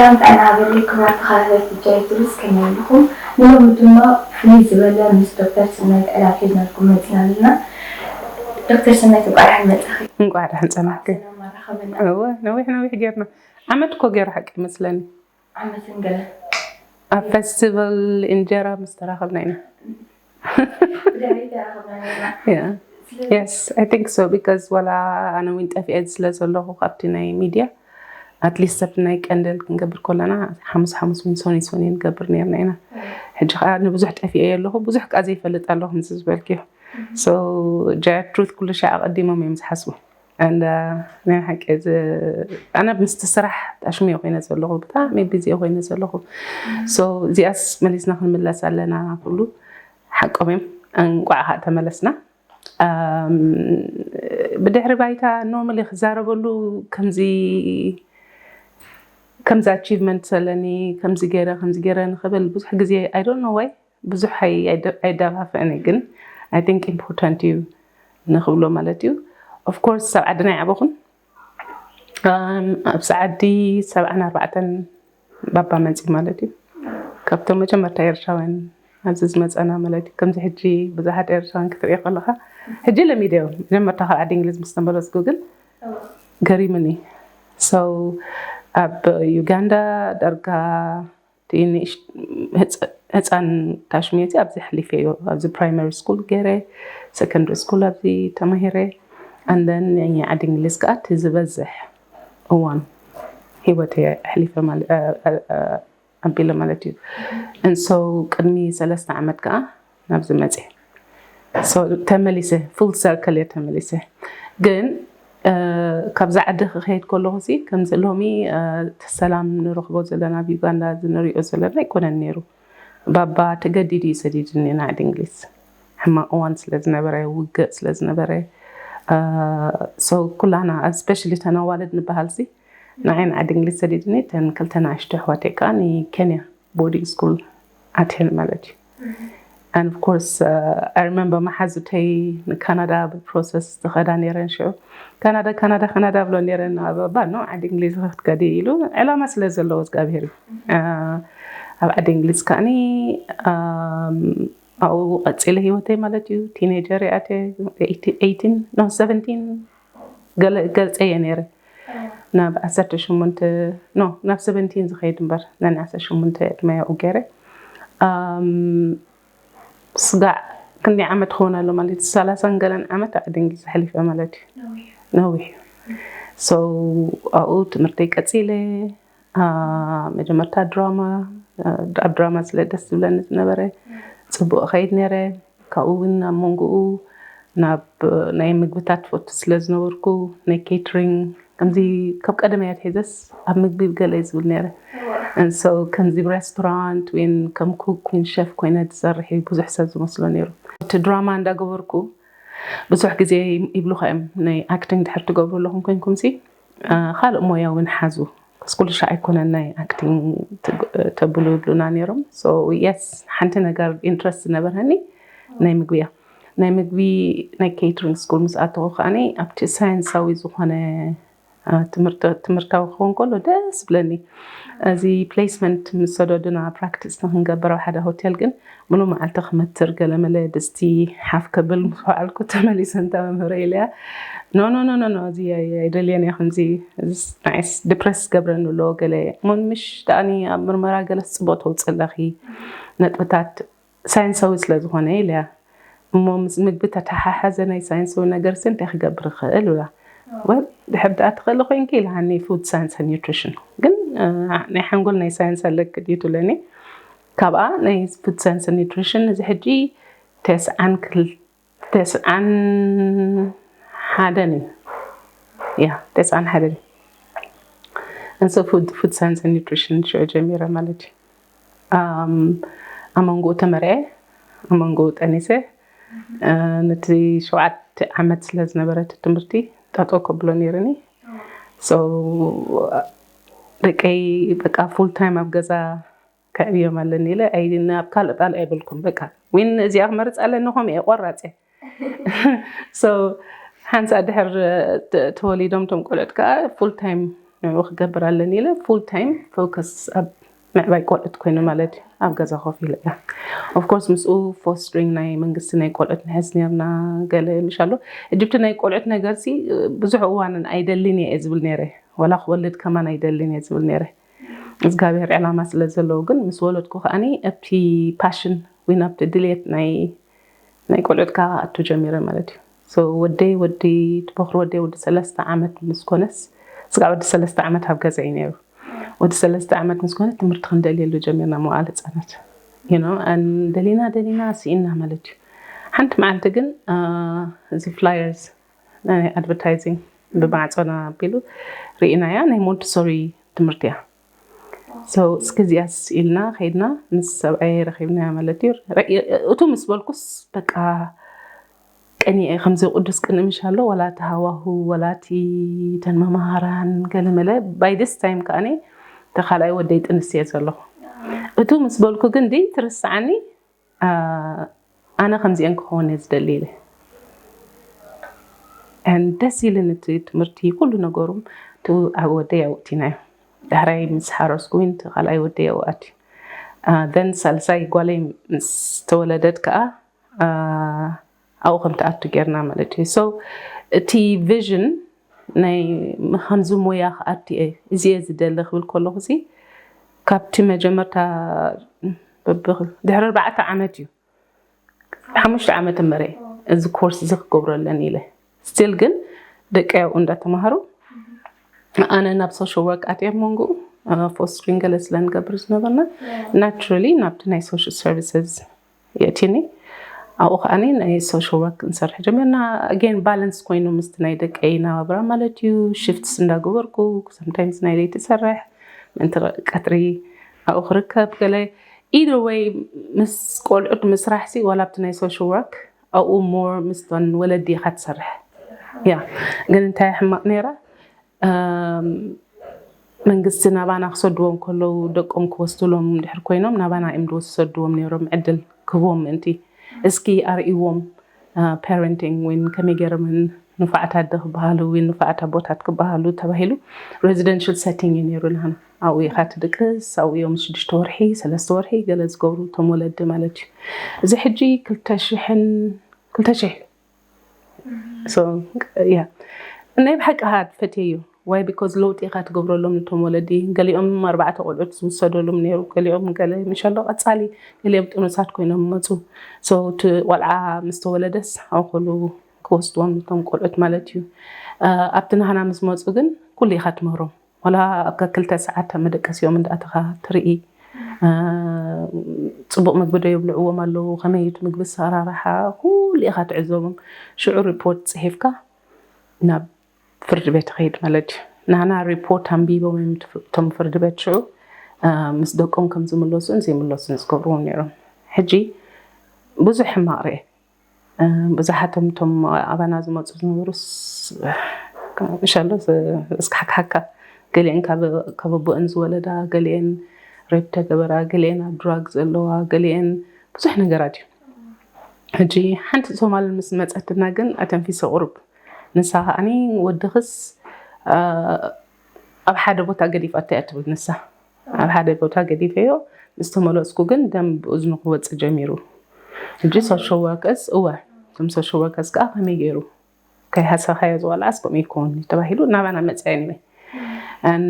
ሰላም ጥዕና ሃበለይ ክቡራት ተኸታተልቲ ጃይ ቱሪስት፣ ከመይ ኣለኹም? ንሎሚ ድማ ፍልይ ዝበለ ምስ ዶክተር ሰናይት ዕላል ሒዝናልኩም መፂና ኣለና። ዶክተር ሰናይት፣ እንቋዕ ደሓን መፃኺ። እንቋዕ ደሓን ፀናሕኪ። ሰላም ኣራኸበና። እወ፣ ነዊሕ ነዊሕ ጌርና። ዓመት እኮ ገይሩ ሓቂ ይመስለኒ። ዓመትን ገለ። ኣብ ፈስቲቫል እንጀራ ምስ ተራኸብና ኢና። ብድሕሪት ተራኸብና ነርና። Yeah. ስለዚ Yes, I think so, because ዋላ ኣነ እውን ጠፊኤ ስለ ዘለኹ ካብቲ ናይ ሚድያ፣ ኣትሊስት ኣብቲ ናይ ቀንደል ክንገብር ከለና ሓሙስ ሓሙስ እውን ሶኒ ሶኒ ንገብር ነርና ኢና። ሕጂ ከዓ ንብዙሕ ጠፊኤ ኣለኹ፣ ብዙሕ ከዓ ዘይፈልጥ ኣለኹ ምስ ዝበልክዮ። So ጃያ ትሩት ኩሉ ሻዕ ኣቐዲሞም እዮም ዝሓስቡ። And uh, ናይ ሓቂ እዚ ኣነ ምስቲ ስራሕ ኣሽሚዮ ኮይነ ዘለኹ፣ ብጣዕሚ ቢዚ ኮይነ ዘለኹ። So እዚኣስ መሊስና ክንምለስ ኣለና። ኩሉ ሓቆም እዮም። እንቋዕ ከዓ ተመለስና። Um, ብድሕሪ ባይታ ኖርማሊ ክዛረበሉ ከምዚ ከምዚ ኣቺቭመንት ዘለኒ፣ ከምዚ ገይረ ከምዚ ገይረ ንኽብል ብዙሕ ግዜ I don't know why ብዙሕ ኣይ- ኣይደ- ኣይደፋፍእን እየ፣ ግን I think ኢምፖርታንት እዩ ንኽብሎ ማለት እዩ። ኦፍኮርስ ኣብ ዓድና ይዓበኹን። Um, ኣብዚ ዓዲ ሰብዓን ኣርባዕተን ባባ መፂ ማለት እዩ። ካብቶም መጀመርታ ኤርትራውያን ኣብዚ ዝመፀና ማለት እዩ። ከምዚ ሕጂ ብዙሓት ኤርትራውያን ክትርኢ ከለኻ፣ ሕጂ ለሚደዮ፣ መጀመርታ ካብ ዓዲ እንግሊዝ ምስ ተመለስኩ ግን ገሪምኒ። So ኣብ ዩጋንዳ ዳርጋ እቲ ንእሽ- ህፃ- ህፃን ታሽሚዮቲ ኣብዚ ኣሕሊፈዮ፣ ኣብዚ ፕራይመሪ ስኩል ገይረ፣ ሰከንደሪ ስኩል ኣብዚ ተማሂረ፣ and then ናይ ዓዲ እንግሊዝ ከዓ እቲ ዝበዝሕ እዋን ሂወተይ ኣሕሊፈ ማለት ኣቢለ ማለት እዩ። And so ቅድሚ ሰለስተ ዓመት ከዓ ናብዚ መፅየ። So ተመሊሰ፣ ፉል ሰርክል እየ ተመሊሰ። ግን ካብዛ ዓዲ ክኸይድ ከለኹ ሲ ከምዚ ሎሚ እቲ ሰላም ንረኽቦ ዘለና ኣብ ዩጋንዳ እዚ ንሪኦ ዘለና ኣይኮነን ነይሩ። ባባ ተገዲዱ እዩ ሰዲድኒ ንዓዲ እንግሊዝ። ሕማቕ እዋን ስለ ዝነበረ፣ ውግእ ስለ ዝነበረ፣ so ኩላና፣ እስፔሻሊ እተን ኣዋልድ ንበሃል ሲ ንዓይ ንዓዲ እንግሊዝ ሰዲድኒ፣ እተን ክልተ ንኣሽቱ ኣሕዋተይ ከዓ ንኬንያ ቦርዲንግ ስኩል ኣትየን ማለት እዩ። And of course I remember መሓዙተይ ንካናዳ ብፕሮሰስ ዝኸዳ ነይረን። ሽዑ ካናዳ ካናዳ ካናዳ ብሎ ነይረን። ኣባባ ኖ ዓዲ እንግሊዝ ክትከዲ ኢሉ ዕላማ ስለ ዘለዎ እግዚኣብሄር እዩ። ኣብ ዓዲ እንግሊዝ ከዓኒ ኣብኡ ቀፂለ ህይወተይ ማለት እዩ። ቲኔጀር እየ ኣትየ፣ eighteen no seventeen ገለ ገልፀ እየ ነይረ። ናብ ዓሰርተ ሸሞንተ ኖ ናብ ሰቨንቲን ዝኸይድ እምበር ናይ ዓሰርተ ሸሞንተ ዕድመ ያኡ ገይረ። ስጋዕ ክንደይ ዓመት ክኸውን ኣሎ ማለት እዩ? ሰላሳን ገለን ዓመት ኣዕድንጊ ዘሕሊፈ ማለት እዩ። ነዊሕ እዩ። So ኣብኡ ትምህርተይ ቀፂለ። መጀመርታ ድራማ፣ ኣብ ድራማ ስለ ደስ ዝብለኒ ዝነበረ ፅቡቅ ከይድ ነይረ። ካብኡ እውን ኣብ መንጎኡ ናብ ናይ ምግብታት ፈቱ ስለ ዝነበርኩ ናይ ኬትሪንግ ከምዚ ካብ ቀደመይ ኣትሒዘስ ኣብ ምግቢ ገለ ዝብል ነይረ። And so ከምዚ ሬስቶራንት ወይ ከም ኩክ ወይ ሸፍ ኮይነ ዝሰርሕ እዩ ብዙሕ ሰብ ዝመስሎ ነይሩ። እቲ ድራማ እንዳገበርኩ ብዙሕ ግዜ ይብሉኻ እዮም፣ ናይ ኣክቲንግ ድሕር ትገብሩ ኣለኹም ኮይንኩም ሲ ካልእ ሞያ እውን ሓዙ። ስኩል ሻ ኣይኮነን ናይ ኣክቲንግ ተብሉ ይብሉና ነይሮም። So የስ ሓንቲ ነገር ኢንትረስት ዝነበረኒ ናይ ምግቢ እያ። ናይ ምግቢ ናይ ኬትሪንግ ስኩል ምስ ኣተኹ ከዓኒ ኣብቲ ሳይንሳዊ ዝኾነ ትምህርታዊ ክኸውን ከሎ ደስ ብለኒ። እዚ ፕሌስመንት ምስ ሰደዱና ፕራክቲስ ንክንገብር ኣብ ሓደ ሆቴል ግን ሙሉ መዓልቲ ክመትር ገለመለ ድስቲ ሓፍ ከብል ምስ ወዓልኩ ተመሊሰ እንታ መምህረ ኢለያ ኖ ኖ ኖ ኖ እዚ ኣይደልየን እየ ከምዚ ንዓይስ ዲፕረስ ገብረኒ ኣሎ ገለ እሞ ምሽ ደኣኒ ኣብ ምርመራ ገለስ ፅቡቅ ተውፅእ ኣለኺ ነጥብታት ሳይንሳዊ ስለ ዝኾነ ኢለያ እሞ ምስ ምግቢ ተተሓሓዘ ናይ ሳይንሳዊ ነገር ሲ እንታይ ክገብር ይኽእል ብላ ወል ድሕር ደኣ ትኽእሊ ኮይንኪ ኢልሃኒ ፉድ ሳይንስ ኒትሪሽን ግን ናይ ሓንጎል ናይ ሳይንስ ኣለኪ ድዩ ትብለኒ ካብኣ ናይ ፉድ ሳይንስ ኒትሪሽን እዚ ሕጂ ተስዓን ክል ተስዓን ሓደን እዩ ያ ተስዓን ሓደን እዩ እንሶ ፉድ ሳይንስ ኒትሪሽን ሽዑ ጀሚረ ማለት እዩ ኣብ መንጎኡ ተመርዐ ኣብ መንጎኡ ጠኒሰ ነቲ ሸውዓተ ዓመት ስለ ዝነበረ እቲ ትምህርቲ ጠጠው ከብሎ ነይርኒ ደቀይ በቃ ፉል ታይም ኣብ ገዛ ከዕብዮም ኣለኒ ኢለ ኣብ ካልእ ጣል ኣይብልኩም በቃ ዊን እዚኣ ክመርፅ ኣለኒ ከምኡ እየ ቆራፅ እየ ሓንሳ ድሕር ተወሊዶም ቶም ቆልዑት ከዓ ፉል ታይም ንዕኡ ክገብር ኣለኒ ኢለ full time focus ኣብ ምዕባይ ቆልዑት ኮይኑ ማለት እዩ። ኣብ ገዛ ኮፍ ኢለ እያ። Of course ምስኡ fostering ናይ መንግስቲ ናይ ቆልዑት ንሕዝ ነርና ገለ ምሽ ኣሎ። እጅብቲ ናይ ቆልዑት ነገር ሲ ብዙሕ እዋንን ኣይደልን እየ ዝብል ነይረ። ወላ ክወልድ ከማን ኣይደልን እየ ዝብል ነይረ። እግዚኣብሔር ዕላማ ስለ ዘለዎ ግን ምስ ወለድኩ ከዓኒ ኣብቲ ፓሽን ወይ ናብቲ ድልየት ናይ ናይ ቆልዑት ከዓ ኣቱ ጀሚረ ማለት እዩ። So ወደይ ወዲ ትበክሪ ወደይ ወዲ ሰለስተ ዓመት ምስ ኮነስ ስጋዕ ወዲ ሰለስተ ዓመት ኣብ ገዛ እዩ ነይሩ። ወዲ ሰለስተ ዓመት ምስ ኮነ ትምህርቲ ክንደልየሉ ጀሚርና መዋዕለ ህፃናት you know and ደሊና ደሊና ስኢና ማለት እዩ። ሓንቲ መዓልቲ ግን እዚ flyers ናይ ኣድቨርታይዚንግ ብማዕፆና ኣቢሉ ርኢናያ። ናይ ሞንትሶሪ ትምህርቲ እያ። So እስኪ እዚኣስ ኢልና ከይድና ምስ ሰብኣይ ረኺብናያ ማለት እዩ። እቱ ምስ በልኩስ በቃ ቀኒኤ ከምዚ ቅዱስ ቅንምሽ ኣሎ ወላ እቲ ሃዋሁ ወላ እቲ ተን መምሃራን ገለመለ። By this time ከዓኒ ተካልኣይ ወደይ ጥንስ እየ ዘለኹ። እቱ ምስ በልኩ ግን ደይ ትርስዓኒ ኣነ ከምዚአን ክኸውን እየ ዝደሊ ኢለ። ደስ ኢልን እቲ ትምህርቲ ኩሉ ነገሩ እቲ ኣብ ወደይ ኣውእቲናዮ። ዳሕራይ ምስ ሓረስኩ እውን እቲ ካልኣይ ወደይ ኣውኣት እዩ። Then ሳልሳይ ጓለይ ምስ ተወለደት ከዓ ኣብኡ ከም ትኣቱ ጌርና ማለት እዩ። So እቲ ቪዥን ናይ ከምዚ ሞያ ክኣቱ እየ እዚ እየ ዝደሊ ክብል ከለኹ ሲ ካብቲ መጀመርታ ድሕሪ ኣርባዕተ ዓመት እዩ ሓሙሽተ ዓመት እምበረ እዚ ኮርስ እዚ ክገብሮ ኣለኒ ኢለ። ስቲል ግን ደቀይ ኣብኡ እንዳተማሃሩ ኣነ ናብ social work ኣትየ። ኣብ መንጎኡ fostering ገለ ስለ ንገብር ዝነበርና naturally ናብቲ ናይ social services የእትኒ። ኣብኡ ከዓኒ ናይ social work ክንሰርሕ ጀሚርና። Again balance ኮይኑ ምስቲ ናይ ደቀይ ናብራ ማለት እዩ። ሽፍትስ እንዳገበርኩ sometimes ናይ ለይቲ ይሰርሕ ምእንቲ ቀትሪ ኣብኡ ክርከብ ገለ። Either way ምስ ቆልዑት ምስራሕ ሲ ዋላ ኣብቲ ናይ social work ኣብኡ more ምስቶን ወለዲ ኢኻ ትሰርሕ። ያ ግን እንታይ ሕማቕ ነይራ መንግስቲ ናባና ክሰድዎም ከለዉ ደቆም ክወስዱሎም ድሕር ኮይኖም ናባና እዮም ዝወሰድዎም ነይሮም ዕድል ክህቦም ምእንቲ እስኪ ኣርእዎም። Parenting ወይ ከመይ ገይሮም ንፉዓት ኣደ ክበሃሉ ወይ ንፉዓት ኣቦታት ክበሃሉ ተባሂሉ residential setting እዩ ነይሩ ናህና ኣብኡ ኢኻ ትድቅስ ኣብኡ እዮም ሽዱሽተ ወርሒ ሰለስተ ወርሒ ገለ ዝገብሩ እቶም ወለዲ ማለት እዩ። እዚ ሕጂ ክልተ ሽሕን ክልተ ሽሕ ያ ናይ ብሓቂ ሃድ ፈትየዮ ዋይ because ለውጢ ኢኻ ትገብረሎም ነቶም ወለዲ። ገሊኦም ኣርባዕተ ቆልዑት ዝውሰደሎም ነይሩ ገሊኦም ገለ ምሸሎ ቀፃሊ ገሊኦም ጥኑሳት ኮይኖም መፁ። So እቲ ቆልዓ ምስ ተወለደስ ኣውክሉ ክወስድዎም ነቶም ቆልዑት ማለት እዩ። ኣብቲ ናህና ምስ መፁ ግን ኩሉ ኢኻ ትምህሮም ዋላ ኣብ ከክልተ ሰዓት ኣብ መደቀሲኦም እንዳኣተኻ ትርኢ። ፅቡቕ ምግቢ ዶ የብልዕዎም ኣለዉ ከመይ እቲ ምግቢ ኣሰራርሓ ኩሉ ኢኻ ትዕዘቦም። ሽዑ ሪፖርት ፅሒፍካ ናብ ፍርዲ ቤት ትኸይድ ማለት እዩ። ናና ሪፖርት ኣንቢቦም እዮም እቶም ፍርዲ ቤት ሽዑ ምስ ደቆም ከም ዝምለሱን ዘይምለሱን ዝገብርዎም ነይሮም። ሕጂ ብዙሕ ሕማቕ ርኤ። ብዙሓቶም እቶም ኣባና ዝመፁ ዝነበሩስ ምሻሎ እስካሓካሓካ ገሊአን ካብ ኣቦአን ዝወለዳ ገሊአን ሬፕ ተገበራ ገሊአን ኣብ ድራግ ዘለዋ ገሊአን ብዙሕ ነገራት እዩ። ሕጂ ሓንቲ ሶማል ምስ መፀትና ግን ኣተንፊሰ ቁሩብ ንሳ ከዓኒ ወድኽስ ኣብ ሓደ ቦታ ገዲፋቶ እያ ትብል ንሳ ኣብ ሓደ ቦታ ገዲፈዮ ምስ ተመለስኩ ግን ደም ብእዝኑ ክወፅእ ጀሚሩ። ሕጂ social workers እወ እቶም social workers ከዓ ከመይ ገይሩ ከይሃሰኻዮ ዝቆልዓስ ከምኡ ይከውን ተባሂሉ ናባና መፅያ anyway። And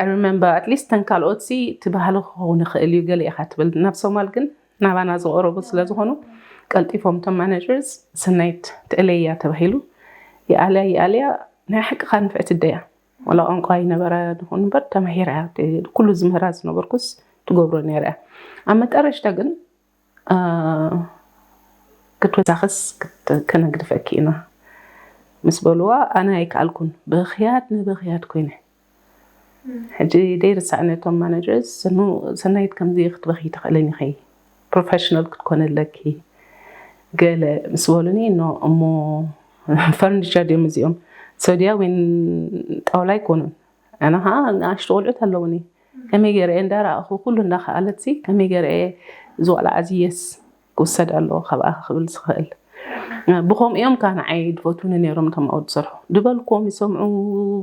I remember at least ተን ካልኦት ሲ እቲ ባህሊ ክኸውን ይኽእል እዩ ገለ ኢኻ ትብል ናብ ሶማል ግን ናባና ዝቐረቡ ስለ ዝኾኑ ቀልጢፎም እቶም managers ሰናይት ትእለያ ተባሂሉ ይኣልያ ይኣልያ ናይ ሓቅኻ ንፍዕቲ ደያ ዋላ ቋንቋ ይነበራ ድኾን እምበር ተማሂራ ኩሉ ዝምህራ ዝነበርኩስ ትገብሮ ነይራ እያ። ኣብ መጠረሽታ ግን ክትወሳኽስ ክነግድፈኪ ኢና ምስ በልዋ ኣነ ኣይከኣልኩን ብኽያት ንብኽያት ኮይነ። ሕጂ ደይርሳዕ ነቶም managers ሰናይት ከምዚ ክትበኺ ትኽእልን ኢኺ professional ክትኮኒ ኣለኪ ገለ ምስ በሉኒ no እሞ furniture ድዮም እዚኦም ሰድያ ወይን ጣውላ ኣይኮኑን ኣነ ከዓ ንኣሽቱ ቆልዑት ኣለውኒ ከመይ ገይረ እየ እንዳረኣኹ ኩሉ እንዳኸኣለት ሲ ከመይ ገይረ እየ እዚ ቆልዓ እዚ yes ክውሰድ ኣለዎ ካብኣ ክብል ዝኽእል ብኸምኡ እዮም ከዓ ንዓይ ድፈትውኒ ነይሮም። እቶም ኣብኡ ዝሰርሑ ድበልክዎም ይሰምዑ፣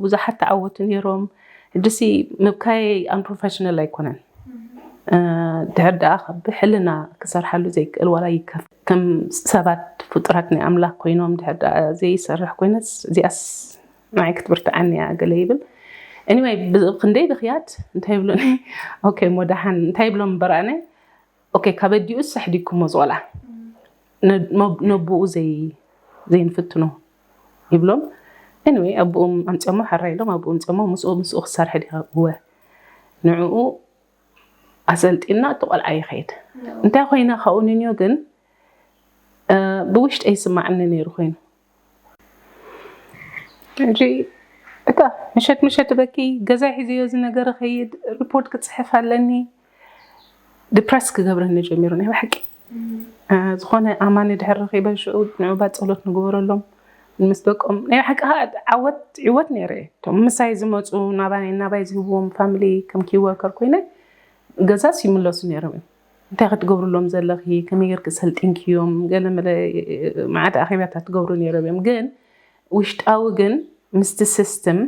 ብዙሓት ተዓወቱ ነይሮም። ሕጂሲ ምብካይ unprofessional ኣይኮነን። ድሕር ደኣ ካብ ብሕልና ክሰርሓሉ ዘይክእል ዋላ ይከፍ ከም ሰባት ፍጡራት ናይ ኣምላኽ ኮይኖም ድሕር ደኣ ዘይሰርሕ ኮይነስ እዚኣስ ንዓይ ክትብርትዓኒ እያ ገለ ይብል። Anyway፣ ክንደይ ብኽያት እንታይ ይብሉኒ? ኦኬ፣ ሞዳሓን እንታይ ይብሎም እምበር ኣነ ኦኬ፣ ካብ ኣዲኡስ ኣሕዲግኩሞ ዝቆልዓ ነብኡ ዘይንፍትኖ ይብሎም። Anyway፣ ኣቦኦም ኣምፅኦሞ ሓራ ኢሎም ኣቦኦም ኣምፅኦሞ ምስኡ ምስኡ ክሰርሐ ዲኻ? እወ፣ ንዕኡ ኣሰልጢና እቲ ቆልዓ ይኸይድ። እንታይ ኮይነ ካብኡ ንንዮ ግን ብውሽጢ ይስማዕኒ ነይሩ ኮይኑ ሕጂ እታ ምሸት ምሸት በኪ ገዛ ሒዘዮ እዚ ነገር ኸይድ ሪፖርት ክፅሕፍ ኣለኒ። ዲፕረስ ክገብረኒ ጀሚሩ ናይ ብሓቂ። ዝኾነ ኣማኒ ድሕር ረኺበ ሽዑ ንዑባ ፀሎት ንግበረሎም ምስ ደቆም ናይ ብሓቂ ዓወት ዕወት ነይረ። እቶም ምሳይ ዝመፁ ናባይ ናባይ ዝህብዎም ፋሚሊ ከም ኪወርከር ኮይነ ገዛስ ይምለሱ ነይሮም እዮም። እንታይ ክትገብርሎም ዘለኺ ከመይ ጌርኪ ሰልጢንክዮም ገለ መለ መዓት ኣኼባታት ትገብሩ ነይሮም እዮም። ግን ውሽጣዊ ግን ምስቲ ሲስተም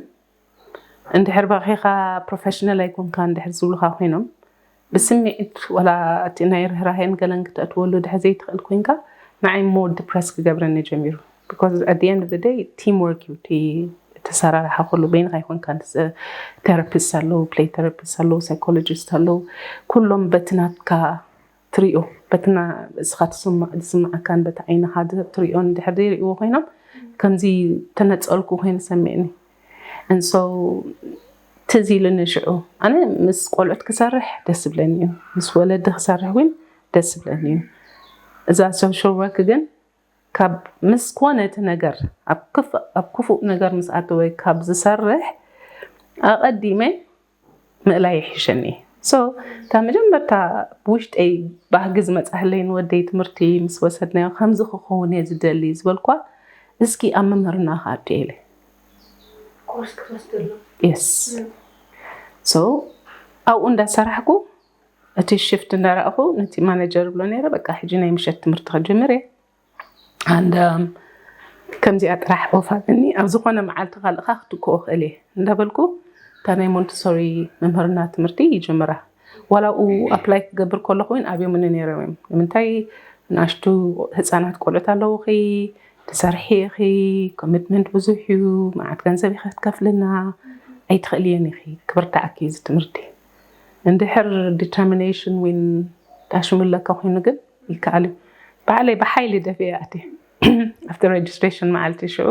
እንድሕር ባኺኻ ፕሮፌሽናል ኣይኮንካ እንድሕር ዝብሉኻ ኮይኖም ብስምዒት ዋላ እቲ ናይ ርህራሄን ገለን ክተእትወሉ ድሕር ዘይትኽእል ኮይንካ ንዓይ ሞር ዲፕረስ ክገብረኒ ጀሚሩ። Because at the end of the day team work እዩ እቲ ተሰራርሓ ኩሉ በይንኻ ኣይኮንካ። ቴራፒስት ኣለዉ፣ ፕሌይ ቴራፒስት ኣለዉ፣ ሳይኮሎጂስት ኣለዉ። ኩሎም በቲ ናትካ ትሪኦ በትና እስኻ ዝስምዓካን በቲ ዓይንኻ ትሪኦን ድሕር ዘይርእዎ ኮይኖም ከምዚ ተነፀልኩ ኮይኑ ሰሚዕኒ። And so ትዝ ኢሉኒ ሽዑ ኣነ ምስ ቆልዑት ክሰርሕ ደስ ይብለኒ እዩ፣ ምስ ወለዲ ክሰርሕ እውን ደስ ይብለኒ እዩ። እዛ ሶሻል ወርክ ግን ካብ ምስ ኮነ እቲ ነገር ኣብ ክፉእ ነገር ምስ ኣተወ ካብ ዝሰርሕ ኣቐዲመ ምእላይ ይሕሸኒ። So እታ መጀመርታ ብውሽጠይ ባህጊ ዝመፃህለይ ንወደይ ትምህርቲ ምስ ወሰድናዮ ከምዚ ክኸውን እየ ዝደሊ ዝበልኳ እስኪ ኣብ መምህርና ክኣቱ ኢለ ኮርስ ክትወስደሉ የስ ሶ ኣብኡ እንዳሰራሕኩ እቲ ሽፍት እንዳረእኹ ነቲ ማነጀር ብሎ ነይረ በቃ ሕጂ ናይ ምሸት ትምህርቲ ክጅምር እየ ኣንድ ከምዚኣ ጥራሕ ኦፍ ሃብኒ ኣብ ዝኾነ መዓልቲ ካልእኻ ክትክኦ ክእል እየ እንዳበልኩ እታ ናይ ሞንተሶሪ መምህርና ትምህርቲ ይጅምራ። ዋላ ኣብኡ ኣፕላይ ክገብር ከለኹ እውን ኣብዮምኒ ነይሮም እዮም። ንምንታይ ንኣሽቱ ህፃናት ቆልዑት ኣለውኺ፣ ትሰርሒ ኢኺ፣ ኮሚትመንት ብዙሕ እዩ፣ መዓት ገንዘብ ኢኺ ክትከፍልና ኣይትኽእልየን ኢኺ፣ ክብርትዓኪ እዚ ትምህርቲ። እንድሕር ዲተርሚኔሽን ዊን ዳሽሙለካ ኮይኑ ግን ይከኣል እዩ። ባዕለይ ብሓይሊ ደፊኤ ኣትየ ኣብቲ ሬጅስትሬሽን መዓልቲ ሽዑ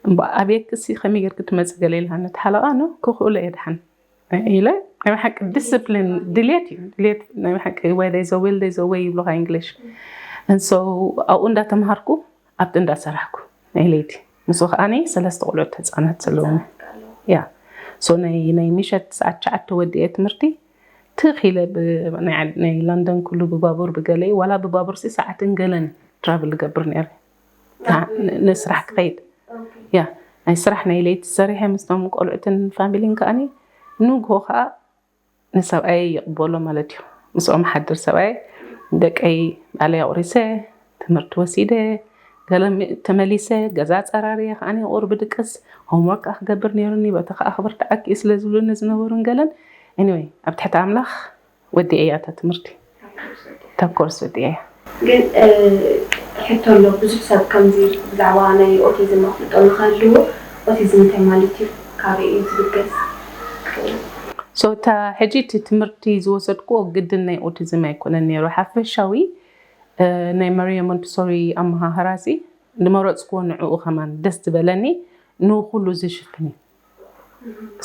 እምበኣር ኣብየክሲ ከመይ ጌርኪ ትመፂ ገለ ኢልሃኒ እቲ ሓለቓ ኖ ክኽእሎ እየ ድሓን ኢለ ናይ ብሓቂ ዲስፕሊን ድልየት እዩ ድልየት ናይ ብሓቂ ወይ they will they way ይብሉካ እንግሊሽ እንሶ ኣብኡ እንዳተምሃርኩ ኣብቲ እንዳሰራሕኩ ናይ ለይቲ ምስኡ ከዓኒ ሰለስተ ቆልዑት ህፃናት ዘለውኒ ያ ሶ ናይ ናይ ምሸት ሰዓት ትሽዓተ ወዲኤ ትምህርቲ ትኽ ኢለ ናይ ለንደን ኩሉ ብባቡር ብገለ ዋላ ብባቡር ሲ ሰዓትን ገለን ትራቭል ዝገብር ነይረ ንስራሕ ክኸይድ ያ ናይ ስራሕ ናይ ለይቲ ሰሪሐ ምስቶም ቆልዑትን ፋሚሊን ከዓኒ ንግሆ ከዓ ንሰብኣየ ይቕበሎ ማለት እዩ። ምስኦም ሓድር ሰብኣየ ደቀይ ባዕለይ ኣቑሪሰ ትምህርቲ ወሲደ ገለ ተመሊሰ ገዛ ኣፀራርየ ከዓኒ ቁርቢ ድቅስ ሆምወርክ ክገብር ነይሩኒ በቲ ከዓ ክብርትዓኪ እዩ ስለ ዝብሉኒ ዝነበሩን ገለን anyway ኣብ ትሕቲ ኣምላኽ ወዲኤያ እታ ትምህርቲ እታ ኮርስ ወዲኤያ። ግን ሕቶ ኣሎ ብዙሕ ሰብ ከምዚ ብዛዕባ ናይ ኦቲዝም ኣፍልጦ ንክህልዎ ኦቲዝም እንታይ ማለት እዩ ካበይ እዩ ዝብገስ? So እታ ሕጂ እቲ ትምህርቲ ዝወሰድክዎ ግድን ናይ ኦቲዝም ኣይኮነን ነይሩ ሓፈሻዊ ናይ መሪዮ ሞንተሶሪ ኣመሃህራ ሲ ዝመረፅክዎ ንዕኡ ከማን ደስ ዝበለኒ ንኩሉ ዝሽፍን እዩ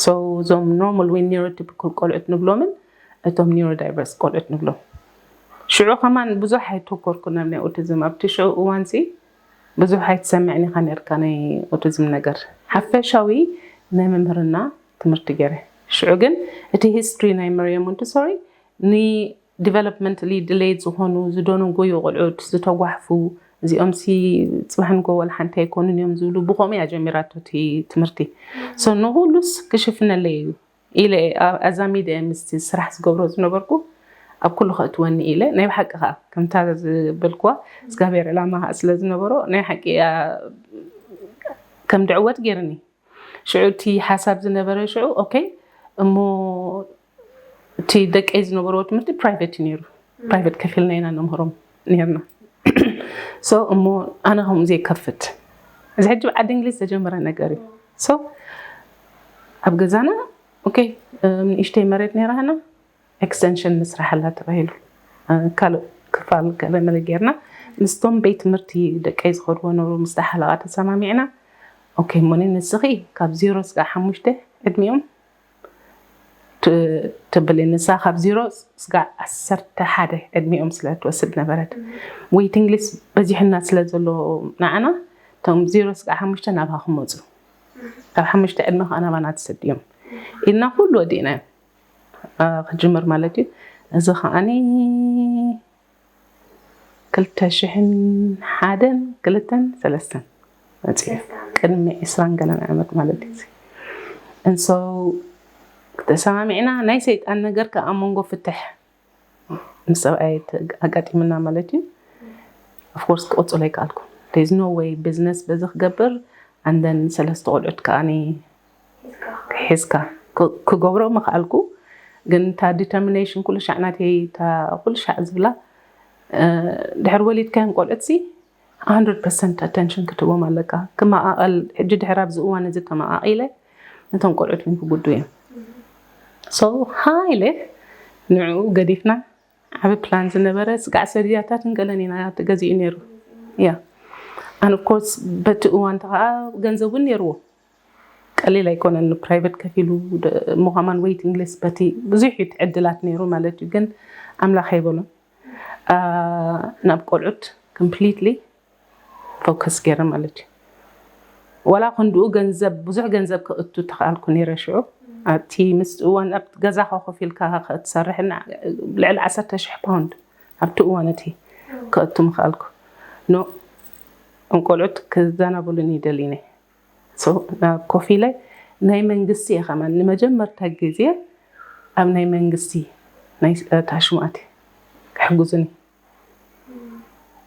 so እዞም normal ወይ neurotypical ቆልዑት ንብሎምን እቶም neurodiverse ቆልዑት ንብሎም ሽዑ ከማን ብዙሕ ኣይተኮርኩ ናብ ናይ ኦቲዝም ኣብቲ ሽዑ እዋን ሲ ብዙሕ ኣይትሰምዕን ኢኻ ነርካ ናይ ኦቲዝም ነገር ሓፈሻዊ ናይ መምህርና ትምህርቲ ገይረ ሽዑ ግን እቲ history ናይ መሪዮ ሞንተሶሪ ን developmentally delayed ዝኾኑ ዝደነጎዩ ቆልዑት ዝተጓሕፉ እዚኦም ሲ ፅባሕ ንጎ ወላ ሓንቲ ኣይኮኑን እዮም ዝብሉ ብከምኡ እያ ጀሚራቶ እቲ ትምህርቲ so ንኩሉስ ክሽፍነለይ እዩ ኢለ ኣዛሚደ ምስቲ ስራሕ ዝገብሮ ዝነበርኩ ኣብ ኩሉ ከእትወኒ ኢለ ናይ ብሓቂ ከዓ ከምታ ዝበልክዋ እግዚኣብሔር ዕላማ ከዓ ስለ ዝነበሮ ናይ ሓቂ እያ ከም ድዕወት ገይርኒ። ሽዑ እቲ ሓሳብ ዝነበረ ሽዑ ኦኬ እሞ እቲ ደቀይ ዝነበርዎ ትምህርቲ ፕራይቬት እዩ ነይሩ። ፕራይቬት ከፊልና ኢና ነምህሮም ነርና። ሶ እሞ ኣነ ከምኡ ዘይከፍት እዚ ሕጂ ብዓዲ እንግሊዝ ዝተጀመረ ነገር እዩ። ሶ ኣብ ገዛና ኦኬ ንእሽተይ መሬት ነይራና ኤክስተንሽን ንስራሕላ ተባሂሉ ካልእ ክፋል ገለ መለ ጌርና ምስቶም ቤት ትምህርቲ ደቀይ ዝኸድዎ ነበሩ ምስ ሓለቓ ተሰማሚዕና ኦኬ እሞኒ ንስኺ ካብ ዜሮ ስጋዕ ሓሙሽተ ዕድሚኦም ትብል ንሳ ካብ ዜሮ ስጋዕ ዓሰርተ ሓደ ዕድሚኦም ስለ ትወስድ ነበረት። ዌይቲንግ ሊስት በዚሕና ስለ ዘሎ ንዓና እቶም ዜሮ ስጋዕ ሓሙሽተ ናብኻ ክመፁ ካብ ሓሙሽተ ዕድመ ከዓ ናባና ትሰድዮም ኢልና ኩሉ ወዲእናዮ ክጅምር ማለት እዩ። እዚ ከዓኒ ክልተ ሽሕን ሓደን ክልተን ሰለስተን መፅኡ ቅድሚ ዕስራን ገለን ዓመት ማለት እዩ። እንሶ ተሰማሚዕና ናይ ሰይጣን ነገር ከዓ ኣብ መንጎ ፍትሕ ምስ ሰብኣይ ኣጋጢምና ማለት እዩ። ኦፍኮርስ ክቕፅሎ ኣይከኣልኩ ዝ ኖ ወይ ቢዝነስ በዚ ክገብር ኣንደን ሰለስተ ቆልዑት ከዓኒ ሒዝካ ክገብሮ ምክኣልኩ ግን እታ ዲተርሚኔሽን ኩሉ ሻዕ ናተይ እታ ኩሉ ሻዕ ዝብላ ድሕር ወሊድካዮም ቆልዑት ሲ 100 ፐርሰንት ኣተንሽን ክትቦም ኣለካ ክመቃቀል ሕጂ ድሕር ኣብዚ እዋን እዚ ተመቃቂለ ነቶም ቆልዑት ምን ክጉዱ እዮም ሶ ሃይለ ንዕኡ ገዲፍና ዓብ ፕላን ዝነበረ ስጋዕ ሰድያታት እንገለን ኢና ተገዚኡ ነይሩ ያ ኣን ኦፍኮርስ በቲ እዋን ከዓ ገንዘብ እውን ነይርዎ ቀሊል ኣይኮነን ፕራይቨት ከፊሉ ምዃማን ዌይቲንግ ሊስት በቲ ብዙሕ እዩ ዕድላት ነይሩ ማለት እዩ ግን ኣምላኽ ኣይበሎን ናብ ቆልዑት ኮምፕሊትሊ ፎከስ ገይረ ማለት እዩ ዋላ ክንድኡ ገንዘብ ብዙሕ ገንዘብ ክእቱ ተኽኣልኩ ነይረ ሽዑ ኣብቲ ምስ እዋን ኣብ ገዛ ኮፍ ኢልካ ክትሰርሕ ልዕሊ ዓሰርተ ሽሕ ፓውንድ ኣብቲ እዋን እቲ ክእቱ ምኽኣልኩ ኖ እንቆልዑት ክዘናብሉን ይደሊነ ኮፍ ኢለ ናይ መንግስቲ እየ ከማን ንመጀመርታ ግዜ ኣብ ናይ መንግስቲ ናይ ታሽማት ክሕግዙኒ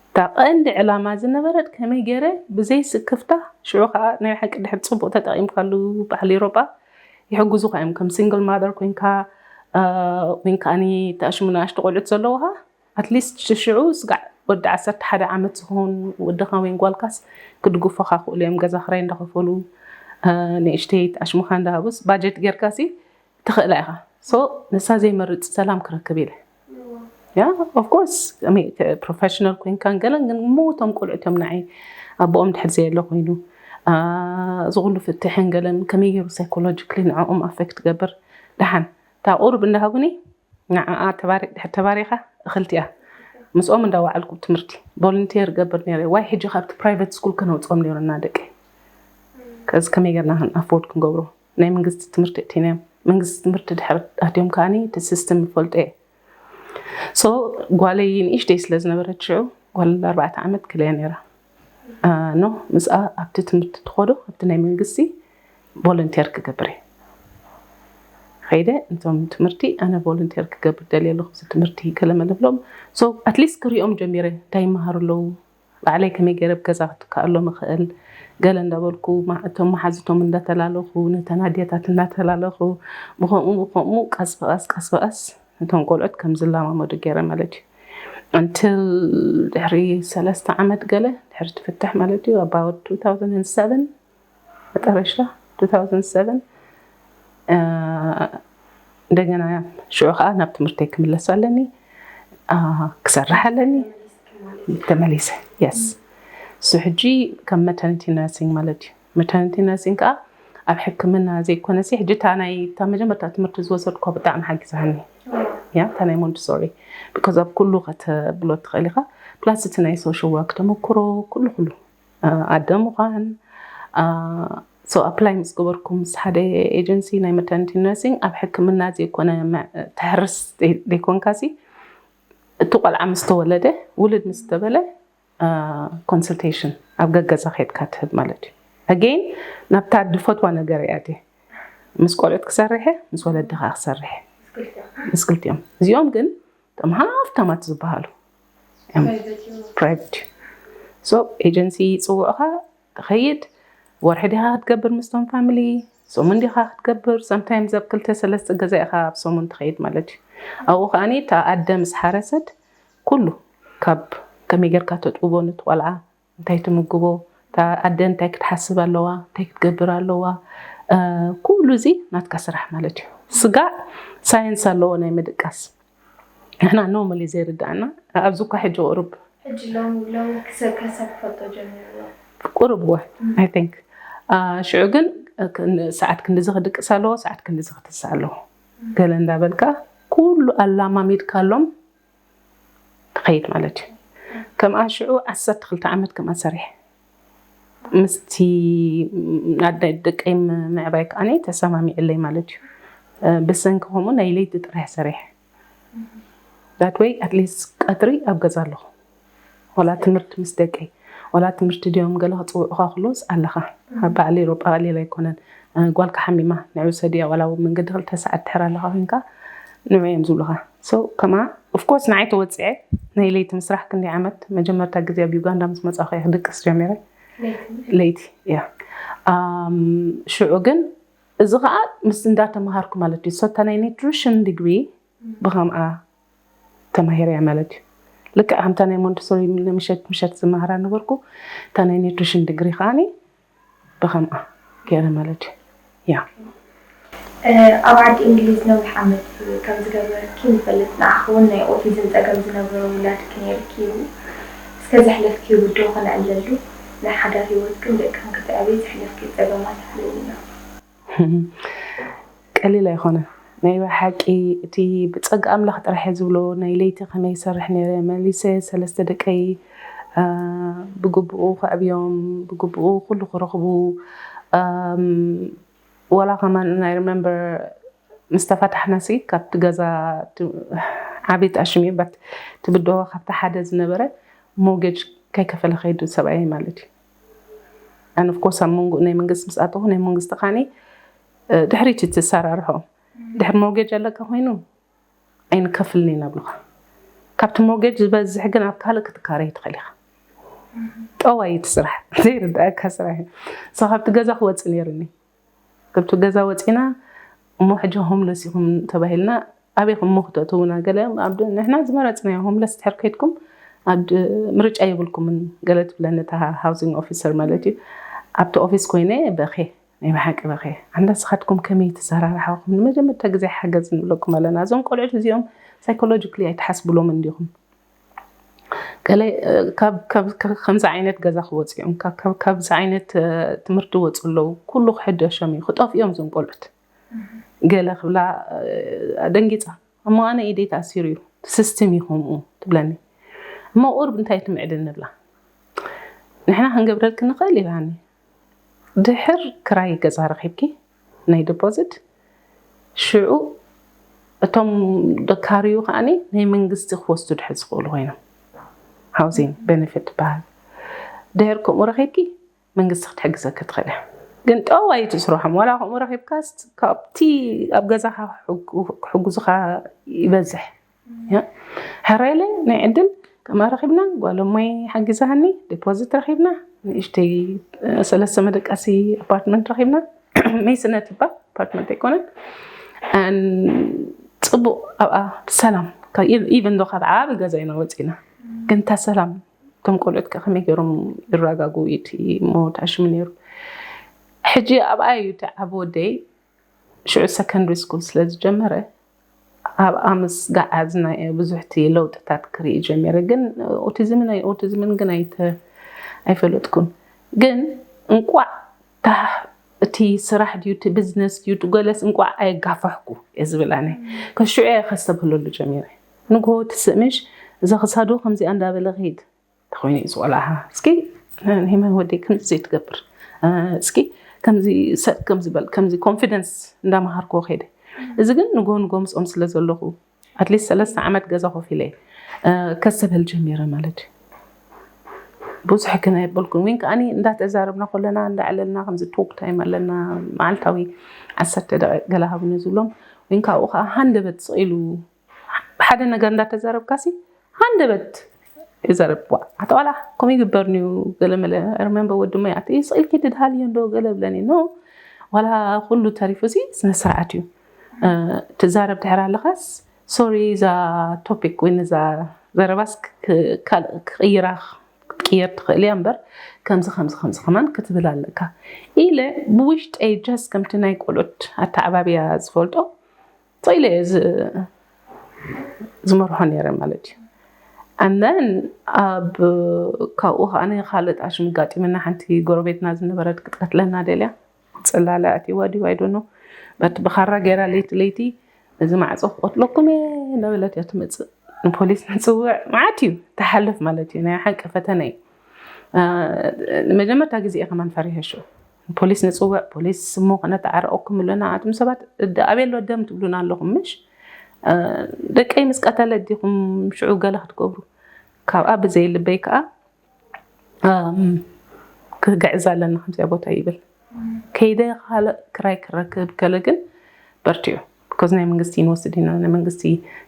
እታ ቀንዲ ዕላማ ዝነበረት ከመይ ገይረ ብዘይ ስክፍታ ሽዑ ከዓ ናይ ሓቂ ድሕር ፅቡቅ ተጠቂምካሉ ባህሊ ኤሮጳ ይሕግዙካ እዮም ከም ሲንግል ማደር ኮይንካ ወይን ከዓኒ ተኣሽሙ ንኣሽቱ ቆልዑት ዘለውካ ኣትሊስት ሽሽዑ ስጋዕ ወዲ ዓሰርተ ሓደ ዓመት ዝኸውን ወድኻ ወይን ጓልካስ ክድግፎኻ ክእሉ እዮም ገዛ ክራይ እንዳኸፈሉ ንእሽተይ ተኣሽሙኻ እንዳሃቡስ ባጀት ጌርካሲ ትኽእላ ኢኻ ሶ ንሳ ዘይመርፅ ሰላም ክረክብ ኢለ ያ ኦፍኮርስ ፕሮፌሽናል ኮይንካን ገለን ግን ሞቶም ቆልዑት እዮም ንዓይ ኣቦኦም ድሕር ዘየለ ኮይኑ እዚ ኩሉ ፍትሕን ገለን ከመይ ገይሩ ሳይኮሎጂካሊ ንዕኦም ኣፌክት ትገብር ደሓን እታ ቁሩብ እንዳሃቡኒ ንዓኣ ተባሪክ ድሕር ተባሪኻ እኽልቲ እያ ምስኦም እንዳወዓልኩ ትምህርቲ ቮለንቲር ገብር ነይረ ዋይ ሕጂ ካብቲ ፕራይቬት ስኩል ከነውፅኦም ነይሩና ደቂ ከዚ ከመይ ገርና ኣፎርድ ክንገብሮ ናይ መንግስቲ ትምህርቲ እቲናዮም መንግስቲ ትምህርቲ ድሕር ኣትዮም ከዓኒ እቲ ሲስተም ይፈልጦ እየ ሶ ጓለይ ንእሽተይ ስለ ዝነበረት ሽዑ ጓል ኣርባዕተ ዓመት ክልያ ነይራ ኖ ምስኣ ኣብቲ ትምህርቲ ትኸዶ ኣብቲ ናይ መንግስቲ ቮለንቲር ክገብር እየ ከይደ እንቶም ትምህርቲ ኣነ ቮለንቲር ክገብር ደልየ ኣለኹ እዚ ትምህርቲ ገለመለ ብሎም ሶ ኣትሊስት ክሪኦም ጀሚረ እንታይ ይመሃሩ ኣለዉ ባዕለይ ከመይ ገይረ ኣብ ገዛ ክትከኣሎም እኽእል ገለ እንዳበልኩ እቶም መሓዝቶም እንዳተላለኹ ነተን ኣዴታት እንዳተላለኹ ብኸምኡ ብኸምኡ ቀስ ብቐስ ቀስ ብቐስ ነቶም ቆልዑት ከም ዝለማመዱ ገይረ ማለት እዩ። Until ድሕሪ ሰለስተ ዓመት ገለ ድሕሪ ትፍትሕ ማለት እዩ about two thousand seven መጠረሽታ two thousand seven እንደገና ሽዑ ከዓ ናብ ትምህርተይ ክምለስ ኣለኒ ክሰርሕ ኣለኒ ተመሊሰ yes እሱ ሕጂ ከም maternity nursing ማለት እዩ maternity nursing ከዓ ኣብ ሕክምና ዘይኮነሲ ሕጂ እታ ናይ እታ መጀመርታ ትምህርቲ ዝወሰድኳ ብጣዕሚ ሓጊዛኒ ያ እታ ናይ ሞንትሶሪ because ኣብ ኩሉ ከተብሎ ትኽእል ኢኻ plus እቲ ናይ social work ተመክሮ ኩሉ ኩሉ ኣደ ምዃን so apply ምስ ገበርኩ ምስ ሓደ agency ናይ maternity nursing ኣብ ሕክምና ዘይኮነ ተሕርስ ዘይኮንካሲ እቲ ቆልዓ ምስ ተወለደ ውልድ ምስ ተበለ consultation ኣብ ገገዛ ከድካ ትህብ ማለት እዩ again ናብታ ድፈትዋ ነገር እያ ምስ ቆልዑት ክሰርሐ ምስ ወለዲ ከዓ ክሰርሐ ምስ ክልቲኦም እዚኦም ግን እቶም ሃፍታማት ዝበሃሉ እዮም። ፕራይቬት እዩ። ሶ ኤጀንሲ ይፅውዑኻ፣ ትኸይድ። ወርሒ ዲኻ ክትገብር ምስቶም ፋሚሊ፣ ሰሙን ዲኻ ክትገብር፣ ሳምታይምስ ኣብ ክልተ ሰለስተ ገዛ ኢኻ ኣብ ሰሙን ትኸይድ ማለት እዩ። ኣብኡ ከዓኒ እታ ኣደ ምስ ሓረሰት ኩሉ ካብ ከመይ ጌርካ ተጥብቦ ንቲ ቆልዓ፣ እንታይ ትምግቦ፣ እታ ኣደ እንታይ ክትሓስብ ኣለዋ፣ እንታይ ክትገብር ኣለዋ፣ ኩሉ እዚ ናትካ ስራሕ ማለት እዩ። ስጋዕ ሳይንስ ኣለዎ ናይ ምድቃስ። ንሕና ኖርማሊ ዘይርዳእና ኣብዚ እኳ ሕጂ ቁሩብ ሕጂ ሎም ሎም ክሰብ ከሰብ ክፈልጦ ጀሚርዎ። ቁሩብ ወ I think ሽዑ ግን ሰዓት ክንዲዚ ክድቅስ ኣለዎ፣ ሰዓት ክንዲዚ ክትስእ ኣለዎ ገለ እንዳበልካ ኩሉ ኣላማሚድካሎም ትኸይድ ማለት እዩ። ከምኣ ሽዑ ዓሰርተ ክልተ ዓመት ከምኣ ሰሪሐ ምስቲ ኣዳይ ደቀይ ምዕባይ ከዓኒ ተሰማሚዕለይ ማለት እዩ። ብሰንኪ ከምኡ ናይ ለይቲ ጥራሕ ሰሪሐ that way at least ቀትሪ ኣብ ገዛ ኣለኹ። ወላ ትምህርቲ ምስ ደቀይ ወላ ትምህርቲ ድዮም ገለ ክፅውዑኻ ክሎስ ኣለኻ። ኣብ በዓል ኤሮጳ ቀሊል ኣይኮነን። ጓልካ ሓሚማ ንዑ ሰድያ ዋላ መንገዲ ክልተ ሰዓት ድሕር ኣለኻ ኮንካ ንዑ እዮም ዝብሉኻ። So ከማ of course ንዓይ ተወፅዐ ናይ ለይቲ ምስራሕ ክንደይ ዓመት መጀመርታ ግዜ ኣብ ዩጋንዳ ምስ መፃኹ እየ ክድቅስ ጀሚረ። ለይቲ እያ። ሽዑ ግን እዚ ከዓ ምስ እንዳተምሃርኩ ማለት እዩ። So እታ ናይ ኒትሪሽን ዲግሪ ብኸምኣ ተማሂረ እያ ማለት እዩ። ልክዕ ከምታ ናይ ሞንተሶሪ ምሸት ምሸት ዝመሃራ ነበርኩ እታ ናይ ኒትሪሽን ዲግሪ ከዓኒ ብኸምኣ ገይረ ማለት እዩ። ያ ኣብ ዓዲ እንግሊዝ ነዊሕ ዓመት ከም ዝገበርኪ ንፈልጥ። ንዓኺ እውን ናይ ኦቲዝም ጸገም ዝነበሮ ውላድኪ ነይርኪ እዩ። እስከ ዘሕለፍኪ ውድኡ ከነዕለሉ፣ ናይ ሓዳር ህይወትክን ደቅክን ክትዕብይ ዘሕለፍኪ ጸገማት ኣዕልልና። ቀሊል ኣይኮነን ናይ ብሓቂ እቲ ብጸጋ ኣምላኽ ጥራሕ እየ ዝብሎ ናይ ለይቲ ከመይ ይሰርሕ ነይረ መሊሰ ሰለስተ ደቀይ ብግብኡ ከዕብዮም ብግብኡ ኩሉ ክረኽቡ ወላ ከማን ናይ ሪመምበር ምስ ተፋታሕና ሲ ካብቲ ገዛ ዓብይቲ ኣሽም እዩ በት ትብድሆ ካብቲ ሓደ ዝነበረ ሞጌጅ ከይከፈለ ከይዱ ሰብኣይ ማለት እዩ ኣን ኦፍኮርስ ኣብ መንጎ ናይ መንግስቲ ምስ ኣተኹ ናይ መንግስቲ ካኒ ድሕሪት ትሰራርሖ ድሕር ሞጌጅ ኣለካ ኮይኑ ኣይንከፍልን ኢና ብሉኻ ካብቲ ሞጌጅ ዝበዝሕ ግን ኣብ ካልእ ክትካረይ ትኽእል ኢኻ ጠዋይ እቲ ስራሕ ዘይርድኣካ ስራሕ እዩ ካብቲ ገዛ ክወፅእ ነይሩኒ ካብቲ ገዛ ወፂና እሞ ሕጂ ሆምለስ ኢኹም ተባሂልና ኣበይ ኹም ክትእትውና ገለ ንሕና ዝመረፅናዮ ሆምለስ ድሕር ከይድኩም ኣብ ምርጫ የብልኩምን ገለ ትብለኒ እታ ሃውሲንግ ኦፊሰር ማለት እዩ ኣብቲ ኦፊስ ኮይነ በኸ ናይ ብሓቂ በኸ ኣንዳ ስኻትኩም ከመይ ተሰራርሓኹም ንመጀመርታ ግዜ ሓገዝ ንብለኩም ኣለና እዞም ቆልዑት እዚኦም ሳይኮሎጂካሊ ኣይትሓስብሎምን እንዲኹም ገለ ከምዚ ዓይነት ገዛ ክወፅኦም ካብዚ ዓይነት ትምህርቲ ወፁ ኣለዉ ኩሉ ክሕደሾም እዩ ክጠፍኦም እዞም ቆልዑት ገለ ክብላ ደንጊፃ እሞ ኣነ ኢደይ ተኣሲሩ እዩ ስስቲም እዩ ከምኡ ትብለኒ እሞ ቁርብ እንታይ ትምዕድን ንብላ ንሕና ክንገብረልክ ንኽእል ኢላኒ ድሕር ክራይ ገዛ ረኺብኪ ናይ ዲፖዚት ሽዑ እቶም ደካርዩ ከዓኒ ናይ መንግስቲ ክወስዱ ድሕር ዝኽእሉ ኮይኖም ሃውዚንግ ቤነፊት ትበሃል ድሕር ከምኡ ረኺብኪ መንግስቲ ክትሕግዘኪ ትኽእል እያ ግን ጠዋይ ትስርሖም ዋላ ከምኡ ረኺብካስ ካብቲ ኣብ ገዛኻ ክሕግዙኻ ይበዝሕ ሕራይለ ናይ ዕድል ከምኣ ረኺብና ጓል እሞይ ሓጊዛሃኒ ዲፖዚት ረኺብና ንእሽተይ ሰለስተ መደቀሲ ኣፓርትመንት ረኺብና መይስነት ይባል ኣፓርትመንት ኣይኮነን ፅቡቅ ኣብኣ ብሰላም ኢቨን ዶ ካብ ዓብ ገዛ ኢና ወፂና ግን እታ ሰላም እቶም ቆልዑት ከ ከመይ ገይሮም ይረጋጉ እቲ ሞ ተኣሽሙ ነይሩ ሕጂ ኣብኣ እዩ እቲ ዓብ ወደይ ሽዑ ሰከንድሪ ስኩል ስለ ዝጀመረ ኣብኣ ምስ ገዓዝና እየ ብዙሕቲ ለውጥታት ክርኢ ጀሚረ ግን ኦቲዝምን ኣይ ኦቲዝምን ግን ኣይፈለጥኩን ግን እንቋዕ እቲ ስራሕ ድዩ እቲ ቢዝነስ ድዩ ገለስ እንቋዕ ኣየጋፋሕኩ እየ ዝብል ኣነ ከሽዑ እየ ከስተብህለሉ ጀሚረ ንግሆ ትስእምሽ እዛ ክሳዱ ከምዚኣ እንዳበለ ክሂድ ተኮይኑ እዩ ዝቆልዓኻ እስኪ ሂማን ወደይ ከምዚ ዘይትገብር እስኪ ከምዚ ሰብ ከምዚ በል ከምዚ ኮንፊደንስ እንዳመሃርክዎ ከይደ እዚ ግን ንጎ ንጎ ምስኦም ስለ ዘለኹ ኣትሊስት ሰለስተ ዓመት ገዛ ኮፍ ኢለ ከሰበል ጀሚረ ማለት እዩ ብዙሕ ግን ኣይበልኩን ወይን ከዓኒ እንዳተዛረብና ከለና እንዳዕለልና ከምዚ ቶክ ታይም ኣለና መዓልታዊ ዓሰርተ ደቂቅ ገለ ሃብኒ ዝብሎም ወይን ካብኡ ከዓ ሃንደበት ስቕ ኢሉ ሓደ ነገር እንዳተዛረብካሲ ሃንደበት ይዛረብ። ዋ ኣቶ ዋላ ከምኡ ይግበር ንዩ ገለ መለ። ሪመምበር ወዲ ሞይ ኣቲ ስቕ ኢልኪ ትድሃልዮ እንዶ ገለ ብለኒ። ኖ ዋላ ኩሉ ተሪፉ ሲ ስነ ስርዓት እዩ። ትዛረብ ድሕር ኣለኻስ ሶሪ እዛ ቶፒክ ወይ ነዛ ዘረባስ ካልእ ክቕይራ ክትቅየር ትኽእል እያ እምበር ከምዚ ከምዚ ከምዚ ከማን ክትብል ኣለካ ኢለ ብውሽጠይ ጀስ ከምቲ ናይ ቆልዑት ኣተዓባብያ ዝፈልጦ ተኢለ እየ ዝመርሖ ነይረ ማለት እዩ። ኣንደን ኣብ ካብኡ ከዓ ናይ ካልእ ኣሽም ጋጢመና ሓንቲ ጎረቤትና ዝነበረት ክትቀትለና ደልያ ጽላለ ኣትዋ ድዩ ኣይዶኖ በት ብኻራ ገይራ ለይቲ ለይቲ እዚ ማዕፆ ክቐትለኩም እየ እናበለት እያ ትመፅእ። ንፖሊስ ንፅውዕ መዓት እዩ ተሓልፍ ማለት እዩ። ናይ ሓቂ ፈተነ እዩ። ንመጀመርታ ግዜ እየ ከማን ፈሪሀ ሽዑ ፖሊስ ንፅውዕ ፖሊስ እሞ ከነተዓረቀኩም ኣለና ኣቱም ሰባት ኣበየሎ ደም ትብሉና ኣለኹም ምሽ ደቀይ ምስ ቀተለ ዲኹም ሽዑ ገለ ክትገብሩ። ካብኣ ብዘይ ልበይ ከዓ ክግዕዝ ኣለና ከምዚኣ ቦታ ይብል። ከይደ ካልእ ክራይ ክረክብ ከለ ግን በርትዑ ኮዝ ናይ መንግስቲ ንወስድ ኢና ናይ መንግስቲ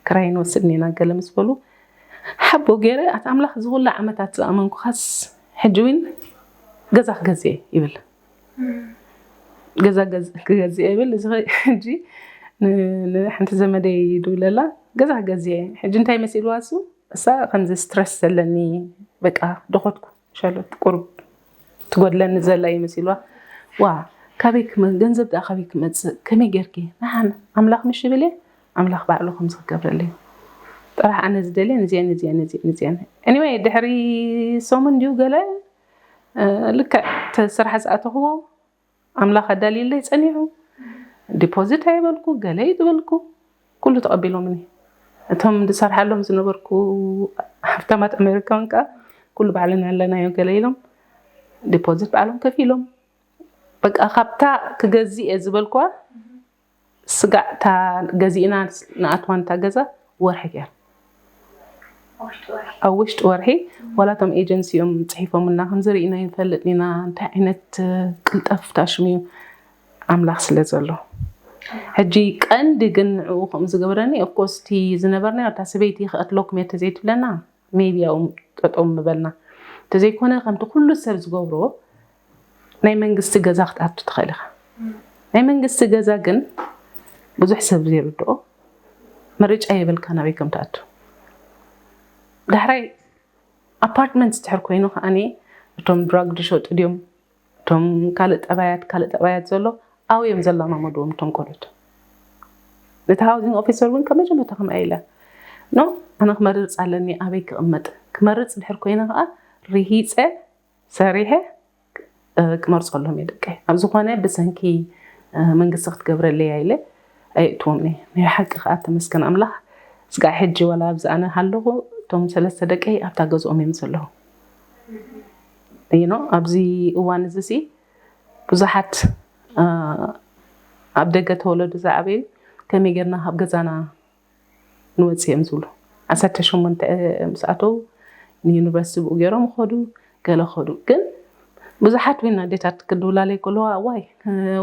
ክራይ ንወስድ ኢና ገለ ምስ በሉ ሓቦ ገይረ ኣቲ ኣምላኽ ዝኹላ ዓመታት ዝኣመንኩኻስ ሕጂ እውን ገዛ ክገዝእ ይብል። ገዛ ክገዝእ ይብል እዚ ሕጂ ንሓንቲ ዘመደይ ይድውለላ ገዛ ክገዝእ ሕጂ እንታይ መሲልዋ እሱ እሳ ከምዚ ስትረስ ዘለኒ በቃ ደኾትኩ ሸለት ቁሩብ ትጎድለኒ ዘላ ይመሲልዋ። ዋ ካበይ ገንዘብ ዳ ካበይ ክመፅእ ከመይ ጌርኪ ንሓን ኣምላኽ ምሽ ይብል እየ ኣምላኽ ባዕሉ ከምዚ ክገብረለይ ጥራሕ ኣነ ዝደልየ ንዚአን ንዚአን ንዚአን ንዚአን anyway ድሕሪ ሰሙን ድዩ ገለ ልክዕ ስራሕ ዝኣተኽዎ ኣምላኽ ኣዳልዩለይ ጸኒሑ ዲፖዚት ኣይበልኩ ገለ ይትበልኩ ኩሉ ተቐቢሎምኒ። እቶም ዝሰርሓሎም ዝነበርኩ ሃብታማት ኣሜሪካውን ከዓ ኩሉ ባዕልና ኣለናዮ ገለ ኢሎም ዲፖዚት ባዕሎም ከፊሎም በቃ ካብታ ክገዝእ እየ ዝበልኩዋ ስጋዕ እታ ገዚእና ንኣትዋ ንታ ገዛ ወርሒ ገይራ ኣብ ውሽጢ ወርሒ ዋላ እቶም ኤጀንሲ እዮም ፅሒፎምልና ከምዚ ርኢና ይንፈልጥ ኢና እንታይ ዓይነት ቅልጠፍ ታሽም እዩ ኣምላኽ ስለ ዘሎ ሕጂ ቀንዲ ግን ንዕኡ ከምኡ ዝገበረኒ ኦፍኮርስ እቲ ዝነበርና እታ ሰበይቲ ክቐትለኩም እየ ተዘይትብለና maybe ኣብኡ ጠጠው ምበልና እንተዘይኮነ ከምቲ ኩሉ ሰብ ዝገብሮ ናይ መንግስቲ ገዛ ክትኣቱ ትኽእል ኢኻ ናይ መንግስቲ ገዛ ግን ብዙሕ ሰብ ዘይርድኦ ምርጫ የብልካ ናበይ ከም ትኣቱ ዳሕራይ ኣፓርትመንት ዝድሕር ኮይኑ ከዓኒ እቶም ድራግ ዝሸጡ ድዮም እቶም ካልእ ጠባያት ካልእ ጠባያት ዘሎ ኣብኡ እዮም ዘላማመድዎም እቶም ቆልዑት ነቲ ሃውዚንግ ኦፊሰር እውን ካብ መጀመርታ ከምኣ ኢለ ኖ ኣነ ክመርፅ ኣለኒ ኣበይ ክቕመጥ ክመርፅ ድሕር ኮይነ ከዓ ርሂፀ ሰሪሐ ክመርፀሎም እየ ደቀይ ኣብ ዝኾነ ብሰንኪ መንግስቲ ክትገብረለይ ኢለ ኣየእትዎም እየ ናይ ሓቂ ከዓ ተመስገን ኣምላኽ ስጋዕ ሕጂ ዋላ ኣብዚ ኣነ ሃለኹ እቶም ሰለስተ ደቀይ ኣብታ ገዝኦም እዮም ዘለዉ you know ኣብዚ እዋን እዚ ሲ ብዙሓት ኣብ ደገ ተወለዱ ዝዓበዩ ከመይ ጌርና ካብ ገዛና ንወፅእ እዮም ዝብሉ ዓሰርተ ሸሞንተ ምስ ኣተው ንዩኒቨርሲቲ ብኡ ገይሮም ኸዱ ገለ ኸዱ ግን ብዙሓት ዊና ኣዴታት ክድውላለይ ከለዋ ዋይ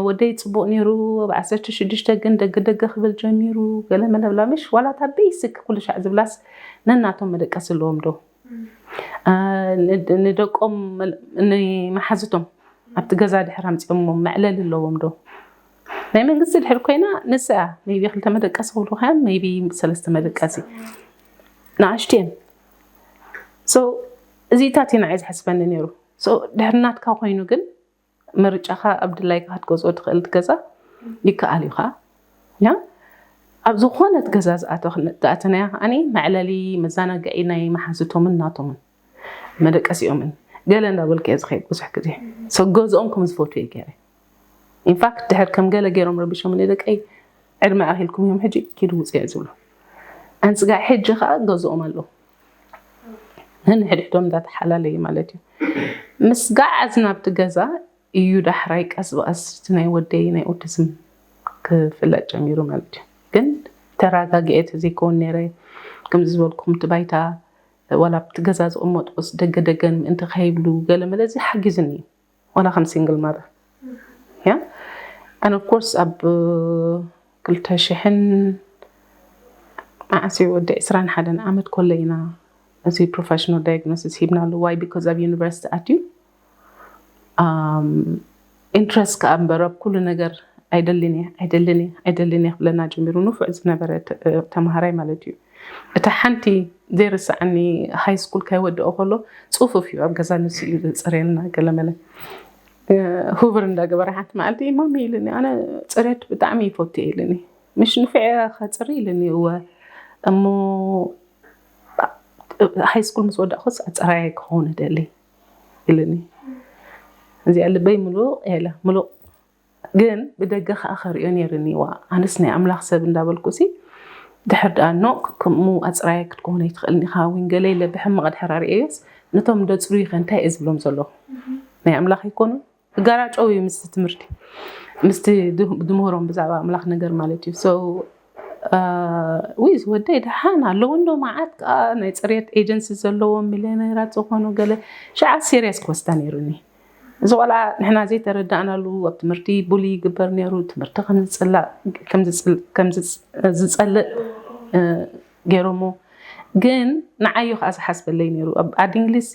ወደይ ፅቡቅ ነይሩ ኣብ ዓሰርተ ሽዱሽተ ግን ደገ ደገ ክብል ጀሚሩ ገለ መለብላ ምሽ ዋላታ ቤይስክ ኩሉ ሻዕ ዝብላስ ነናቶም መደቀሲ ኣለዎም ዶ ንደቆም ንመሓዝቶም ኣብቲ ገዛ ድሕር ኣምፅኦሞ መዕለሊ ኣለዎም ዶ ናይ መንግስቲ ድሕር ኮይና ንስኣ maybe ክልተ መደቀሲ ክብሉ ከያን maybe ሰለስተ መደቀሲ ንኣሽትየን so እዚታት እዩ ንዓይ ዝሓስበኒ ነይሩ so ድሕር ናትካ ኮይኑ ግን ምርጫኻ ኣብ ድላይካ ክትገዝኦ ትኽእል ገዛ ይከኣል እዩ ከዓ ያ ኣብ ዝኾነት ገዛ ዝኣተናያ ከዓ መዕለሊ መዘናግዒ ናይ መሓዝቶምን ናቶምን መደቀሲኦምን ገለ እንዳበልከ እየ ዝኸይድ ብዙሕ ግዜ so ገዝኦም ከም ዝፈትው እየ ገይረ ኢንፋክት ድሕር ከም ገለ ገይሮም ረቢሾምኒ ደቀይ ዕድመ ኣኺልኩም እዮም ሕጂ ኪዱ ውፅእ ዝብሉ ኣንስጋዕ ሕጂ ከዓ ገዝኦም ኣለዉ ነንሕድሕዶም እንዳተሓላለዩ ማለት እዩ ምስ ገዓዝ ናብቲ ገዛ እዩ ዳሕራይ ቀስ ብቐስ እቲ ናይ ወደይ ናይ ኦቲዝም ክፍለጥ ጀሚሩ ማለት እዩ ግን ተረጋጊኤ ተዘይከውን ነይረ ከምዚ ዝበልኩም እቲ ባይታ ዋላ ኣብቲ ገዛ ዝቕመጡስ ደገ ደገን ምእንቲ ከይብሉ ገለ መለ እዚ ሓጊዝኒ እዩ ዋላ ከም ሲንግል ማዘር ያ and of course ኣብ ክልተ ሽሕን መዓስ እዩ ወዲ ዕስራን ሓደን ዓመት ኮለ ኢና እዚ professional diagnosis ሂብናሉ። Why? Because ኣብ ዩኒቨርሲቲ ኣትዩ ኢንትረስት ከኣ እምበር ኣብ ኩሉ ነገር ኣይደልን እየ ኣይደልን እየ ኣይደልን እየ ክብለና ጀሚሩ። ንፉዕ ዝነበረ ተምሃራይ ማለት እዩ። እታ ሓንቲ ዘይርስዓኒ ሃይ ስኩል ከይወድኦ ከሎ ፅፉፍ እዩ ኣብ ገዛ ንሱ እዩ ዘፅርየልና ገለመለ። ሁቨር እንዳገበረ ሓንቲ መዓልቲ ማሚ ኢልኒ፣ ኣነ ፅሬት ብጣዕሚ ይፈቱ እየ ኢልኒ። ምሽ ንፍዕ ከፅሪ ኢልኒ። እወ እሞ ሃይ ስኩል ምስ ወዳእኩስ ኣፀራይ ክኸውን ደሊ ኢልኒ። እዚኣ ልበይ ምሉቕ ኢለ ምሉቕ። ግን ብደገ ከዓ ከርእዮ ነይርኒ። ዋ ኣነስ ናይ ኣምላኽ ሰብ እንዳበልኩ ሲ ድሕር ደኣ ኖ ከምኡ ኣፅራይ ክትከውን ኣይትኽእልን ኢኻ። ወንገለ ኢለ ብሕማቕ ድሕር ኣርእየዮስ ነቶም ደፅሩ ይኸ እንታይ እየ ዝብሎም ዘለኹ? ናይ ኣምላኽ ኣይኮኑን። ጋራጨው እዩ ምስቲ ትምህርቲ ምስቲ ድምህሮም ብዛዕባ ኣምላኽ ነገር ማለት እዩ። So ወይ ዝወደይ ደሓን ኣለዎ እንዶ መዓት ከዓ ናይ ፅሬት ኤጀንሲ ዘለዎም ሚሊዮነራት ዝኾኑ ገለ ሸዓ ሲሪየስ ክወስዳ ነይሩኒ። እዚ ቆልዓ ንሕና ዘይተረዳእናሉ ኣብ ትምህርቲ ቡሊ ይግበር ነይሩ። ትምህርቲ ከምዝፀልእ ገይሮሞ ግን ንዓዩ ከዓ ዝሓስበለይ ነይሩ። ኣብ ዓዲ እንግሊዝሲ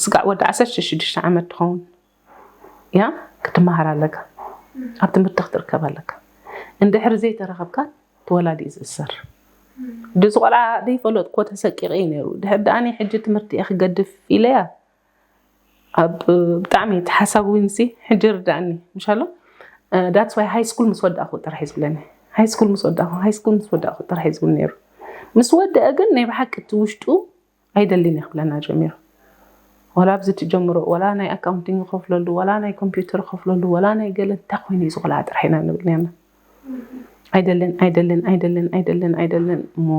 ስጋዕ ወዲ ዓሰርተ ሽዱሽተ ዓመት ትኸውን እያ ክትመሃር ኣለካ። ኣብ ትምህርቲ ክትርከብ ኣለካ። እንድሕሪ ዘይተረኸብካ ትወላዲ ዝእሰር ድዚ ቆልዓ ዘይፈለጥኮ ተሰቂቀ እዩ ነይሩ። ድሕር ደኣኒ ሕጂ ትምህርቲ እየ ክገድፍ ኢለያ ኣብ ብጣዕሚ እቲ ሓሳብ ዊንሲ ሕጂ ርዳእኒ ምሻሎ። That's why ሃይ ስኩል ምስ ወዳእኩ ጥራሕ እዩ ዝብለኒ። ሃይ ስኩል ምስ ወዳእኩ ሃይ ስኩል ምስ ወዳእኩ ጥራሕ እዩ ዝብል ነይሩ። ምስ ወደአ ግን ናይ ብሓቂ እቲ ውሽጡ ኣይደልን እየ ክብለና ጀሚሩ። ወላ ኣብዚ ትጀምሮ ወላ ናይ ኣካውንቲንግ ከፍለሉ ወላ ናይ ኮምፒውተር ከፍለሉ ወላ ናይ ገለ እንታይ ኮይኑ እዩ ዝቆልዓ ጥራሕ ኢና ንብል ነርና። ኣይደልን ኣይደልን ኣይደልን ኣይደልን ኣይደልን እሞ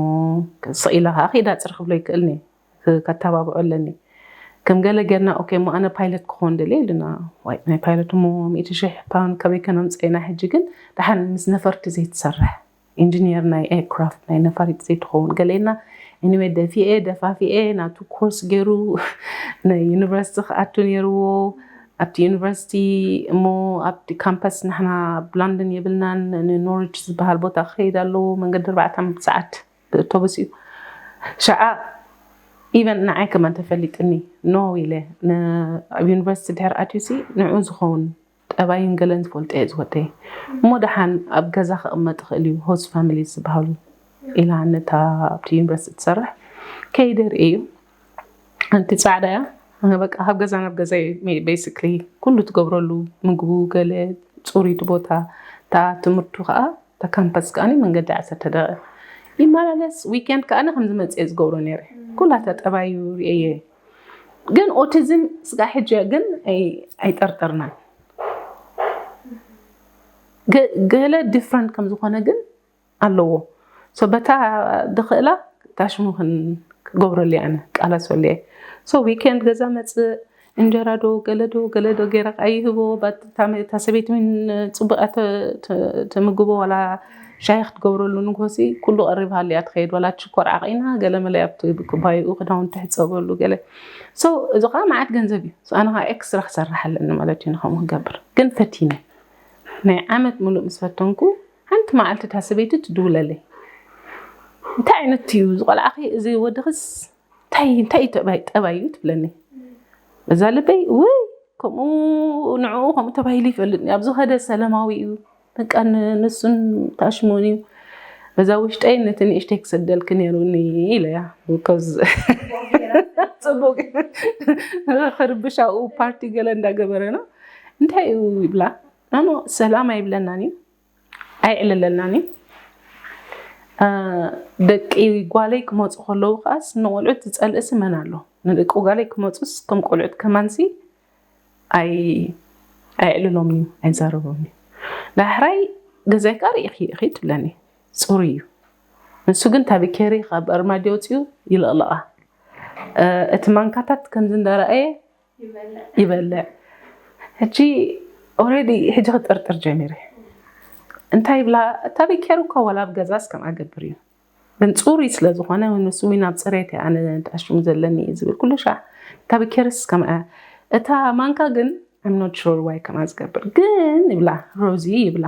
ስቕ ኢላ ከዓ ከይዳ ፅር ክብሎ ይክእልኒ። ከተባብዖ ኣለኒ። ከም ገለ ጌርና ኦኬ እሞ ኣነ ፓይለት ክኾን ደልየ ኢሉና። ዋይ ናይ ፓይለት እሞ ሚእቲ ሽሕ ፓውንድ ከመይ ከነምፅኦ ኢና? ሕጂ ግን ደሓን ምስ ነፈርቲ ዘይትሰርሕ ኢንጂኒየር ናይ ኤርክራፍት ናይ ነፋሪት ዘይትኸውን ገለና። Anyway ደፊኤ ደፋፊኤ ናቱ ኮርስ ገይሩ ንዩኒቨርሲቲ ክኣቱ ነይርዎ። ኣብቲ ዩኒቨርሲቲ እሞ ኣብቲ ካምፓስ ንሕና ኣብ ሎንደን የብልናን ንኖሪች ዝበሃል ቦታ ክኸይድ ኣለዎ መንገዲ ኣርባዕተ ሰዓት ብእቶቡስ እዩ። ሸዓ ኢቨን ንዓይ ከማን ተፈሊጥኒ ኖ ኢለ ኣብ ዩኒቨርሲቲ ድሕር ኣትዩሲ ንዑ ዝኸውን ጠባይን ገለን ዝፈልጦ እየ ዝወደይ። እሞ ደሓን ኣብ ገዛ ክቕመጥ ይኽእል እዩ ሆስት ፋሚሊ ዝበሃሉ ኢላ ነታ ኣብቲ ዩኒቨርሲቲ ትሰርሕ ከይደ ርእየ እዩ። ኣንቲ ፃዕዳ እያ በቃ ካብ ገዛ ናብ ገዛ ቤሲክሊ ኩሉ ትገብረሉ ምግቡ ገለ ፅሩይቲ ቦታ እታ ትምህርቱ ከዓ እታ ካምፓስ ከዓኒ መንገዲ ዓሰርተ ደቂቕ ይመላለስ። ዊኬንድ ከዓኒ ከም ዝመፅእ ዝገብሮ ነይረ ኩላታ ጠባዩ ርእየ። ግን ኦቲዝም ስጋ ሕጂ ግን ኣይጠርጠርናን። ገለ ዲፍረንት ከም ዝኾነ ግን ኣለዎ። በታ ድኽእላ ታሽሙ ክገብረሉ ኣነ ቃላሰሉ እየ። ዊኬንድ ገዛ መፅእ እንጀራ ዶ ገለ ዶ ገለ ዶ ገይረ ከዓ ይህቦ። እታ ሰበይቲ ምን ፅቡቅ ትምግቦ ዋላ ሻሂ ክትገብረሉ ንጎሲ ኩሉ ቀሪባሉ እያ ትኸይድ። ዋላ ሽኮር ዓቂና ገለ መለ ኣብቲ ኩባይኡ ክዳውንቲ ትሕፀበሉ ገለ። እዚ ከዓ መዓት ገንዘብ እዩ። ኣነ ከዓ ኤክስትራ ክሰርሕ ኣለኒ ማለት እዩ ንከምኡ ክገብር ግን ፈቲነ ናይ ዓመት ሙሉእ ምስ ፈተንኩ ሓንቲ መዓልቲ እታ ሰበይቲ ትድውለለይ። እንታይ ዓይነት እዩ ዝቆልዓኺ እዚ ወድኽስ እንታይ እንታይ እዩ ጠባይ ጠባይ እዩ ትብለኒ። በዛ ልበይ ውይ ከምኡ ንዕኡ ከምኡ ተባሂሉ ይፈልጥ ኣብ ዝኸደ ሰለማዊ እዩ በቃ ንሱን ታሽሞን እዩ። በዛ ውሽጠይ ነቲ ንእሽተይ ክሰደልክ ነይሩኒ ኢለያ። ጽቡቅ ክርብሻኡ ፓርቲ ገለ እንዳገበረ ነው እንታይ እዩ ይብላ። ኣኖ ሰላም ኣይብለናን እዩ ኣይዕልለልናን እዩ። ደቂ ጓለይ ክመፁ ከለዉ ከዓስ ንቆልዑት ዝፀልእሲ መን ኣሎ? ንደቂ ጓለይ ክመፁስ ከም ቆልዑት ከማንሲ ኣይዕልሎም እዩ ኣይዛረቦም እዩ። ዳሕራይ ገዛይ ከዓ ርኢኺ ኢኺ ትብለኒ። ፅሩ እዩ ንሱ ግን ታቢኬሪ ካብ ኣርማዲ ወፅኡ ይልቕልቓ። እቲ ማንካታት ከምዚ እንዳረኣየ ይበልዕ። ሕጂ ኦረዲ ሕጂ ክጥርጥር ጀሚረ። እንታይ ይብላ እታ ቤኬር እኮ ወላ ኣብ ገዛስ ከምኣ ገብር እዩ ግን ፅሩይ ስለ ዝኾነ ንሱ ዊን ኣብ ፅሬት እየ ኣነ ተኣሽሙ ዘለኒ እዩ ዝብል ኩሉ ሻዕ። እታ ቤኬርስ ከምኣ እታ ማንካ ግን I'm not sure why ከምኣ ዝገብር ግን ይብላ ሮዚ ይብላ።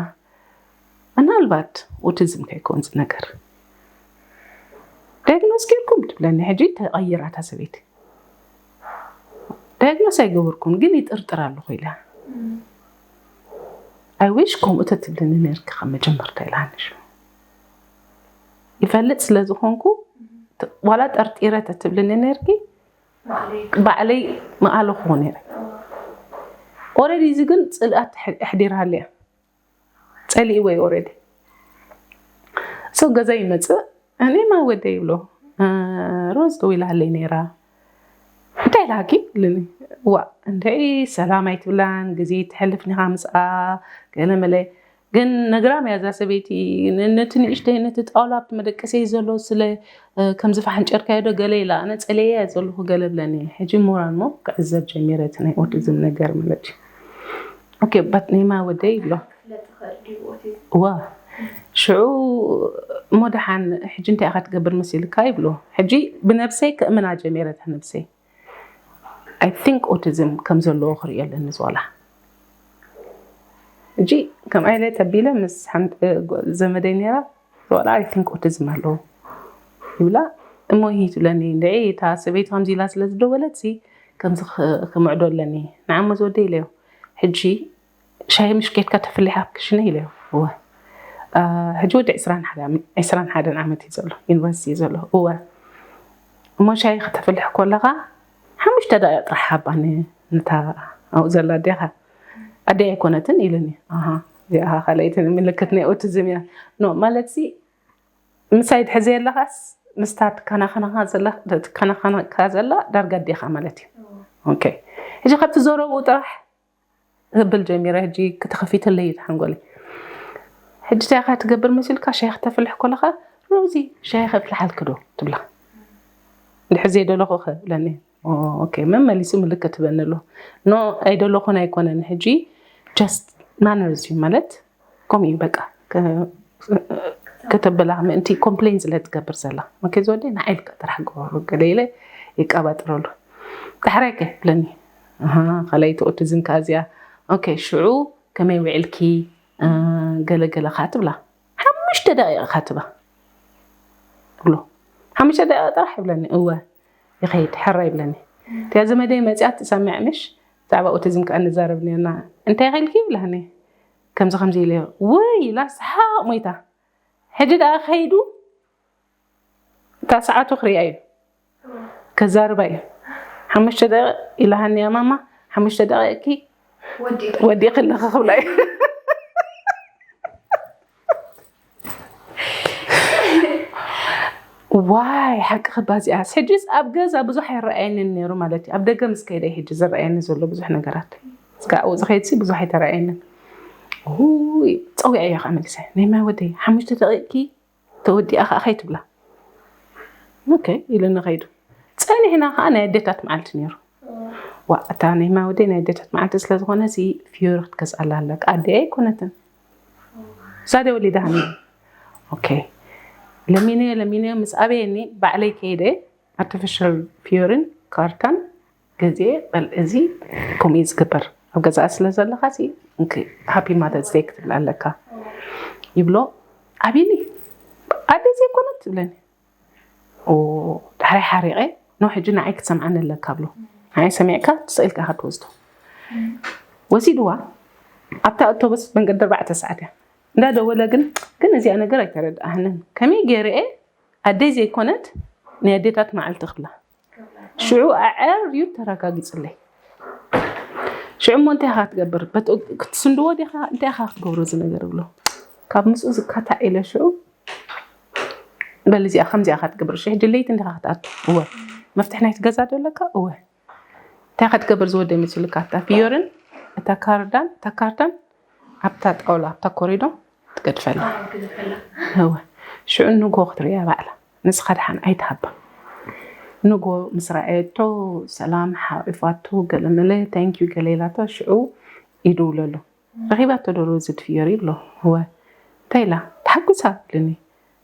ምናልባት ኦቲዝም ከይከውን ዝነገር ዳያግኖስ ጌርኩም ትብለኒ። ሕጂ ተቐይራታ ሰበይቲ። ዳያግኖስ ኣይገበርኩም ግን ይጥርጥር ኣለኹ ኢላ። I wish ከምኡ ተትብልኒ ነርኪ ካብ መጀመርታ ኢላኒ። ይፈልጥ ስለ ዝኾንኩ ዋላ ጠርጢረ ተትብልኒ ነርኪ ባዕለይ ምኣለኹ ነረ። ኦረዲ እዚ ግን ፅልኣት ኣሕዲራለ እያ። ጸሊእወይ ኦረዲ። So ገዛ ይመጽእ። እኔ ማወደ ይብሎ፣ ሮዝ ደው ኢላሃለይ ነይራ። እንታይ ኢላሃኪ? ልኒ። ዋ እንታይ ሰላም ኣይትብላን፣ ግዜ ትሕልፍ ኒኻ ምስኣ። ገለ መለ። ግን ነግራም እያ እዛ ሰበይቲ። ነቲ ንእሽተይ ነቲ ጣውላ ኣብቲ መደቀሰይ ዘሎ ስለ ከምዚ ፋሕንጨርካዮ ዶ ገለ ኢላ፣ ኣነ ጸለየ እያ ዘለኹ ገለ ብለኒ። ሕጂ ሞራን ሞ ክዕዘብ ጀሚረ እቲ ናይ ኦቲዝም ነገር ማለት እዩ። ኦኬ ባት ኔማ ወደይ ይብሎ። ዋ ሽዑ እሞ ደሓን ሕጂ እንታይ ኢኻ ትገብር መሲልካ ይብሎ። ሕጂ ብነብሰይ ክእምና ጀሚረ እታ ነብሰይ። I think ኦቲዝም ከም ዘለዎ ክርእዮ ኣለኒ ዝዋላ። ሕጂ ከም ኣይለ ተቢለ ምስ ሓንቲ ዘመደይ ነይራ ዝዋላ I think ኦቲዝም ኣለዎ ይብላ። እሞ ይህ ትብለኒ እንድዒ እታ ሰበይቲ ከምዚ ኢላ ስለ ዝደወለት ሲ ከምዚ ክምዕዶ ኣለኒ። ንዓሞ ዝወደ ኢለዮ። ሕጂ ሻሂ ምሽ ኬድካ ተፍልሕ ኣብ ክሽነ ኢለዮ። እወ። ሕጂ ወዲ ዕስራን ሓደን ዓመት እዩ ዘሎ፣ ዩኒቨርሲቲ እዩ ዘሎ። እወ። እሞ ሻሂ ከተፍልሕ ከለኻ ሓሙሽተ ደቂቕ ጥራሕ ሃባ ንታ ኣብኡ ዘላ ኣዴኻ። ኣደይ ኣይኮነትን ኢሉኒ። ኣሃ፣ እዚኣ ካልኣይቲ ምልክት ናይ ኦቲዝም እያ። ኖ ማለት ሲ ምሳይ ትሕዘ ኣለኻስ ምስታ ትከናኸነካ ዘላ ትከናኸነካ ዘላ ዳርጋ ኣዴኻ ማለት እዩ። ኦኬ። ሕጂ ካብቲ ዘረብኡ ጥራሕ ክብል ጀሚረ። ሕጂ ክትኸፊተለይ እዩ ሓንጎለይ። ሕጂ እንታይ ኢኻ ትገብር መሲልካ ሻሂ ክተፍልሕ ከለኻ ሮዚ ሻሂ ከፍልሓልኪ ዶ ትብላ። እንድሕር ዘይደለኹ ከ ብለኒ። ኦኬ መመሊሱ ምልክት ትበኒ ኣሎ። ኖ ኣይደለኹን ኣይኮነን። ሕጂ just manners እዩ ማለት ከምኡ እዩ በቃ። ከተብላ ምእንቲ ኮምፕሌን ስለ ትገብር ዘላ መከ ዝወደ ንዓይ ኢልካ ጥራሕ ገበሩ ገለ ኢለ ይቀባጥረሉ። ዳሕራይ ከ ብለኒ። ኣሃ ካልኣይቲ ኦቲዝም ከኣ እዚኣ። ኦኬ ሽዑ ከመይ ውዕልኪ? ገለገለ ከኣ ትብላ። ሓሙሽተ ደቂቕ ከኣ ትባ ብሎ። ሓሙሽተ ደቂቕ ጥራሕ ይብለኒ። እወ ይኸይድ ሕራ ይብለኒ። እቲያ ዘመደይ መፅያ ትሰምዕ ምሽ ብዛዕባ ኦቲዝም ከኣ ንዛረብ ነርና። እንታይ ኸይልኪ ይብላኒ። ከምዚ ከምዚ ኢለ ወይ ኢላ ሰሓቕ ሞይታ። ሕጂ ደኣ ከይዱ እታ ሰዓቱ ክሪኣ እዩ ከዛርባ እዩ። ሓሙሽተ ደቂቕ ኢላሃኒ እያ ማማ። ሓሙሽተ ደቂቕኪ ወዲእኺ ኣለኺ ክብላ እዩ። ዋይ ሓቂ ክባ እዚኣስ ሕጂስ ኣብ ገዛ ብዙሕ ኣይረኣየንን ነይሩ ማለት እዩ። ኣብ ደገ ምስ ከይደ ሕጂ ዝረኣየኒ ዘሎ ብዙሕ ነገራት እስካ ኣብኡ ዝኸይድሲ ብዙሕ ኣይተረኣየንን። ውይ ፀዊዐያ ከዓ መሊሰ ናይ ማይ ወደይ ሓሙሽተ ደቂቕኪ ተወዲኣ ከዓ ከይትብላ ኦኬ ኢሉኒ ከይዱ። ፀኒሕና ከዓ ናይ ኣዴታት መዓልቲ ነይሩ። ዋ እታ ናይ ማይ ወደይ ናይ ኣዴታት መዓልቲ ስለዝኾነ ሲ ፍዮሪ ክትገዝኣላ ኣለካ ኣደይ ኣይኮነትን ሳደ ወሊዳ ሃኒ ኦኬ ለሚነዮ ለሚነዮ ምስ ኣበየኒ ባዕለይ ከይደ ኣርቲፊሻል ፍዮሪን ካርታን ገዚኤ በል እዚ ከምኡ እዩ ዝግበር ኣብ ገዛኣ ስለ ዘለኻ ሲ ሃፒ ማተርስ ደይ ክትብል ኣለካ ይብሎ። ኣቢኒ ኣደ ዘይኮነት ትብለኒ ዳሕራይ ሓሪቐ ኖ ሕጂ ንዓይ ክትሰምዓኒ ኣለካ ብሎ ንዓይ ሰሚዕካ ትስኢልካ ኢኻ ትወስዶ ወሲድዋ ኣብታ ኣውቶቡስ መንገዲ ኣርባዕተ ሰዓት እያ እንዳደወለ ግን ግን እዚኣ ነገር ኣይተረድኣህንን ከመይ ገይረ ኣደይ ዘይኮነት ናይ ኣዴታት መዓልቲ ክብላ ሽዑ ኣዐርዩ ተረጋጊፅለይ ሽዑ እሞ እንታይ ኢኻ ክትገብር ክትስንድዎ ዲኻ እንታይ ኢኻ ክትገብሮ እዚ ነገር ብሎ ካብ ምስኡ ዝካታዕ ኢለ ሽዑ በል እዚኣ ከምዚኣ ኢኻ ትገብር ሽሕ ድለይቲ እንዲኻ ክትኣቱ እወ መፍትሒ ናይቲ ገዛ ዶ ኣለካ እወ እንታይ ኢኻ ትገብር ዝወደ መሲሉካ እታ ፍዮርን እታ ካርዳን እታ ካርዳን ኣብታ ጣውላ ኣብታ ኮሪዶ ትገድፈላ እወ ሽዑ ንጎ ክትርእያ ባዕላ ንስኻ ድሓን ኣይትሃባ ንጎ ምስ ረኣየቶ ሰላም ሓቂፋቶ ገለመለ ታንኪዩ ገለ ኢላቶ ሽዑ ይድውለሉ ረኺባቶ ዶ ሮዚ ትፍዮሪ ይብሎ እወ እንታይ ኢላ ተሓጉሳ ኢሉኒ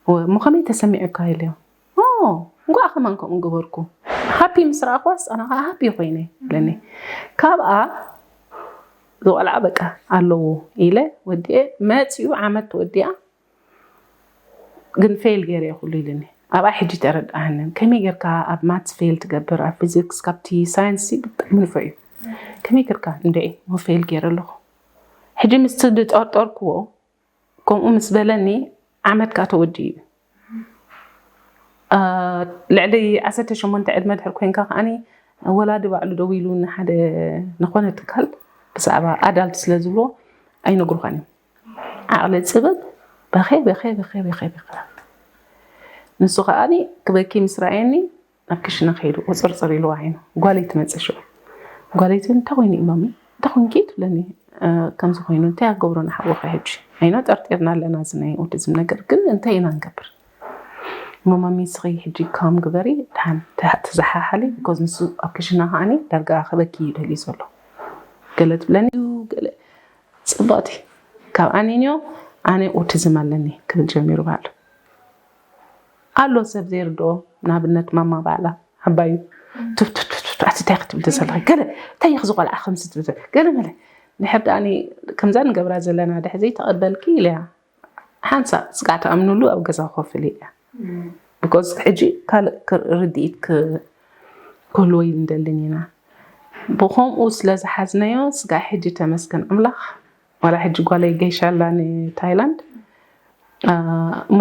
እወ እሞ ከመይ ተሰሚዑካ ኢለዮ እንኳዕ ከማን ከምኡ ገበርኩ ሃፒ ምስ ረኣኽዋስ ኣነ ከዓ ሃፒ ኮይነ ኢለኒ ካብኣ ዝቆልዓ በቃ ኣለዎ ኢለ ወዲኤ መፂኡ ዓመት ተወዲኣ ግን ፌል ገይረ ኩሉ ኢልኒ ኣብኣ ሕጂ ተረድኣንን። ከመይ ጌርካ ኣብ ማትስ ፌል ትገብር፣ ኣብ ፊዚክስ ካብቲ ሳይንስ ብጣዕሚ ንፉዕ እዩ። ከመይ ጌርካ እንደ ሞ ፌል ገይረ ኣለኹ። ሕጂ ምስቲ ዝጠርጠርክዎ ከምኡ ምስ በለኒ ዓመትካ ተወዲኡ እዩ። ልዕሊ ዓሰርተ ሸሞንተ ዕድመ ድሕር ኮይንካ ከዓኒ ወላዲ ባዕሉ ደው ኢሉ ንሓደ ንኾነ ትካል ብዛዕባ ኣዳልት ስለ ዝብሎ ኣይነግሩኻን እዮም። ዓቕሊ ፅብብ በኸ በኸ በኸ በኸ በኸ ንሱ ከዓኒ ክበኪ ምስ ረኣየኒ ናብ ክሽነ ከይዱ ቁፅርፅር ኢሉ ዓይኑ ጓለይ ትመፅእ ሽዑ ጓለይ ትብል እንታይ ኮይኑ እዩ ማሚ እንታይ ኮንኪ ትብለኒ። ከምዚ ኮይኑ እንታይ ኣገብሮ ንሓወካ ሕጂ ኣይኖ ጠርጢርና ኣለና እዚ ናይ ኦቲዝም ነገር ግን እንታይ ኢና ንገብር? እሞ ማሚ ስኺ ሕጂ ካም ግበሪ ድሓን ተዝሓሓሊ because ንሱ ኣብ ክሽና ከዓኒ ዳርጋ ክበኪ እዩ ደልዩ ዘሎ። ገለ ትብለኒ ገለ ፅብቕቲ ካብ ኣኒንዮ ኣነ ኦቲዝም ኣለኒ ክብል ጀሚሩ ባዕሉ። ኣሎ ሰብ ዘይርድኦ ንኣብነት ማማ ባዕላ ዓባዩ ቱፍቱፍቱፍቱ ኣቲ እንታይ ክትብል ተዘለኺ ገለ እንታይ ይኽ ዝቆልዓ ከምዚ ትብል ገለ መለ ንሕር ደኣኒ ከምዛ ንገብራ ዘለና ድሕ ዘይተቐበልኪ ኢለያ ሓንሳ ስጋዕ ተኣምኑሉ ኣብ ገዛ ኮፍል እያ because ሕጂ ካልእ ርድኢት ክህልዎ ይንደልን ኢና ብኸምኡ ስለ ዝሓዝናዮ ስጋዕ ሕጂ ተመስገን ኣምላኽ ዋላ ሕጂ ጓለይ ገይሻ ኣላ ንታይላንድ እሞ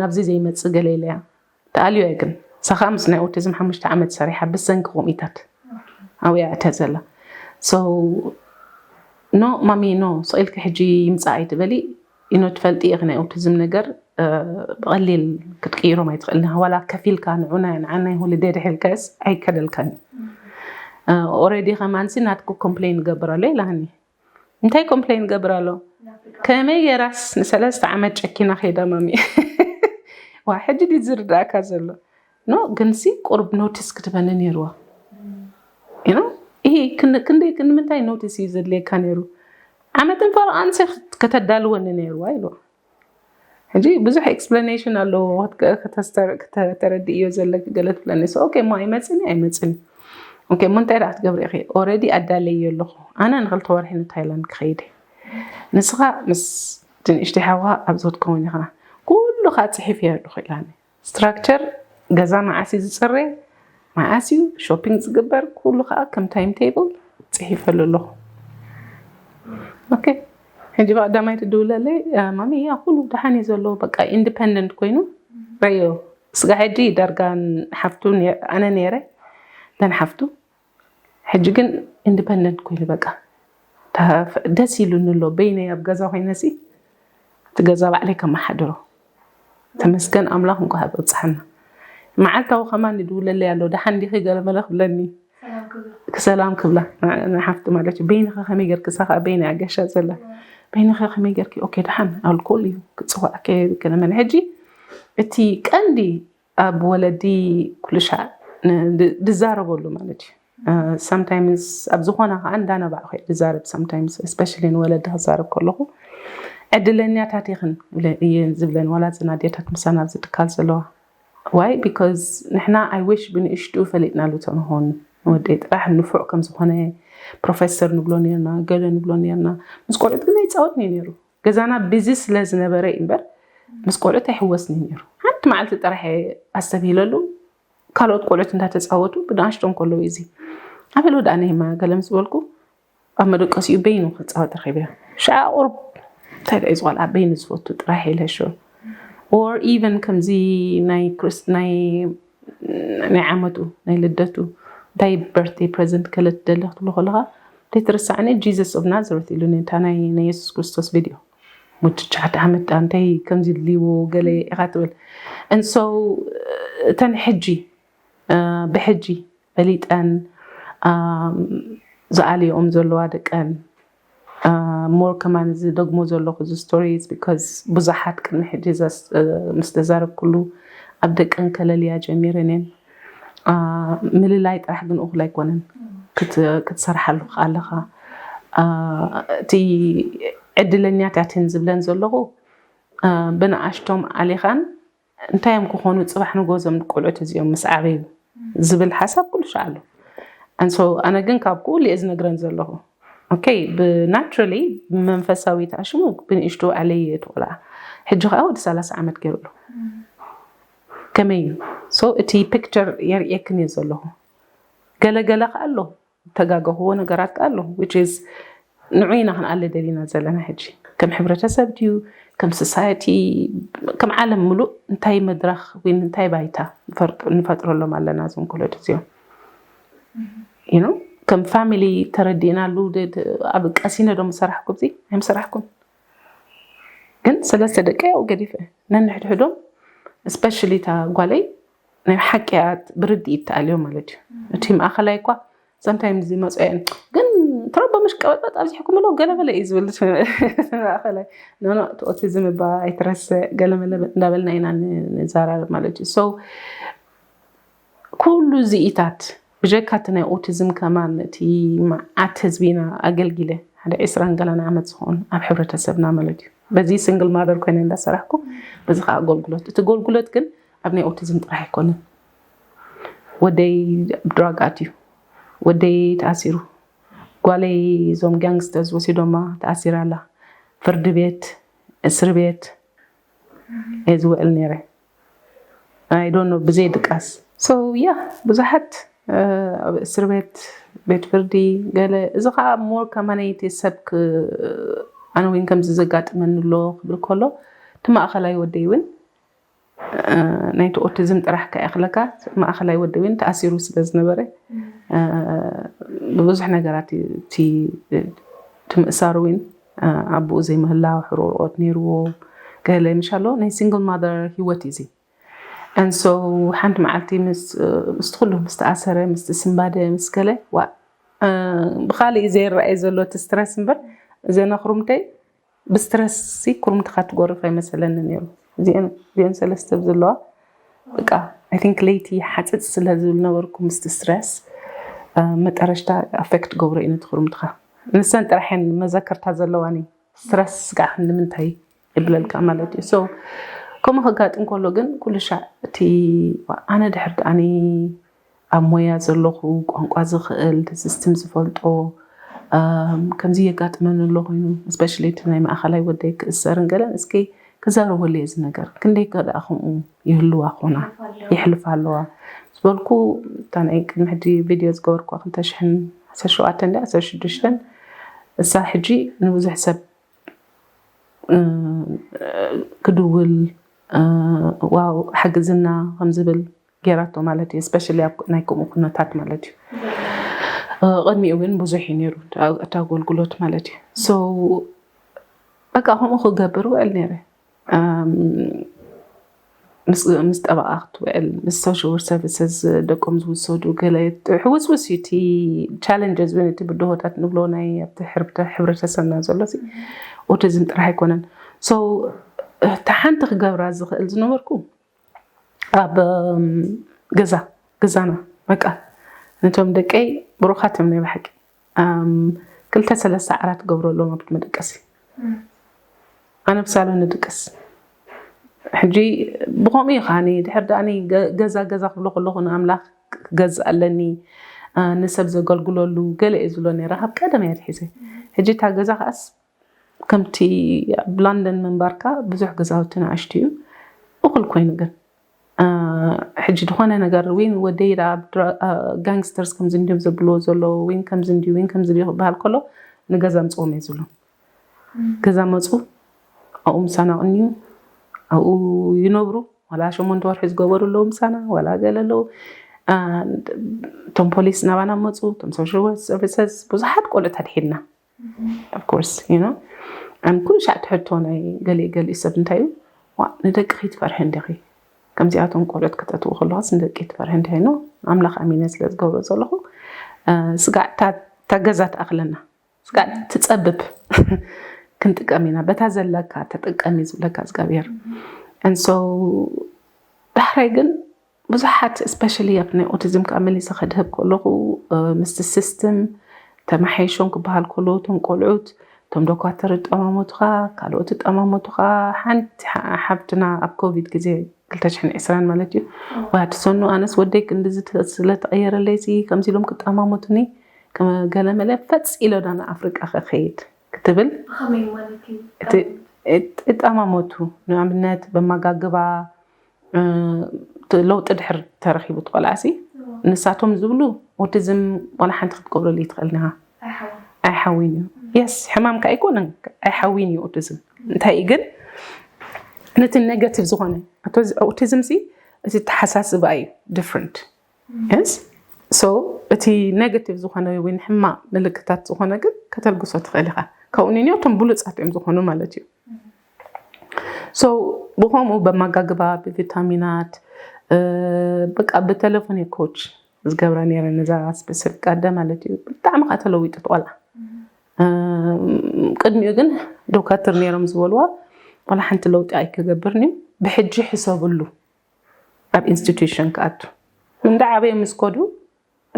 ናብዚ ዘይመፅእ ገለ ኢለያ ተኣልዮ እየ ግን ሳኻ ምስ ናይ ኦቲዝም ሓሙሽተ ዓመት ሰሪሓ ብሰንኪ ከምኢታት ኣብያ እተ ዘላ so no ማሚ no ስቕ ኢልኪ ሕጂ ይምፃእ ኣይትበሊ ኢኖ ትፈልጢ ኢኺ ናይ ኦቲዝም ነገር ብቐሊል ክትቅይሮም ኣይትኽእልን ዋላ ከፊልካ ንዑና ንዓናይ ሆሊደይ ድሕልካስ ኣይከደልካን እዩ already ከማንሲ ናትኩ complain ገብር ኣሎ ኢላኒ እንታይ complain ገብር ኣሎ ከመይ ገይራስ ንሰለስተ ዓመት ጨኪና ከይዳ ማሚ ዋ ሕጂ ድዩ ዝርዳእካ ዘሎ no ግንሲ ቁርብ notice ክትበኒ ነይርዋ you know ይሄ ክንደይ ንምንታይ notice እዩ ዘድልየካ ነይሩ ዓመትን ፈረቓንሲ ከተዳልወኒ ነይርዋ ኢልዋ ሕጂ ብዙሕ explanation ኣለዎ ከተረድእዮ ዘለኪ ገለ ትብለኒ so okay እሞ ኣይመፅን ኣይመፅን okay እሞ እንታይ ደኣ ክትገብሪ ኢኺ already ኣዳለየ ኣለኹ ኣነ ንክልተ ወርሒ ንታይላንድ ክኸይድ ንስኻ ምስ ድንእሽተይ ሓውኻ ኣብዚ ክትከውን ኢኽና ኩሉ ከዓ ፅሒፍ እየ ኣለኹ ኢላኒ structure ገዛ መዓስ እዩ ዝፅረ መዓስ እዩ shopping ዝግበር ኩሉ ከዓ ከም time table ፅሒፈሉ ኣለኹ okay ሕጂ ብቀዳማይ ትድውለለይ ማሚ ያ ኩሉ ደሓን እዩ ዘሎ በቃ independent ኮይኑ ረዮ ስጋ ሕጂ ዳርጋ ሓፍቱ ኣነ ነይረ ደን ሓፍቱ ሕጂ ግን independent ኮይኑ በቃ ደስ ኢሉኒ ኣሎ በይነይ ኣብ ገዛ ኮይነሲ እቲ ገዛ ባዕለይ ከመሓድሮ ተመስገን ኣምላኽ እንኳ ኣብፅሓና መዓልታዊ ከማን ይድውለለይ ኣሎ ደሓን ዲኺ ገለመለ ክብለኒ ክሰላም ክብላ ንሓፍቲ ማለት እዩ በይንኸ ከመይ ገርኪ እሳ ከዓ በይና እያ ገሻ ዘላ በይንኸ ከመይ ገርኪ ኦኬ ደሓን ኣልኮል እዩ ክፅዋዕ ገለመለ ሕጂ እቲ ቀንዲ ኣብ ወለዲ ኩልሻዕ ድዛረበሉ ማለት እዩ sometimes ኣብ ዝኾነ ከዓ እንዳነባዕኹ እየ ዝዛረብ sometimes especially ንወለዲ ክዛረብ ከለኹ ዕድለኛታት ኢኽን እየን ዝብለን ዋላ እዘን ኣዴታት ምሳና ኣብዚ ትካል ዘለዋ why because ንሕና I wish ብንእሽትኡ ፈሊጥናሉ ተንኾን ንወደይ ጥራሕ ንፉዕ ከም ዝኾነ ፕሮፌሰር ንብሎ ነርና ገለ ንብሎ ነርና ምስ ቆልዑት ግን ኣይፃወትን እዩ ነይሩ ገዛና busy ስለ ዝነበረ እዩ እምበር ምስ ቆልዑት ኣይሕወስን እዩ ነይሩ ሓንቲ መዓልቲ ጥራሕ ኣስተብሂለሉ ካልኦት ቆልዑት እንዳተፃወቱ ብንኣሽቶ እንከለዉ እዚ ኣበሎ ደኣ ነይማ ገለ ምስ በልኩ ኣብ መደቀሲኡ በይኑ ክፃወት ረኺበዮ ሽዓ ቁርብ እንታይ ደኣ ዝቆልዓ በይኑ ዝፈቱ ጥራሕ ኢለ ሾ or even ከምዚ ናይ ናይ ናይ ዓመቱ ናይ ልደቱ እንታይ birthday present ከለ ትደሊ ክትብሎ ከለካ ዘይትርስዓኒ Jesus of Nazareth ኢሉ ነታ ናይ ናይ የሱስ ክርስቶስ ቪድዮ ሙትቻ ዓመት እንታይ ከምዚ ድልይዎ ገለ ኢኻ ትብል and so እተን ሕጂ ብሕጂ ፈሊጠን ዝኣልየኦም ዘለዋ ደቀን more ከማን ዝደግሞ ዘለኹ እዚ stories because ብዙሓት ቅድሚ ሕጂ ምስ ተዛረብኩሉ ኣብ ደቀን ከለልያ ጀሚረን እየን ምልላይ ጥራሕ ግን እኹል ኣይኮነን ክትሰርሓሉ ኣለኻ እቲ ዕድለኛታት እየን ዝብለን ዘለኹ ብንኣሽቶም ኣሊኻን እንታይ እዮም ክኾኑ ፅባሕ ንጎዞም ቆልዑት እዚኦም ምስ ዓበዩ ዝብል ሓሳብ ኩሉ ሻዕ ኣሎ and so ኣነ ግን ካብ ኩሉ እየ ዝነግረን ዘለኹ okay ብናትራሊ ብመንፈሳዊ ተኣሽሙ ብንእሽቱ ኣለየ ትቆልዓ ሕጂ ከዓ ወዲ ሰላሳ ዓመት ገይሩ ኣሎ ከመይ እዩ? So እቲ ፒክቸር የርእየክን እዩ ዘለኹ። ገለገለ ከ ኣሎ፣ ተጋገኽዎ ነገራት ከ ኣሎ፣ which is ንዑ ኢና ክንኣለ ደሊና ዘለና ሕጂ። ከም ሕብረተሰብ ድዩ፣ ከም ሶሳይቲ፣ ከም ዓለም ምሉእ እንታይ መድረኽ ወይ እንታይ ባይታ ንፈርጥ- ንፈጥረሎም ኣለና እዞም ኮለጅ እዚኦም? You know፣ ከም ፋሚሊ ተረዲእናሉ ደ- ደ- ኣብ ቀሲነ ዶ ምሰራሕኩም ዚ ኣይምሰራሕኩም? ግን ሰለስተ ደቂ ያው ገዲፈ ነንሕድሕዶም፣ especially እታ ጓለይ ናይ ሓቂ እያ፣ ብርድኢት ተኣልዮ ማለት እዩ። እቲ ማእኸላይ እኳ sometimes ዝመፅኦ እየን፣ ግን ትረቦ ምሽ ቀበጥበጥ ኣብዚሕኩምሎ ገለመለ እዩ ዝብል። ማእኸላይ ኖኖ እቲ ኦቲዝም እባ ኣይትረስዕ ገለመለ እንዳበልና ኢና ን- ንዛራረብ ማለት እዩ። So ኩሉ እዚኢታት ብጀካ እቲ ናይ ኦቲዝም ከማን እቲ መዓት ህዝቢና ኣገልጊለ ሓደ ዕስራን ገለን ዓመት ዝኸውን ኣብ ሕብረተሰብና ማለት እዩ። በዚ ሲንግል ማደር ኮይነ እንዳሰራሕኩ በዚ ከዓ ኣገልግሎት፣ እቲ ኣገልግሎት ግን ኣብ ናይ ኦቲዝም ጥራሕ ኣይኮነን። ወደይ ድራግ ኣትዩ፣ ወደይ ተኣሲሩ፣ ጓለይ እዞም ጋንግስተርስ ወሲዶማ ተኣሲራ ኣላ። ፍርዲ ቤት፣ እስሪ ቤት እየ ዝውዕል ነይረ። I don't know፣ ብዘይ ድቃስ። So yeah፣ ብዙሓት ኣብ እስር ቤት፣ ቤት ፍርዲ ገለ፣ እዚ ከዓ ሞር ከማነይቲ ሰብ ኣነ እውን ከምዚ ዘጋጥመኒ ኣሎ ክብል ከሎ፣ እቲ ማእኸላይ ወደይ እውን ናይቲ ኦቲዝም ጥራሕ ከየኽለካ፣ ማእኸላይ ወደይ እውን ተኣሲሩ ስለ ዝነበረ፣ ብብዙሕ ነገራት እቲ ትምእሳሩ እውን ኣቦኡ ዘይምህላው፣ ሕርርቆት ነይርዎ፣ ገለ ምሻሎ ናይ ሲንግል ማደር ህይወት እዩ እዚ። And so ሓንቲ መዓልቲ ምስ ምስቲ ኩሉ ምስ ተኣሰረ፣ ምስቲ ስንባደ ምስ ገለ፣ ዋ ብካሊእ እዩ ዘይረኣይ ዘሎ እቲ ስትረስ እምበር፣ እዘን ኣኽሩምተይ ብስትረስ ሲ ኩርምትኻ ትጎርፍ ኣይመሰለኒ ነይሩ። እዚአን እዚአን ሰለስተ ብዝለዋ በቃ፣ I think ለይቲ ሓፅፅ ስለ ዝብል ነበርኩ ምስቲ ስትረስ፣ መጠረሽታ ኣፌክት ገብሮ እዩ ነቲ ኩርምትኻ። ንሰን ጥራሕ እየን መዘከርታ ዘለዋኒ። ስትረስ ከዓ ንምንታይ ይብለልካ ማለት እዩ። So ከምኡ ከጋጥም ከሎ ግን ኩሉ ሻዕ እቲ ኣነ ድሕር ደኣኒ ኣብ ሞያ ዘለኹ፣ ቋንቋ ዝኽእል፣ እቲ ሲስተም ዝፈልጦ፣ ከምዚ የጋጥመኒ ኣሎ ኮይኑ፣ especially እቲ ናይ ማእኸላይ ወደይ ክእሰርን ገለን፣ እስኪ ክዛረበሉ እየ እዚ ነገር። ክንደይ ከ ደኣ ከምኡ ይህልዋ ኮና፣ ይሕልፋ ኣለዋ ዝበልኩ፣ እታ ናይ ቅድሚ ሕጂ ቪድዮ ዝገበርኩዋ ክልተ ሽሕን ዓሰርተ ሸውዓተን ድያ ዓሰርተ ሽዱሽተን፣ እሳ ሕጂ ንብዙሕ ሰብ ክድውል፣ ዋው ሓግዝና ከም ዝብል ገይራቶ ማለት እዩ። Especially ኣብ ናይ ከምኡ ኩነታት ማለት እዩ። ቅድሚኡ ግን ብዙሕ እዩ ነይሩ እቲ ኣገልግሎት ማለት እዩ። So በቃ ከምኡ ክገብር ውዕል ነይረ። ምስ ጠበቃ ክትውዕል፣ ምስ social services ደቆም ዝውሰዱ ገለ ሕውስውስ እዩ እቲ challenges ወይ እቲ ብድሆታት ንብሎ ናይ ኣብቲ ሕብረተሰብና ዘሎ ኦቲዝም ጥራሕ ኣይኮነን። So እቲ ሓንቲ ክገብራ ዝኽእል ዝነበርኩ ኣብ ገዛ ገዛና በቃ ነቶም ደቀይ ብሩኻት እዮም ናይ ብሓቂ ክልተ ሰለስተ ዓራት ገብረሎም ኣብቲ መደቀሲ ኣነ ብሳሎን ንድቅስ። ሕጂ ብኸምኡ እዩ ከዓኒ ድሕር ደኣኒ ገዛ ገዛ ክብሎ ከለኹ ንኣምላኽ ክገዝእ ኣለኒ፣ ንሰብ ዘገልግለሉ ገለ እየ ዝብሎ ነይረ ካብ ቀደም እየ ኣትሒዘ። ሕጂ እታ ገዛ ከዓስ ከምቲ ኣብ ላንደን ምንባርካ ብዙሕ ገዛውቲ ንኣሽቱ እዩ እኹል ኮይኑ ግን ሕጂ ዝኾነ ነገር ወይ ወደይ ደኣ ጋንግስተርስ ከምዚ እንዲዮም ዘብልዎ ዘለዉ ወይ ከምዚ እንዲዩ ወይ ከምዚ እንዲዩ ክበሃል ከሎ ንገዛ ምፅዎም እየ ዝብሎም። ገዛ መፁ ኣብኡ ምሳና ቅንዩ ኣብኡ ይነብሩ። ዋላ ሸሞንተ ወርሒ ዝገበሩ ኣለዉ ምሳና ዋላ ገለ ኣለዉ። እቶም ፖሊስ ናባና መፁ። እቶም social services ብዙሓት ቆልዑት ኣድሒድና። Of course you know and ኩሉ ሻዕ ትሕቶ ናይ ገሊእ ገሊእ ሰብ እንታይ እዩ ዋ ንደቂ ከይትፈርሒ እንዲኺ ከምዚኣቶም ቆልዑት ከተትዉ ከለኻስ ንደቂ ትፈርሒ እንዲኺ ኖ ኣምላኽ ኣሚነ ስለ ዝገብሮ ዘለኹ ስጋዕ እታ ገዛ ትኣኽለና ስጋዕ ትፀብብ ክንጥቀም ኢና በታ ዘለካ ተጠቀሚ ዝብለካ እግዚኣብሔር and so ዳሕራይ ግን ብዙሓት especially ኣብ ናይ ኦቲዝም ከዓ መሊሰ ከድህብ ከለኹ ምስቲ system ተመሓይሾም ክበሃል ከሎ እቶም ቆልዑት እቶም ዶኳተር እጠማመቱኻ ካልኦት እጠማመቱኻ ሓንቲ ሓብትና ኣብ ኮቪድ ግዜ ክልተ ሽሕን ዕስራን ማለት እዩ ዋድሰኑ ኣነስ ወደይ ክንድዚ ስለተቐየረለይ ሲ ከምዚ ኢሎም ክጠማመቱኒ ገለመለ ፈፂ ኢሎ ዳ ንኣፍሪቃ ከኸይድ ክትብል እጠማመቱ ንኣብነት በማጋግባ ለውጢ ድሕር ተረኺቡ ትቆልዓሲ ንሳቶም ዝብሉ ኦቲዝም ዋላ ሓንቲ ክትገብረሉ ይትኽእል ኒኻ ኣይሓዊን እዩ የስ ሕማም ከ ኣይኮነን ኣይሓዊን እዩ ኦቲዝም እንታይ ግን ነቲ ኔጋቲቭ ዝኾነ ኦቲዝም ሲ እቲ ተሓሳስባ እዩ different yes so እቲ ኔጋቲቭ ዝኾነ ወይ ሕማቕ ምልክታት ዝኾነ ግን ከተልግሶ ትኽእል ኢኻ ካብኡ ንንዮ እቶም ብሉፃት እዮም ዝኾኑ ማለት እዩ so ብኸምኡ በማጋግባ ብቪታሚናት በቃ ብቴሌፎን ኮች ዝገብራ ነረ ነዛ ስፔሲፊክ ኣደ ማለት እዩ ብጣዕሚ ከዓ ተለዊጡ ቆልዓ ቅድሚኡ ግን ዶካትር ነሮም ዝበልዋ ዋላ ሓንቲ ለውጢ ኣይክገብርን እዩ ብሕጂ ሕሰብሉ ኣብ ኢንስቲቱሽን ክኣቱ እንዳ ዓበየ ምስ ከዱ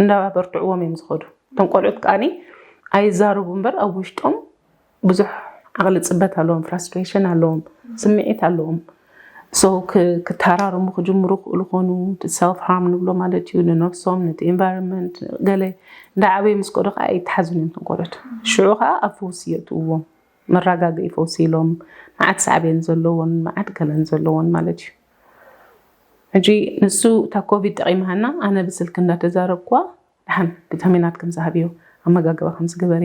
እንዳበርትዕዎም እዮም ዝኸዱ እቶም ቆልዑት ከዓኒ ኣይዛረቡ እምበር ኣብ ውሽጦም ብዙሕ ዓቕሊ ፅበት ኣለዎም ፍራስትሬሽን ኣለዎም ስምዒት ኣለዎም so ክተራርሙ ክጅምሩ ክእሉ ኮኑ self harm ንብሎ ማለት እዩ ንነብሶም ነቲ environment ገለ እንዳዓበዩ ምስ ከዱ ከዓ ኣይተሓዙን እዮም ትንቆረት ሽዑ ከዓ ኣብ ፈውሲ የእትውዎም መረጋገኢ ፈውሲ ኢሎም መዓት ሳዕቤን ዘለዎን መዓት ገለን ዘለዎን ማለት እዩ ሕጂ ንሱ እታ ኮቪድ ጠቂምሃና ኣነ ብስልኪ እንዳተዛረብኩዋ ደሓን ቪታሚናት ከምዝሃብዮ ኣመጋግባ ከምዝግበሪ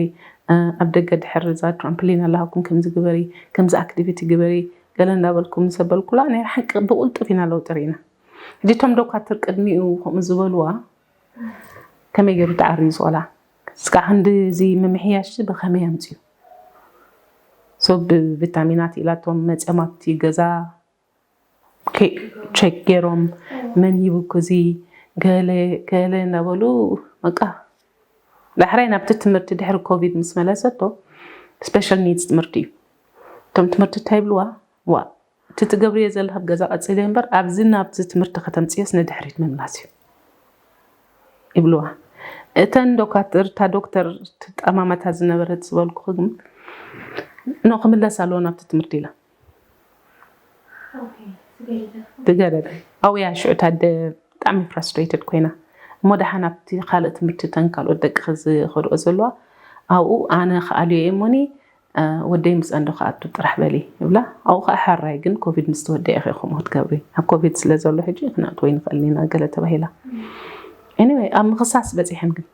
ኣብ ደገ ድሕር እዛ ትራምፕሊን ኣላሃኩም ከምዝግበሪ ከምዚ ኣክቲቪቲ ግበሪ ገለ እንዳበልኩ ምስ ኣበልኩላ ናይ ሓቂ ብቁልጡፍ ኢና ለውጢ ርኢና ሕጂ እቶም ዶካትር ቅድሚኡ ከምኡ ዝበልዋ ከመይ ገይሩ ተዓርዩ ዝቆላ እስካ ክንዲ እዚ ምምሕያሽ ብከመይ ኣምፅዩ so ብቪታሚናት ኢላቶም መፅኦም ኣብቲ ገዛ ቸክ ገይሮም መን ሂቡኩ እዚ ገለ ገለ እናበሉ በቃ ዳሕራይ ናብቲ ትምህርቲ ድሕሪ ኮቪድ ምስ መለሰቶ ስፔሻል ኒድስ ትምህርቲ እዩ እቶም ትምህርቲ እንታይ ይብልዋ ዋ እቲ ትገብርዮ ዘለካ ኣብ ገዛ ቀፂለ እምበር ኣብዚ ናብዚ ትምህርቲ ከተምፅዮስ ንድሕሪት ምምላስ እዩ ይብልዋ እተን ዶካትር እታ ዶክተር ትጠማመታ ዝነበረት ዝበልኩ ግን ኖ ክምለስ ኣለዎ ናብቲ ትምህርቲ ኢላ ትገደደ ኣውያ ሽዑ ታደ ብጣዕሚ ፍራስትሬትድ ኮይና እሞ ደሓን ኣብቲ ካልእ ትምህርቲ ተን ካልኦት ደቂ ዝኸድኦ ዘለዋ ኣብኡ ኣነ ክኣልዮ እየ እሞኒ ወደይ ምስ ኣንዶ ክኣቱ ጥራሕ በሊ ይብላ ኣብኡ ከዓ ሓራይ ግን ኮቪድ ምስ ተወደአ ኢኸ ከምኡ ክትገብሪ ኣብ ኮቪድ ስለ ዘሎ ሕጂ ክነእትዎ ይንኽእል ኢና ገለ ተባሂላ anyway ኣብ ምኽሳስ በፂሐን ግን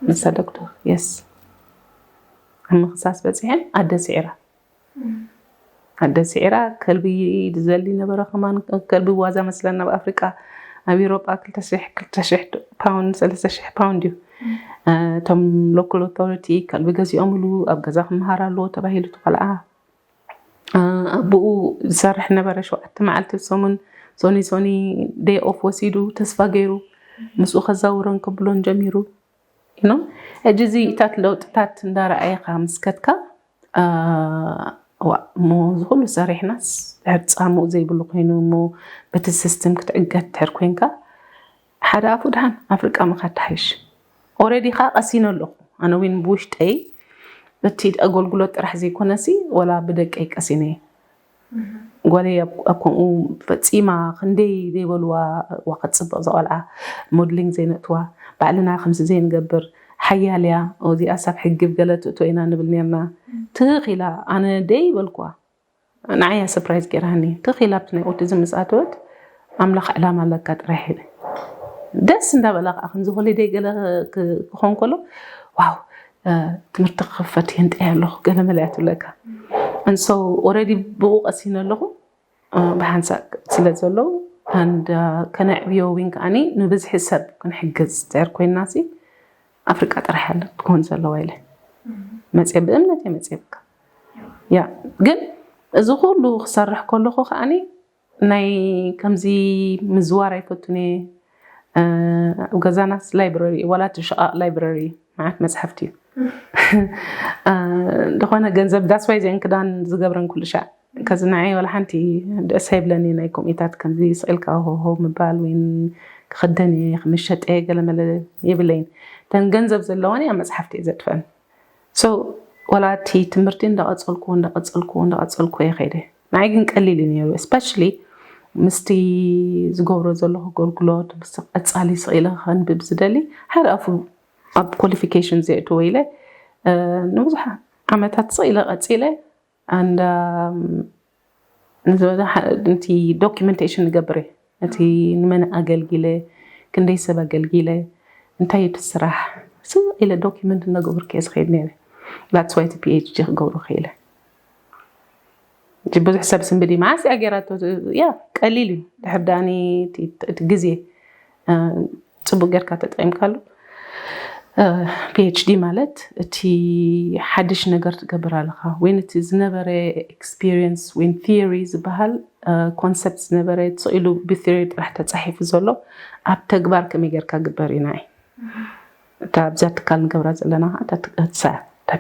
ንሳ ዶክተር የስ ኣብ ምኽሳስ በፂሐን ኣደ ስዒራ ኣደ ስዒራ ከልቢ ዝዘሊ ነበረ ከማን ከልቢ ዋዛ መስለና ኣብ ኣፍሪቃ ኣብ ኤሮጳ ክልተ ሽሕ ክልተ ሽሕ ፓውንድ ሰለስተ ሽሕ ፓውንድ እዩ እቶም ሎካል ኦቶሪቲ ከልቢ ገዚኦምሉ ኣብ ገዛ ክመሃር ኣለዎ ተባሂሉ ትቆልዓ ኣቦኡ ዝሰርሕ ነበረ ሸውዓተ መዓልቲ ሰሙን ሶኒ ሶኒ ደይ ኦፍ ወሲዱ ተስፋ ገይሩ ምስኡ ከዛውረን ከብሎን ጀሚሩ you know ሕጂ እዚ እታት ለውጥታት እንዳረኣየካ ምስከትካ ዋ እሞ ዝኩሉ ሰሪሕናስ ድሕር ፃምኡ ዘይብሉ ኮይኑ እሞ በቲ ሲስተም ክትዕገት ድሕር ኮይንካ ሓደ ኣፉ ድሃን ኣፍሪቃ ምካድ ትሓይሽ ኦረዲ ከዓ ቀሲነ ኣለኹ ኣነ እውን ብውሽጠይ በቲ ኣገልግሎት ጥራሕ ዘይኮነሲ ወላ ብደቀይ ቀሲነ ጓለይ ኣብ ከምኡ ፈፂማ ክንደይ ዘይበልዋ ዋ ክትፅብቕ ዝቆልዓ ሞድሊንግ ዘይነእትዋ ባዕልና ከምዚ ዘይንገብር ሓያል እያ እዚኣ ሳብ ሕጊ ብገለ ትእቶ ኢና ንብል ነርና ትኽ ኢላ ኣነ ደይ በልኩዋ ንዓያ ሰፕራይዝ ገይራኒ ትኽ ኢላ ኣብቲ ናይ ኦቲዝም ምስ ኣተወት ኣምላኽ ዕላማ ኣለካ ጥራሕ ኢለ ደስ እንዳበላ ከዓ ከምዚ ሆሊደይ ገለ ክኾን ከሎ ዋው ትምህርቲ ክኽፈት የንጠያ ኣለኹ ገለ መለያ ትብለካ and so already ብኡ ቀሲነ ኣለኹ ብሓንሳእ ስለ ዘለዉ and ከነዕብዮ ዊን ከዓኒ ንብዝሒ ሰብ ክንሕግዝ ትዕር ኮይንና ሲ ኣፍሪቃ ጥራሕ ኣለ ትኮን ዘለዋ ኢለ መፅየ ብእምነት እየ መፅየ በቃ ያ ግን እዚ ኩሉ ክሰርሕ ከለኹ ከዓኒ ናይ ከምዚ ምዝዋር ኣይፈቱን እየ ኣብ ገዛናስ ላይብረሪ ዋላ እቲ ሸቓቕ ላይብረሪ መዓት መፅሓፍቲ እዩ ዝኾነ ገንዘብ ዳስዋይ ዘን ክዳን ዝገብረን ኩሉ ሻዕ ከዚ ንዓይ ዋላ ሓንቲ ደስ ኣይብለኒ ናይ ከምኡታት ከምዚ ስቕ ኢልካ ሆሆ ምባል ወይ ክኽደን እየ ክምሸጠ ገለመለ የብለይን እተን ገንዘብ ዘለዋን እያ መፅሓፍቲ እየ ዘጥፈን so ዋላ እቲ ትምህርቲ እንዳቐፀልኩዎ እንዳቐፀልኩዎ እንዳቐፀልኩዎ እየ ከይደ ንዓይ ግን ቀሊል እዩ ነይሩ especially ምስቲ ዝገብሮ ዘለኹ ኣገልግሎት ምስቲ ቀፃሊ ስቕ ኢለ ከንብብ ዝደሊ ሓደ ኣፉ ኣብ ኳሊፊኬሽን ዘእትዎ ኢለ ንብዙሕ ዓመታት ስቕ ኢለ ቀፂለ and um, ንዝበለ እቲ ዶኪመንቴሽን ንገብር እየ እቲ ንመን ኣገልጊለ፣ ክንደይ ሰብ ኣገልጊለ፣ እንታይ እቲ ስራሕ፣ ስቕ ኢለ ዶኪመንት እናገበርኩ እየ ዝኸይድ ነይረ። That's why እቲ ፒ ኤች ዲ ክገብሮ ክኢለ። ብዙሕ ሰብ ስንብዲ መዓስ እያ ገይራቶ? ያ ቀሊል እዩ። ድሕር ዳኒ እቲ ግዜ ጽቡቅ ጌርካ ተጠቂምካሉ። ፒ ኤች ዲ ማለት እቲ ሓድሽ ነገር ትገብር ኣለኻ ወይ እቲ ዝነበረ ኤክስፒሪየንስ ወይ ቲዮሪ ዝበሃል ኮንሰፕት ዝነበረ ስቕ ኢሉ ብቲዮሪ ጥራሕ ተፃሒፉ ዘሎ ኣብ ተግባር ከመይ ጌርካ ግበር ኢና እታ ኣብዛ ትካል ንገብራ ዘለና ከዓ እታ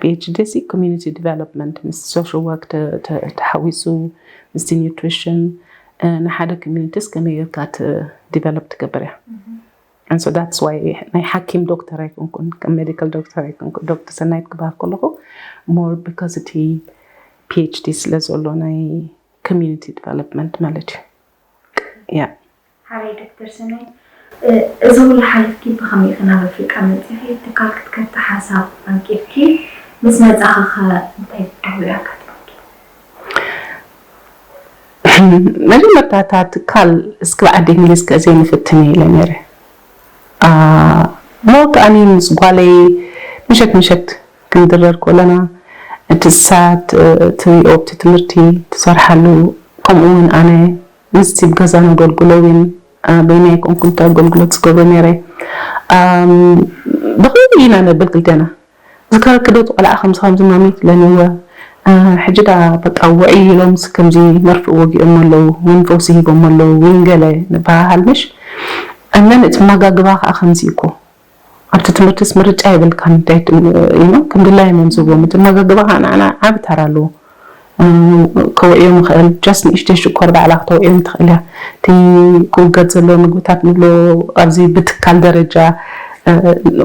ፒ ኤች ዲ ሲ ኮሚኒቲ ዲቨሎፕመንት ምስ ሶሻል ወርክ ተሓዊሱ ምስቲ ኒውትሪሽን ንሓደ ኮሚኒቲስ ከመይ ጌርካ ዲቨሎፕ ትገብር እያ። And so that's why ናይ ሓኪም ዶክተር ኣይኮንኩን ከም ሜዲካል ዶክተር ኣይኮንኩን ዶክተር ሰናይት ክበሃል ከለኹ more because እቲ ፒ ኤች ዲ ስለ ዘሎ ናይ ኮሚኒቲ ዲቨሎፕመንት ማለት እዩ። ያ ሓራይ ዶክተር ሰናይ፣ እዚ ኩሉ ሓሊፍኪ ብኸመይ ኢኺ ናብ ኣፍሪቃ መጺኺ? ትካል ክትከፍቲ ሓሳብ ኣንቂፍኪ ምስ መጻኺ ኸ እንታይ ድኹዒ ኣጋጢሙኪ? መጀመርታ እታ ትካል እስኪ ብዓዲ እንግሊዝ ከ ዘይንፍትን እየ ኢለ ነይረ። ሞር ከኣኒ ምስ ጓለይ ምሸት ምሸት ክንድረር ከለና እቲ እሳ ትሪኦ ኣብቲ ትምህርቲ ትሰርሓሉ ከምኡ እውን ኣነ ምስቲ ብገዛ ነገልግሎ እውን በይናይ ኮንኩ እንታይ ኣገልግሎት ዝገብሮ ነይረ። ብኽእል ኢና ነብል ክልቴና ዝከረክዶ ቆልዓ ከምዚ ከምዚ ማሚ ትብለኒ እወ ሕጂ ዳ በቃ ውዕይ ኢሎም ከምዚ መርፍእ ወጊኦም ኣለዉ ወይ ፈውሲ ሂቦም ኣለዉ ወይ ገለ ንበሃሃል ምሽ እነን እቲ መጋግባ ከዓ ከምዚ እኮ ኣብቲ ትምህርትስ ምርጫ የብልካን እንታይ ኢኖ ከም ድላዮም እዮም ዝህብዎም እቲ መጋግባ ከዓ ንዓና ዓቢ ተራ ኣለዎ ከውዕዮም ይኽእል just ንእሽተይ ሽኮር ባዕላ ክተውዕዮም ትኽእል እያ እቲ ክውገድ ዘለዎ ምግብታት ንብሎ ኣብዚ ብትካል ደረጃ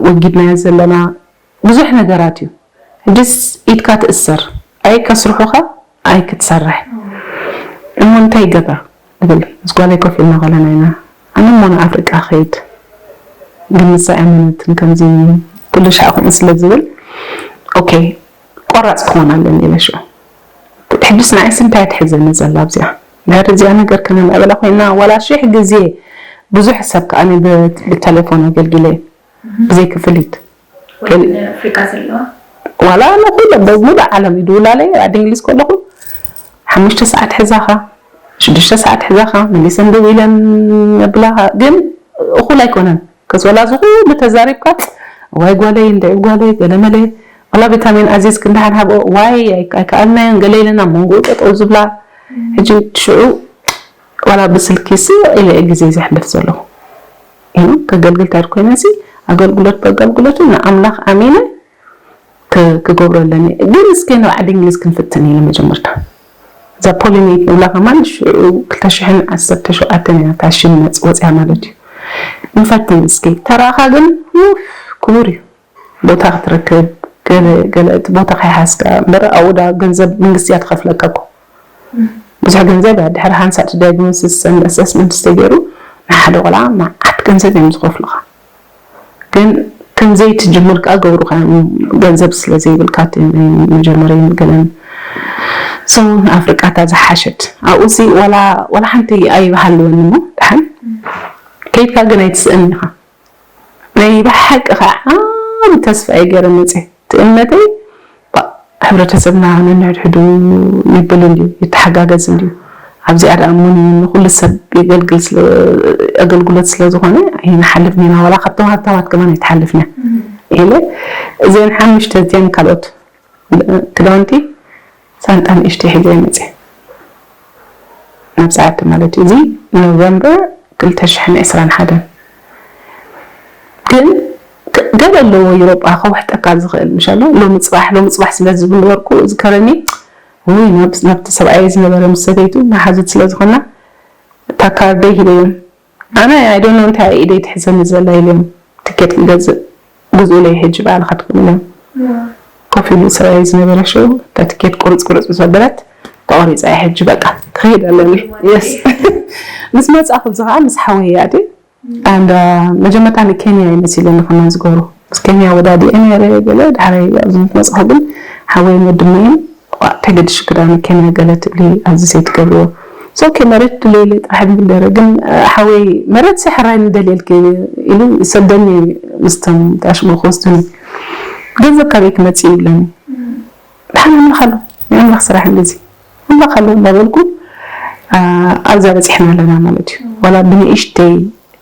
ወጊድናዮ ዘለና ብዙሕ ነገራት እዩ። ሕጅስ ኢድካ ትእሰር ኣይ ከስርሑኻ ኣይ ክትሰርሕ እሞ እንታይ ይገብር እብል ምስ ጓለይ ኮፍ ኢልና ከለና ኢና ኣነ እሞ ንኣፍሪቃ ከይድ ግን ንሳ እያ መነትን ከምዚ ኩሉ ሻዕ ከምኡ ስለ ዝብል ኦኬ ቆራፅ ክኾን ኣለኒ ኢለ ሽዑ ሕጅስ ንዓይስ እንታይ ትሕዘኒ ዘላ ኣብዚኣ ድሕሪ እዚኣ ነገር ከነምዕብላ ኮይና ዋላ ሽሕ ግዜ ብዙሕ ሰብ ከኣ ብተሌፎን ኣገልጊለ ብዘይ ክፍሊት ኣፍሪቃ ዘለዋ ዋላ ንኩሉ በሙሉ ዓለም ይድውላለይ ዓዲ እንግሊዝ ከለኹ ሓሙሽተ ሰዓት ሕዛኻ ሽዱሽተ ሰዓት ሕዛኻ መሊሰን ደው ኢለን የብላኻ ግን እኹል ኣይኮነን ከስ ዋላ እዚ ኩሉ ተዛሪብካ ዋይ ጓለይ እንደ ጓለይ ገለመለ ዋላ ቪታሚን ኣዚዝ ክንድሓን ሃብኦ ዋይ ኣይከኣልናዮን ገለ ኢለና መንጎ ጠጠው ዝብላ ሕጂ ሽዑ ዋላ ብስልኪ ስቕ ኢለ ግዜ ዘሕልፍ ዘለኹ ኢሉ ከገልግል ታድ ኮይነ ሲ ኣገልግሎት በገልግሎቱ ንኣምላኽ ኣሚነ ክገብሮ ኣለኒ ግን እስከ ናብ ዓዲ እንግሊዝ ክንፍትን ኢለ መጀመርታ እዛ ፖሊኔት ንብላ ከማን ሽዑ ክልተ ሽሕን ዓሰርተ ሸውዓተን እያ እታ ሽም መፅ ወፅያ ማለት እዩ ንፈትን እስኪ ተራኻ ግን ክቡር እዩ ቦታ ክትረክብ ገለ ገለ እቲ ቦታ ከይሓዝካ እምበር ኣብኡ ዳ ገንዘብ መንግስቲ እያ ትኸፍለካ እኮ ብዙሕ ገንዘብ እያ ድሕሪ ሓንሳእ እቲ diagnosis and assessment ዝተገይሩ ንሓደ ቆልዓ መዓት ገንዘብ እዮም ዝኸፍሉኻ ግን ከምዘይ ትጅምር ከዓ ገብሩኻ እዮም ገንዘብ ስለ ዘይብልካ እቲ ናይ መጀመርያ ገለን so ንኣፍሪቃ እታ ዝሓሸት ኣብኡ ሲ ዋላ ዋላ ሓንቲ ኣይበሃልወን እሞ ድሓን ከይድካ ግን ኣይትስእን ኢኻ ናይ ብሓቂ ከዓ ዓቢ ተስፋ እየ ገይረ መፅየ እቲ እምነተይ ሕብረተሰብና ነንሕድሕዱ ይብል እንድዩ ይተሓጋገዝ እንድዩ ኣብዚኣ ደኣ እሞ ንኩሉ ሰብ የገልግል ኣገልግሎት ስለ ዝኾነ ኣይንሓልፍን ኢና ዋላ ካብቶም ሃብታማት ከማን ኣይትሓልፍን እያ ኢለ እዚአን ሓሙሽተ እዚአን ካልኦት ክዳውንቲ ሳንጣ ንእሽተይ ሒዘ እየ መፅየ ናብ ሰዓቲ ማለት እዩ እዚ ኖቨምበር ክልተ ሽሕን ዕስራን ሓደን ግን ገለ ኣለዎ ዩሮጳ ከውሕጠካ ዝኽእል ምሽ ኣሎ ሎሚ ፅባሕ ሎሚ ፅባሕ ስለ ዝብል ወርቁ ዝከረኒ ውይ ናብቲ ሰብኣየ ዝነበረ ምስ ሰበይቱ መሓዙት ስለ ዝኾና እታ ካርደይ ሂበዮም ኣነ ኣይዶኖ እንታይ ኢደይ ትሕዘኒ ዘላ ኢሎም ትኬት ክገዝእ ግዝኡለይ ሕጂ ባዕልኻ ትኽእሉ እዮም ኮፍ ኢሉ ሰብኣየ ዝነበረ ሽዑ እታ ትኬት ቁርፅ ቁርፅ ዘበለት ተቆሪፃ እየ ሕጂ በቃ ክኸይድ ኣለኒ የስ ምስ መፃኹ እዚ ከዓ ምስ ሓወይ እያ ድዩ And መጀመርታ ንኬንያ እዩ መሲለኒ ከማን ዝገብሩ ምስ ኬንያ ወዳዲአ ነረ ገለ ድሕረይ ኣብዚ ምስ መፅኹ ግን ሓወይን ወድመይን ተገድሽ ክዳን ኬንያ ገለ ትብሊ ኣብዚ ሰይትገብርዎ ሶኬ መሬት ድሌለ ጥራሕ ብደረ ግን ሓወይ መሬት ሲ ሕራይ ንደልየልክ ኢሉ ይሰደኒ። ምስቶም ታሽሞ ክወስዱኒ ገንዘብ ካበይ ክመጽእ ይብለኒ። ድሓን ኣምላኽ ኣሎ፣ ናይ ኣምላኽ ስራሕ እንደዚ ኣምላኽ ኣሎ እንዳበልኩ ኣብዛ በፂሕና ኣለና ማለት እዩ። ዋላ ብንእሽተይ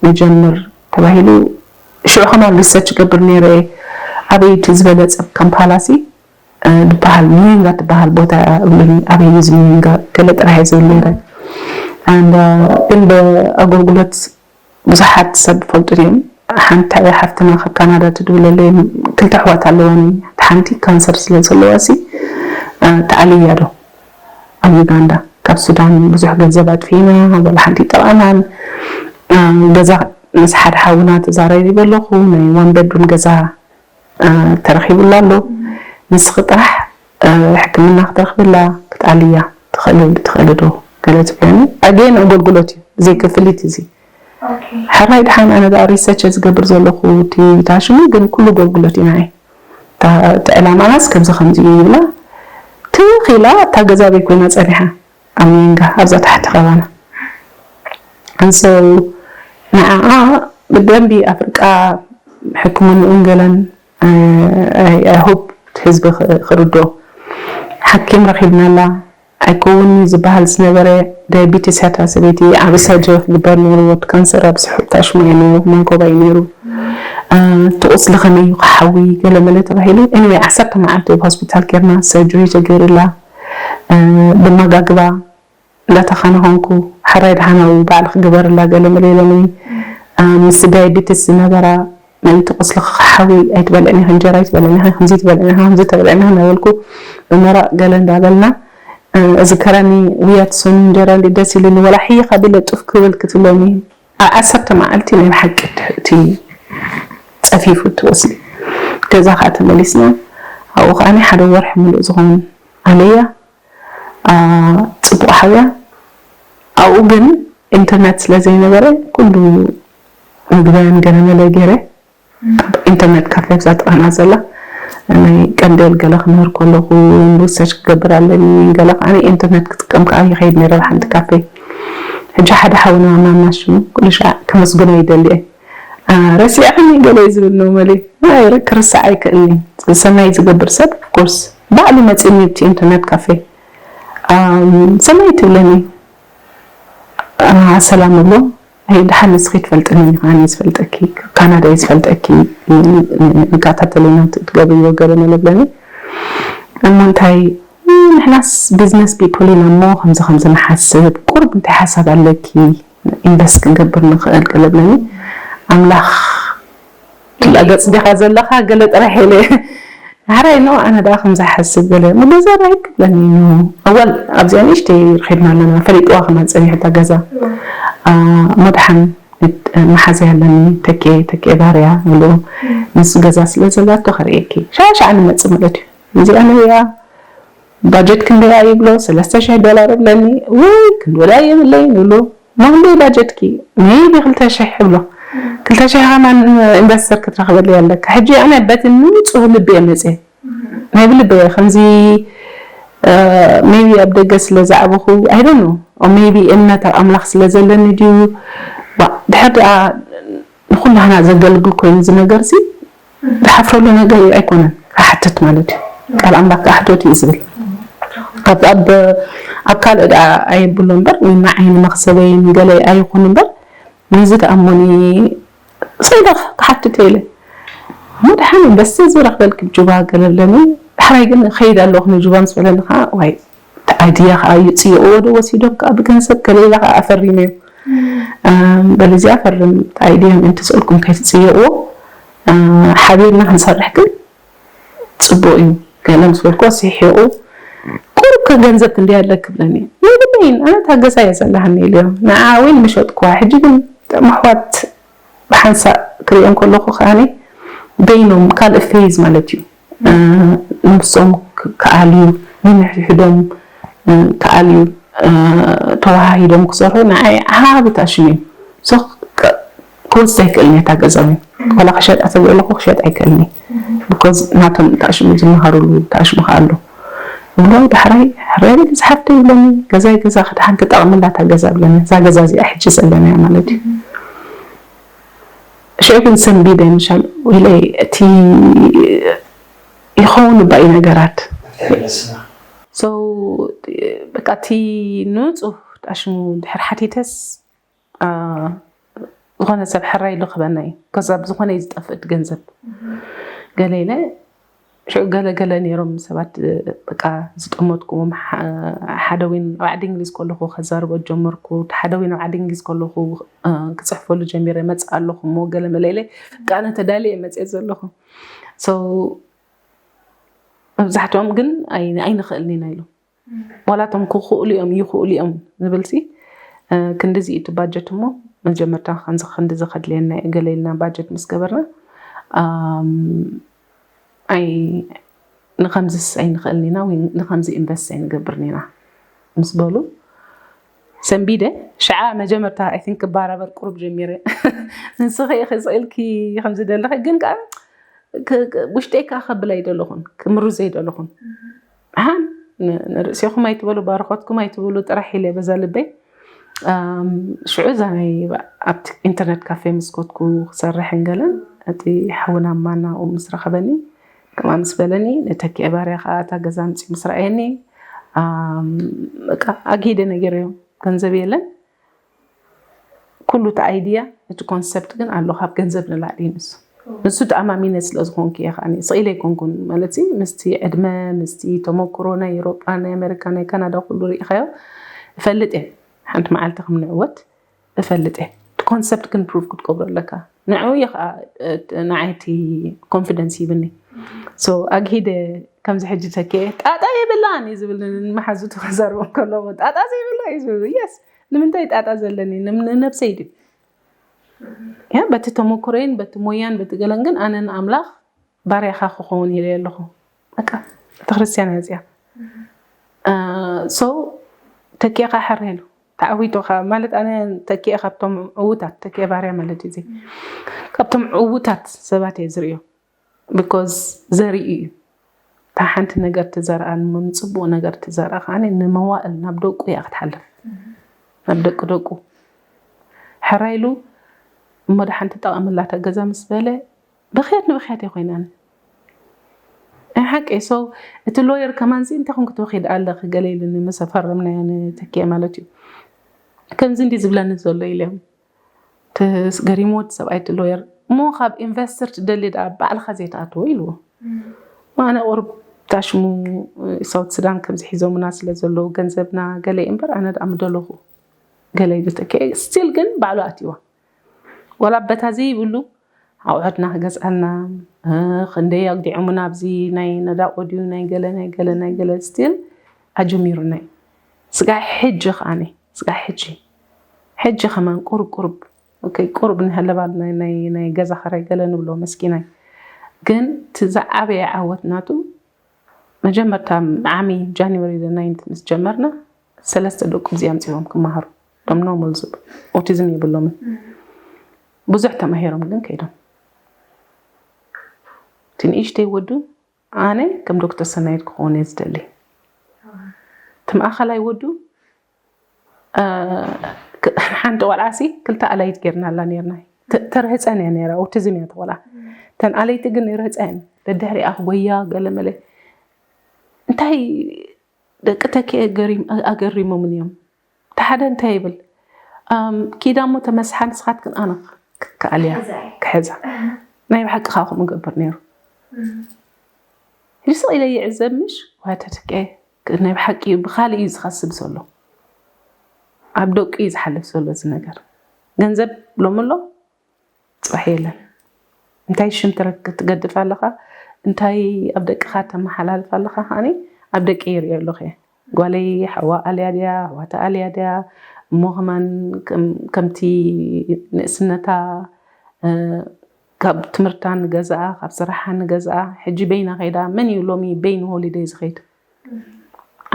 ንጀምር ተባሂሉ ሽዑ ከማን ሪሰርች ገብር ነይረ። ኣበይ እቲ ዝበለፀ ካምፓላሲ ዝበሃል ሚኒንጋ ትበሃል ቦታ እብሉኒ። ኣበይ እዩ እዚ ሚኒንጋ ገለ ጥራሕ እየ ዝብል ነይረ። ግን ብኣገልግሎት ብዙሓት ሰብ ይፈልጡ እዮም። ሓንቲ ሓፍትና ካብ ካናዳ ትድውለለይ ክልተ ኣሕዋት ኣለዋኒ። ሓንቲ ካንሰር ስለ ዘለዋ ሲ ተኣልያ ዶ ኣብ ዩጋንዳ ካብ ሱዳን ብዙሕ ገንዘብ ኣጥፊና ወላ ሓንቲ ጠቓናን ገዛ ምስ ሓደ ሓውና ተዛራሪበ ኣለኹ። ናይ ዋን ቤድሩም ገዛ ተረኺቡላ ኣሎ። ንስኺ ጥራሕ ሕክምና ክትረኽብላ ክትኣልያ ትኽእሊ ትኽእሊ ዶ ገለ ትብለኒ። ኣገን ኣገልግሎት እዩ ዘይክፍሊት እዚ። ሕራይ ድሓን ኣነ ደኣ ሪሰርች ዝገብር ዘለኹ እቲ ታሽሙ ግን ኩሉ ኣገልግሎት እዩ ንዓይ። እቲ ዕላማናስ ከምዚ ከምዚ እዩ ይብላ ትኺላ እታ ገዛ በይ ኮይና ጸኒሓ ኣብ ሚንጋ ኣብዛ ታሕቲ ከባና። And so ንዓኣ ብደንቢ ኣፍርቃ ሕክምንኡን ገለን I hope ህዝቢ ክርድኦ ሓኪም ረኺብናላ። ኣይከውን ዝበሃል ዝነበረ ዳያቢቲስ ያታ ሰበይቲ ዓቢ ሰርጀሪ ክግበር ነይርዎ። እቲ ካንሰር ኣብ ስሑል ታሽሞ እዩ ነይሩ፣ መንኮባ እዩ ነይሩ። እቲ ቁስሊ ከመይ እዩ ክሓዊ ገለ መለ ተባሂሉ። Anyway ዓሰርተ መዓልቲ ኣብ ሆስፒታል ጌርና ሰርጀሪ ተገይሩላ። ብመጋግባ እንዳተኻናኸንኩ ሕራይ ደሓናዊ ባዕልኺ ግበርላ ገለ መለ ኢሎምኒ። ምስቲ ዳያቢቲስ ዝነበራ ምእንቲ ቁስልኺ ክሓዊ ኣይትበልዕን ኢኺ፣ እንጀራ ኣይትበልዕን ኢኺ፣ ከምዚ ኣይትበልዕን ኢኺ፣ ከምዚ ኣይትበልዕን ኢኺ እናበልኩ ብመረቕ ገለ እንዳበልና እዝከረኒ ውያት ሰኑ እንጀራ እንዲ ደስ ኢሉኒ ወላ ሕይኽ ኣቢለ ጡፍ ክብል ክትብለኒ ኣብ ዓሰርተ መዓልቲ ናይ ብሓቂ እቲ ጸፊፉ እቲ ቁስሊ። ገዛ ከዓ ተመሊስና ኣብኡ ከዓ ሓደ ወርሒ ሙሉእ ዝኸውን ኣለያ። ጽቡቕ ሓውያ ኣብኡ ግን ኢንተርነት ስለ ዘይነበረ ኩሉ ምግበን ገለ መለ ገይረ ኢንተርነት ካፌ ኣብዛ ጥቓና ዘላ ናይ ቀንዴል ገለ ክምህር ከለኹ ሪሰርች ክገብር ኣለኒ ገለ ከዓ ኢንተርነት ክጥቀም ከዓ ይኸይድ ነይረ ሓንቲ ካፌ። ሕጂ ሓደ ሓውና ማማ ሽሙ ኩሉ ሻዕ ከመስግኖ ይደሊ እየ። ረሲዕኽኒ ገለ እዩ ዝብል ነው መሊ ናይ ክርሳዕ ኣይክእልኒ። ሰናይ ዝገብር ሰብ ኮርስ ባዕሉ መፂኒ ብቲ ኢንተርነት ካፌ ሰናይ ትብለኒ። ሰላም እብሎ። ኣይ ደሓን ንስኺ ትፈልጥኒ ኢኻ፣ ኣነ ዝፈልጠኪ ካናዳ እየ ዝፈልጠኪ። ንከታተለና ትገብርዮ ገለ መለ ብለኒ። እሞ እንታይ ንሕናስ ቢዝነስ ፒፕል ኢና እሞ ከምዚ ከምዚ ንሓስብ ቁሩብ እንታይ ሓሳብ ኣለኪ ኢንቨስት ክንገብር ንኽእል ገለ ብለኒ። ኣምላኽ ትላ ገጽ ዲኻ ዘለኻ ገለ ጥራሕ ኢለ ሕራይ ነው ኣነ ደኣ ከምዚ ሓስብ ገለ እሞ ገዛ ራይ ክብለኒ ነው። ኣወል ኣብዚኣ ንእሽተይ ረኺብና ኣለና ፈሊጥዋ ከማን ጸኒሑ እታ ገዛ። መድሓን መሓዘ ኣለኒ ተኬ ተኬ ባርያ ንብሎ ምስ ገዛ ስለ ዘላቶ ከርእየኪ ሻሻ ንመጽእ ማለት እዩ። እዚኣ ንሪኣ ባጀት ክንደያ ይብሎ ሰለስተ ሽሕ ዶላር እብለኒ። ወይ ክንዲ ወላ የብለይ ንብሎ ንክንደይ ባጀትኪ ሜቢ ክልተ ሽሕ ይብሎ። ክልተ ሽሕ ከማን ኢንቨስተር ክትረኽበሉ ኣለካ። ሕጂ ኣነ በቲ ንፁህ ልቢ እየ መፅየ ናይ ብልበየ ከምዚ ሜቢ ኣብ ደገ ስለ ዝዓበኹ ኣይደኖ ሜቢ እምነት ኣብ ኣምላኽ ስለ ዘለኒ ድዩ ድሕር ደኣ ንኹላህና ዘገልግል ኮይኑ እዚ ነገር ሲ ዝሓፍረሉ ነገር እዩ ኣይኮነን። ክሓትት ማለት እዩ ቃል ኣምላኽ ክሓትት እዩ ዝብል ኣብ ኣብ ኣብ ካልእ ደኣ ኣየብሎ እምበር ወይ ንዓይ ንመኽሰበይ ንገለ ኣይኹን እምበር ነዚ ደኣ እሞኒ ሰይዳ ክሓትት ኢለ እሞ ደሓን በስተ ዝረኽበልክ ጁባ ገለለኒ ዳሕራይ ግን ኸይድ ኣለኹ ንጁባ ምስ በለኒ ከዓ ዋይ እቲ ኣይድያ ከዓ እዩ ፅየቕዎ ዶ ወሲዶም ከዓ ብገንዘብ ገለ ኢላ ከዓ ኣፈሪመዮ በልዚኣ ፈርም እቲ ኣይድያ ምእንቲ ስእልኩም ከይትፅየቕዎ ሓቢርና ክንሰርሕ ግን ፅቡቅ እዩ ገለ ምስ በልኮ ስሒቁ ቁሩብ ከ ገንዘብ ክንደይ ኣለክ ብለኒ የብለይን ኣነ ታገሳ እየ ዘለሃኒ ኢለዮ ንዓ ወይ ንመሸጥኩዋ ሕጂ ግን እቶም ኣሕዋት ብሓንሳእ ክሪኦም ከለኹ ከዓኒ በይኖም ካልእ ፌዝ ማለት እዩ ነብሶም ክኣልዩ ንንሕድሕዶም ክኣልዩ ተዋሃሂዶም ክሰርሑ ንዓይ ዓቢ ታሽም እዩ ክወስድ ኣይክእልን እየ እታ ገዛ እውን ዋላ ክሸጣ ተብሎ ኣለኹ ክሸጥ ኣይክእልን እየ because ናቶም ታሽሙ ዝመሃሩሉ ታሽሙ ከ ኣሎ እሞ ዳሕራይ ሕራይ ዝሓፍተ ይብለኒ፣ ገዛይ ገዛ ክድሓን ክጠቕምላ እታ ገዛ ብለኒ። እዛ ገዛ እዚኣ ሕጂ ዘለና እያ ማለት እዩ። ሽዑ ግን ሰንቢደ ምሻል ኢለ እቲ ይኸውን ባይ ነገራት። So በቃ እቲ ንፁህ ጣሽሙ ድሕር ሓቲተስ ዝኾነ ሰብ ሕራይ ኢሉ ክበና እዩ። ከዛ ብዝኾነ እዩ ዝጠፍእ እቲ ገንዘብ። ገለ ኢለ ሽዑ ገለ ገለ ነይሮም ሰባት፣ በቃ ዝጠመትኩዎም። ሓደ ወይን ኣብ ዓዲ እንግሊዝ ከለኹ ከዛርቦ ጀመርኩ። ሓደ ወይን ኣብ ዓዲ እንግሊዝ ከለኹ ክፅሕፈሉ ጀሚረ መፅእ ኣለኹ እሞ ገለ መለ ኢለ በቃ ኣነ ተዳልየ መፅእ ዘለኹ። So መብዛሕትኦም ግን ኣይንኽእልን ኢና ኢሎም። ዋላ እቶም ክኽእሉ እዮም ይኽእሉ እዮም ዝብልሲ ክንዲዚ እቲ ባጀት እሞ መጀመርታ ከምዚ ክንዲዚ ከድልየና ገለ ኢልና ባጀት ምስ ገበርና ኣይ ንኸምዝስ ኣይንኽእልን ኢና ወይ ንኸምዚ ኢንቨስት ኣይንገብርን ኢና ምስ በሉ ሰንቢደ ሽዓ መጀመርታ ኣይ ቲንክ ክባራበር ቁሩብ ጀሚረ። ንስኺ ኢኺ ስኢልኪ ከምዚ ደለኺ ግን ከዓ ውሽጠይ ከዓ ከብል ኣይደለኹን ክምርዞ ኣይደለኹን። ሓን ንርእሴኹም ኣይትበሉ ባርኾትኩም ኣይትብሉ ጥራሕ ኢለ በዛ ልበይ። ሽዑ እዛ ናይ ኣብቲ ኢንተርነት ካፌ ምስ ኮድኩ ክሰርሕን ገለን እቲ ሓውና ማና ኡ ምስ ረኸበኒ ከምኣ ምስ በለኒ ንተኪኤ ባርያ ከዓ እታ ገዛ ምፅኡ ምስ ረኣየኒ በቃ ኣግሂደ ነጊረዮ። ገንዘብ የለን ኩሉ እቲ ኣይድያ እቲ ኮንሰፕት ግን ኣሎ ካብ ገንዘብ ንላዕሊ እዩ ንሱ። ንሱ ተኣማሚነ ስለ ዝኾንኩ እየ ከዓ ስቕ ኢለ ኣይኮንኩን ማለት ምስቲ ዕድመ ምስቲ ተመክሮ ናይ ኤሮጳ ናይ ኣሜሪካ ናይ ካናዳ ኩሉ ርኢኻዮ እፈልጥ እየ። ሓንቲ መዓልቲ ከም ንዕወት እፈልጥ እየ። እቲ ኮንሰፕት ግን ፕሩፍ ክትገብሮ ኣለካ። ንዕኡ እየ ከዓ ንዓይቲ ኮንፊደንስ ሂብኒ። ኣግሂደ ከምዚ ሕጂ ተኪኤ ጣጣ የብላን እዩ ዝብል ንመሓዙቱ ክዛርቦም ከለዎ ጣጣ ዘይብላ እዩ ዝብል የስ ንምንታይ ጣጣ ዘለኒ ንነብሰይ ድዩ ያ በቲ ተመክሮይን በቲ ሞያን በቲ ገለን ግን ኣነ ንኣምላኽ ባርያኻ ክኸውን ኢለ ኣለኹ። በቃ ቤተክርስትያን እያ እዚኣ። So ተኪእኻ ሕረ ኢሉ ተዓዊቶኻ ማለት ኣነ ተኪኤ ካብቶም ዕዉታት ተኪኤ ባርያ ማለት እዩ ካብቶም ዕዉታት ሰባት እየ ዝርእዮ። ቢኮዝ ዘርኢ እዩ እታ ሓንቲ ነገር ትዘርኣ ንጽቡቕ ነገር ትዘርኣ ከዓ ንመዋእል ናብ ደቁ እያ ክትሓልፍ ናብ ደቂ ደቁ ሕራይሉ እሞ ደሓን ትጠቐምላ እታ ገዛ ምስ በለ ብኽያት ንብኽያት እየ ኮይናኒ ናይ ሓቂ so እቲ ሎየር ከማንዚ እንታይ ኮን ክትበኺድ ኣለኺ ገለ ኢሉኒ ምስ ኣፈረምናዮ ንተኪኤ ማለት እዩ ከምዚ እንዲ ዝብለኒ ዘሎ ኢለ ትስ ገሪምዎ እቲ ሰብኣይ እቲ ሎየር እሞ ካብ ኢንቨስተር ትደሊ ደኣ ባዕልኻ ዘይትኣትዎ ኢልዎ ኣነ ቁርብ ታሽሙ ሳውት ሱዳን ከምዚ ሒዞምና ስለ ዘለዉ ገንዘብና ገለ እምበር ኣነ ደኣ ምደለኹ ገለ ኢሉ ተኪኤ ስቲል ግን ባዕሉ ኣትይዋ ዋላ በታ ዘይብሉ ኣቑሑትና ክገዝኣልና ክንደይ ኣግዲዖሙና ኣብዚ ናይ ነዳቆ ድዩ ናይ ገለ ናይ ገለ ናይ ገለ ስቲል ኣጀሚሩና እዩ ስጋዕ ሕጂ ከዓኒ ስጋዕ ሕጂ ሕጂ ከማን ቁሩብ ቁሩብ ኦኬ ቁሩብ ንህለባል ናይ ናይ ናይ ገዛ ኸራይ ገለ ንብሎ መስኪናይ ግን እቲ ዝዓበየ ዓወት ናቱ መጀመርታ ዓሚ ጃንዋሪ ናይንት ምስ ጀመርና ሰለስተ ደቁ እዚ ኣምፂዎም ክመሃሩ ቶም ኖርማል ኦቲዝም የብሎምን ብዙሕ ተማሂሮም ግን ከይዶም እቲ ንእሽተይ ወዱ ኣነ ከም ዶክተር ሰናይት ክኾነ ዝደሊ እቲ ማእኸላይ ወዱ ሓንቲ ቆልዓሲ ክልተ ኣላይት ጌርናላ ኔርና ተርህፀን እያ ነራ ኦቲዝም እያ ተቆልዓ ተን ኣለይቲ ግን ይርህፀን ደድሕሪኣ ክጎያ ገለ መለ እንታይ ደቂ ተኪ ኣገሪሞምን እዮም እቲ ሓደ እንታይ ይብል ኪዳ እሞ ተመስሓ ንስኻትክን ኣነ ክከኣል እያ ክሕዛ ናይ ብሓቂ ከዓ ከምኡ ገብር ነይሩ ሕጂ ስቕ ኢለ ይዕዘብ ምሽ ዋተትከ ናይ ብሓቂ እዩ ብካልእ እዩ ዝኸስብ ዘሎ ኣብ ደቁ እዩ ዝሓልፍ ዘሎ እዚ ነገር ገንዘብ ሎሚ ኣሎ ፅባሕ የለን እንታይ ሽም ትረክ ትገድፍ ኣለኻ እንታይ ኣብ ደቅኻ ተመሓላልፍ ኣለኻ ከዓኒ ኣብ ደቂ ይሪኦ ኣለኹ እየ ጓለይ ሓዋ ኣልያ ድያ ኣሕዋታ ኣልያ ድያ እሞ ከማን ከምቲ ንእስነታ ካብ ትምህርታ ንገዝኣ ካብ ስራሓ ንገዝኣ ሕጂ በይና ከይዳ መን እዩ ሎሚ በይኑ ሆሊደይ ዝኸይድ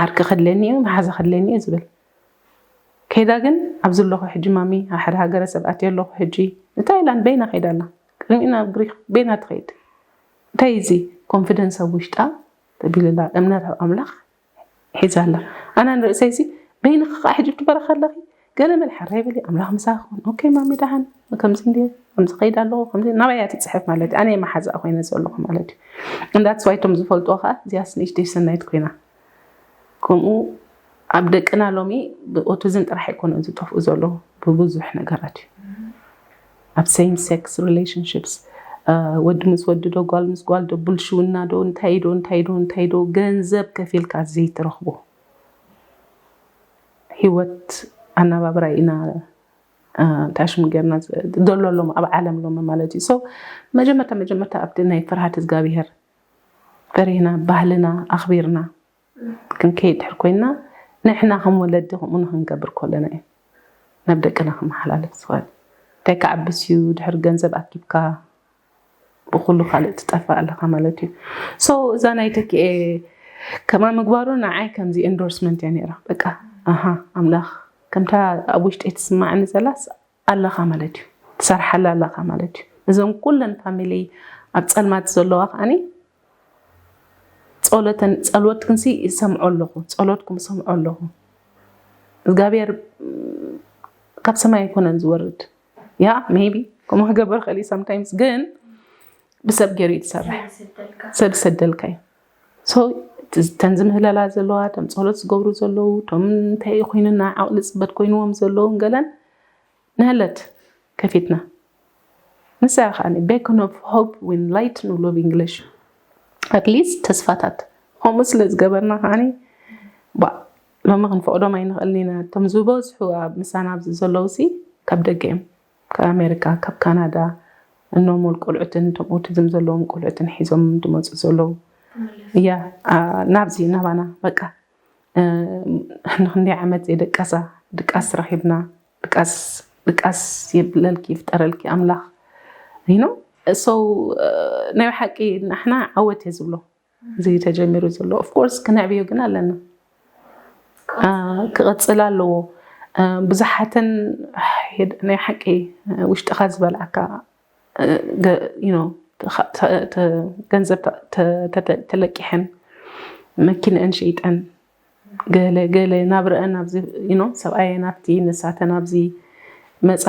ዓርኪ ከድለኒ እዩ መሓዛ ከድለኒ እዩ ዝብል ከይዳ ግን ኣብዚ ኣለኹ ሕጂ ማሚ ኣብ ሓደ ሃገረ ሰብ ኣትየ ኣለኹ ሕጂ ንታይላንድ በይና ከይዳ ኣላ ቅድሚኡ ናብ ግሪክ በይና ትኸይድ እንታይ እዚ ኮንፊደንስ ኣብ ውሽጣ ተቢልላ እምነት ኣብ ኣምላኽ ሒዛ ኣላ። ኣነ ንርእሰይ ሲ በይንኺ ከዓ ሕጂ ትበረኻ ኣለኺ፣ ገለ መለ ሓራይ በሊ፣ ኣምላኽ ምሳኺ ክኹን። ኦኬ ማሚ ደሓን፣ ከምዚ እንዲ ከምዚ ከይድ ኣለኹ፣ ከምዚ ናባይ እያ ትፅሕፍ ማለት እዩ። ኣነ መሓዛኣ ኮይነ ዘለኹ ማለት እዩ። እንዳትስ ዋይ እቶም ዝፈልጥዎ ከዓ እዚኣስ ንእሽተይ ሰናይት ኮይና። ከምኡ ኣብ ደቅና ሎሚ ብኦቲዝም ጥራሕ ኣይኮነን ዝጠፍኡ ዘለዉ፣ ብብዙሕ ነገራት እዩ። ኣብ same sex relationships፣ ወዲ ምስ ወዲ ዶ፣ ጓል ምስ ጓል ዶ፣ ብልሽውና ዶ፣ እንታይ ዶ እንታይ ዶ እንታይ ዶ፣ ገንዘብ ከፊልካ ዘይትረኽቦ ህይወት ኣናባብራ ኢና። እንታይ ሽሙ ጌርና ዘሎ ሎም ኣብ ዓለም ሎም ማለት እዩ። So መጀመርታ መጀመርታ ኣብቲ ናይ ፍርሃት እግዚኣብሄር ፈሪህና፣ ባህልና ኣኽቢርና ክንከይድ ድሕር ኮይና፣ ንሕና ከም ወለዲ ከምኡ ንክንገብር ከለና እዩ ናብ ደቅና ክመሓላለፍ ዝኽእል። እንታይ ክዓብስ እዩ ድሕር ገንዘብ ኣኪብካ ብኩሉ ካልእ ትጠፍእ ኣለካ ማለት እዩ። So እዛ ናይ ተኪኤ ከማ ምግባሩ ንዓይ ከምዚ ኢንዶርስመንት እያ ነይራ። በቃ ኣሃ ኣምላኽ ከምታ ኣብ ውሽጢ ትስማዕኒ ዘላስ ኣለኻ ማለት እዩ፣ ትሰርሓላ ኣለኻ ማለት እዩ። እዞም ኩለን ፋሚሊ ኣብ ፀልማት ዘለዋ ከዓኒ ጸሎትን ጸሎትክንሲ ይሰምዖ ኣለኹ፣ ጸሎትኩም ይሰምዖ ኣለኹ። እግዚኣብሔር ካብ ሰማይ ኣይኮነን ዝወርድ። ያ ሜቢ ከምኡ ክገብር ክእል sometimes፣ ግን ብሰብ ገይሩ እዩ ዝሰርሕ፣ ሰብ ዝሰደልካ እዩ። So ተን ዝምህለላ ዘለዋ፣ ተም ጸሎት ዝገብሩ ዘለዉ፣ ቶም እንታይ ኮይኑና ዓቕሊ ጽበት ኮይንዎም ዘለዉ ገለን ንህለት ከፊትና ንሳ ከዓኒ beacon of hope when light ንብሎ ብእንግሊሽ፣ at least ተስፋታት። ከምኡ ስለ ዝገበርና ከዓኒ ባ ሎሚ ክንፈቕዶም ኣይንኽእልን ኢና። እቶም ዝበዝሑ ኣብ ምሳና ኣብዚ ዘለዉ ሲ ካብ ደገ እዮም፣ ካብ ኣሜሪካ፣ ካብ ካናዳ፣ እኖሞል ቆልዑትን እቶም ኦቲዝም ዘለዎም ቆልዑትን ሒዞም ዝመፁ ዘለዉ። እያ ናብዚ ናባና በቃ ንክንደይ ዓመት ዘይደቀሳ ድቃስ ረኺብና፣ ድቃስ ድቃስ የብለልኪ ይፍጠረልኪ ኣምላኽ። ይኖ ሰው ናይ ሓቂ ንሕና ዓወት እየ ዝብሎ። እዚ ተጀሚሩ ዘሎ ኦፍኮርስ ክነዕብዮ ግን ኣለና። ክቐፅል ኣለዎ። ብዙሓተን ናይ ሓቂ ውሽጥኻ ዝበልዓካ ገንዘብ ተለቂሐን መኪንአን ሸይጠን ገለ ገለ ናብረአን ኣብዚ ሰብኣየን ኣብቲ ንሳተን ኣብዚ መፃ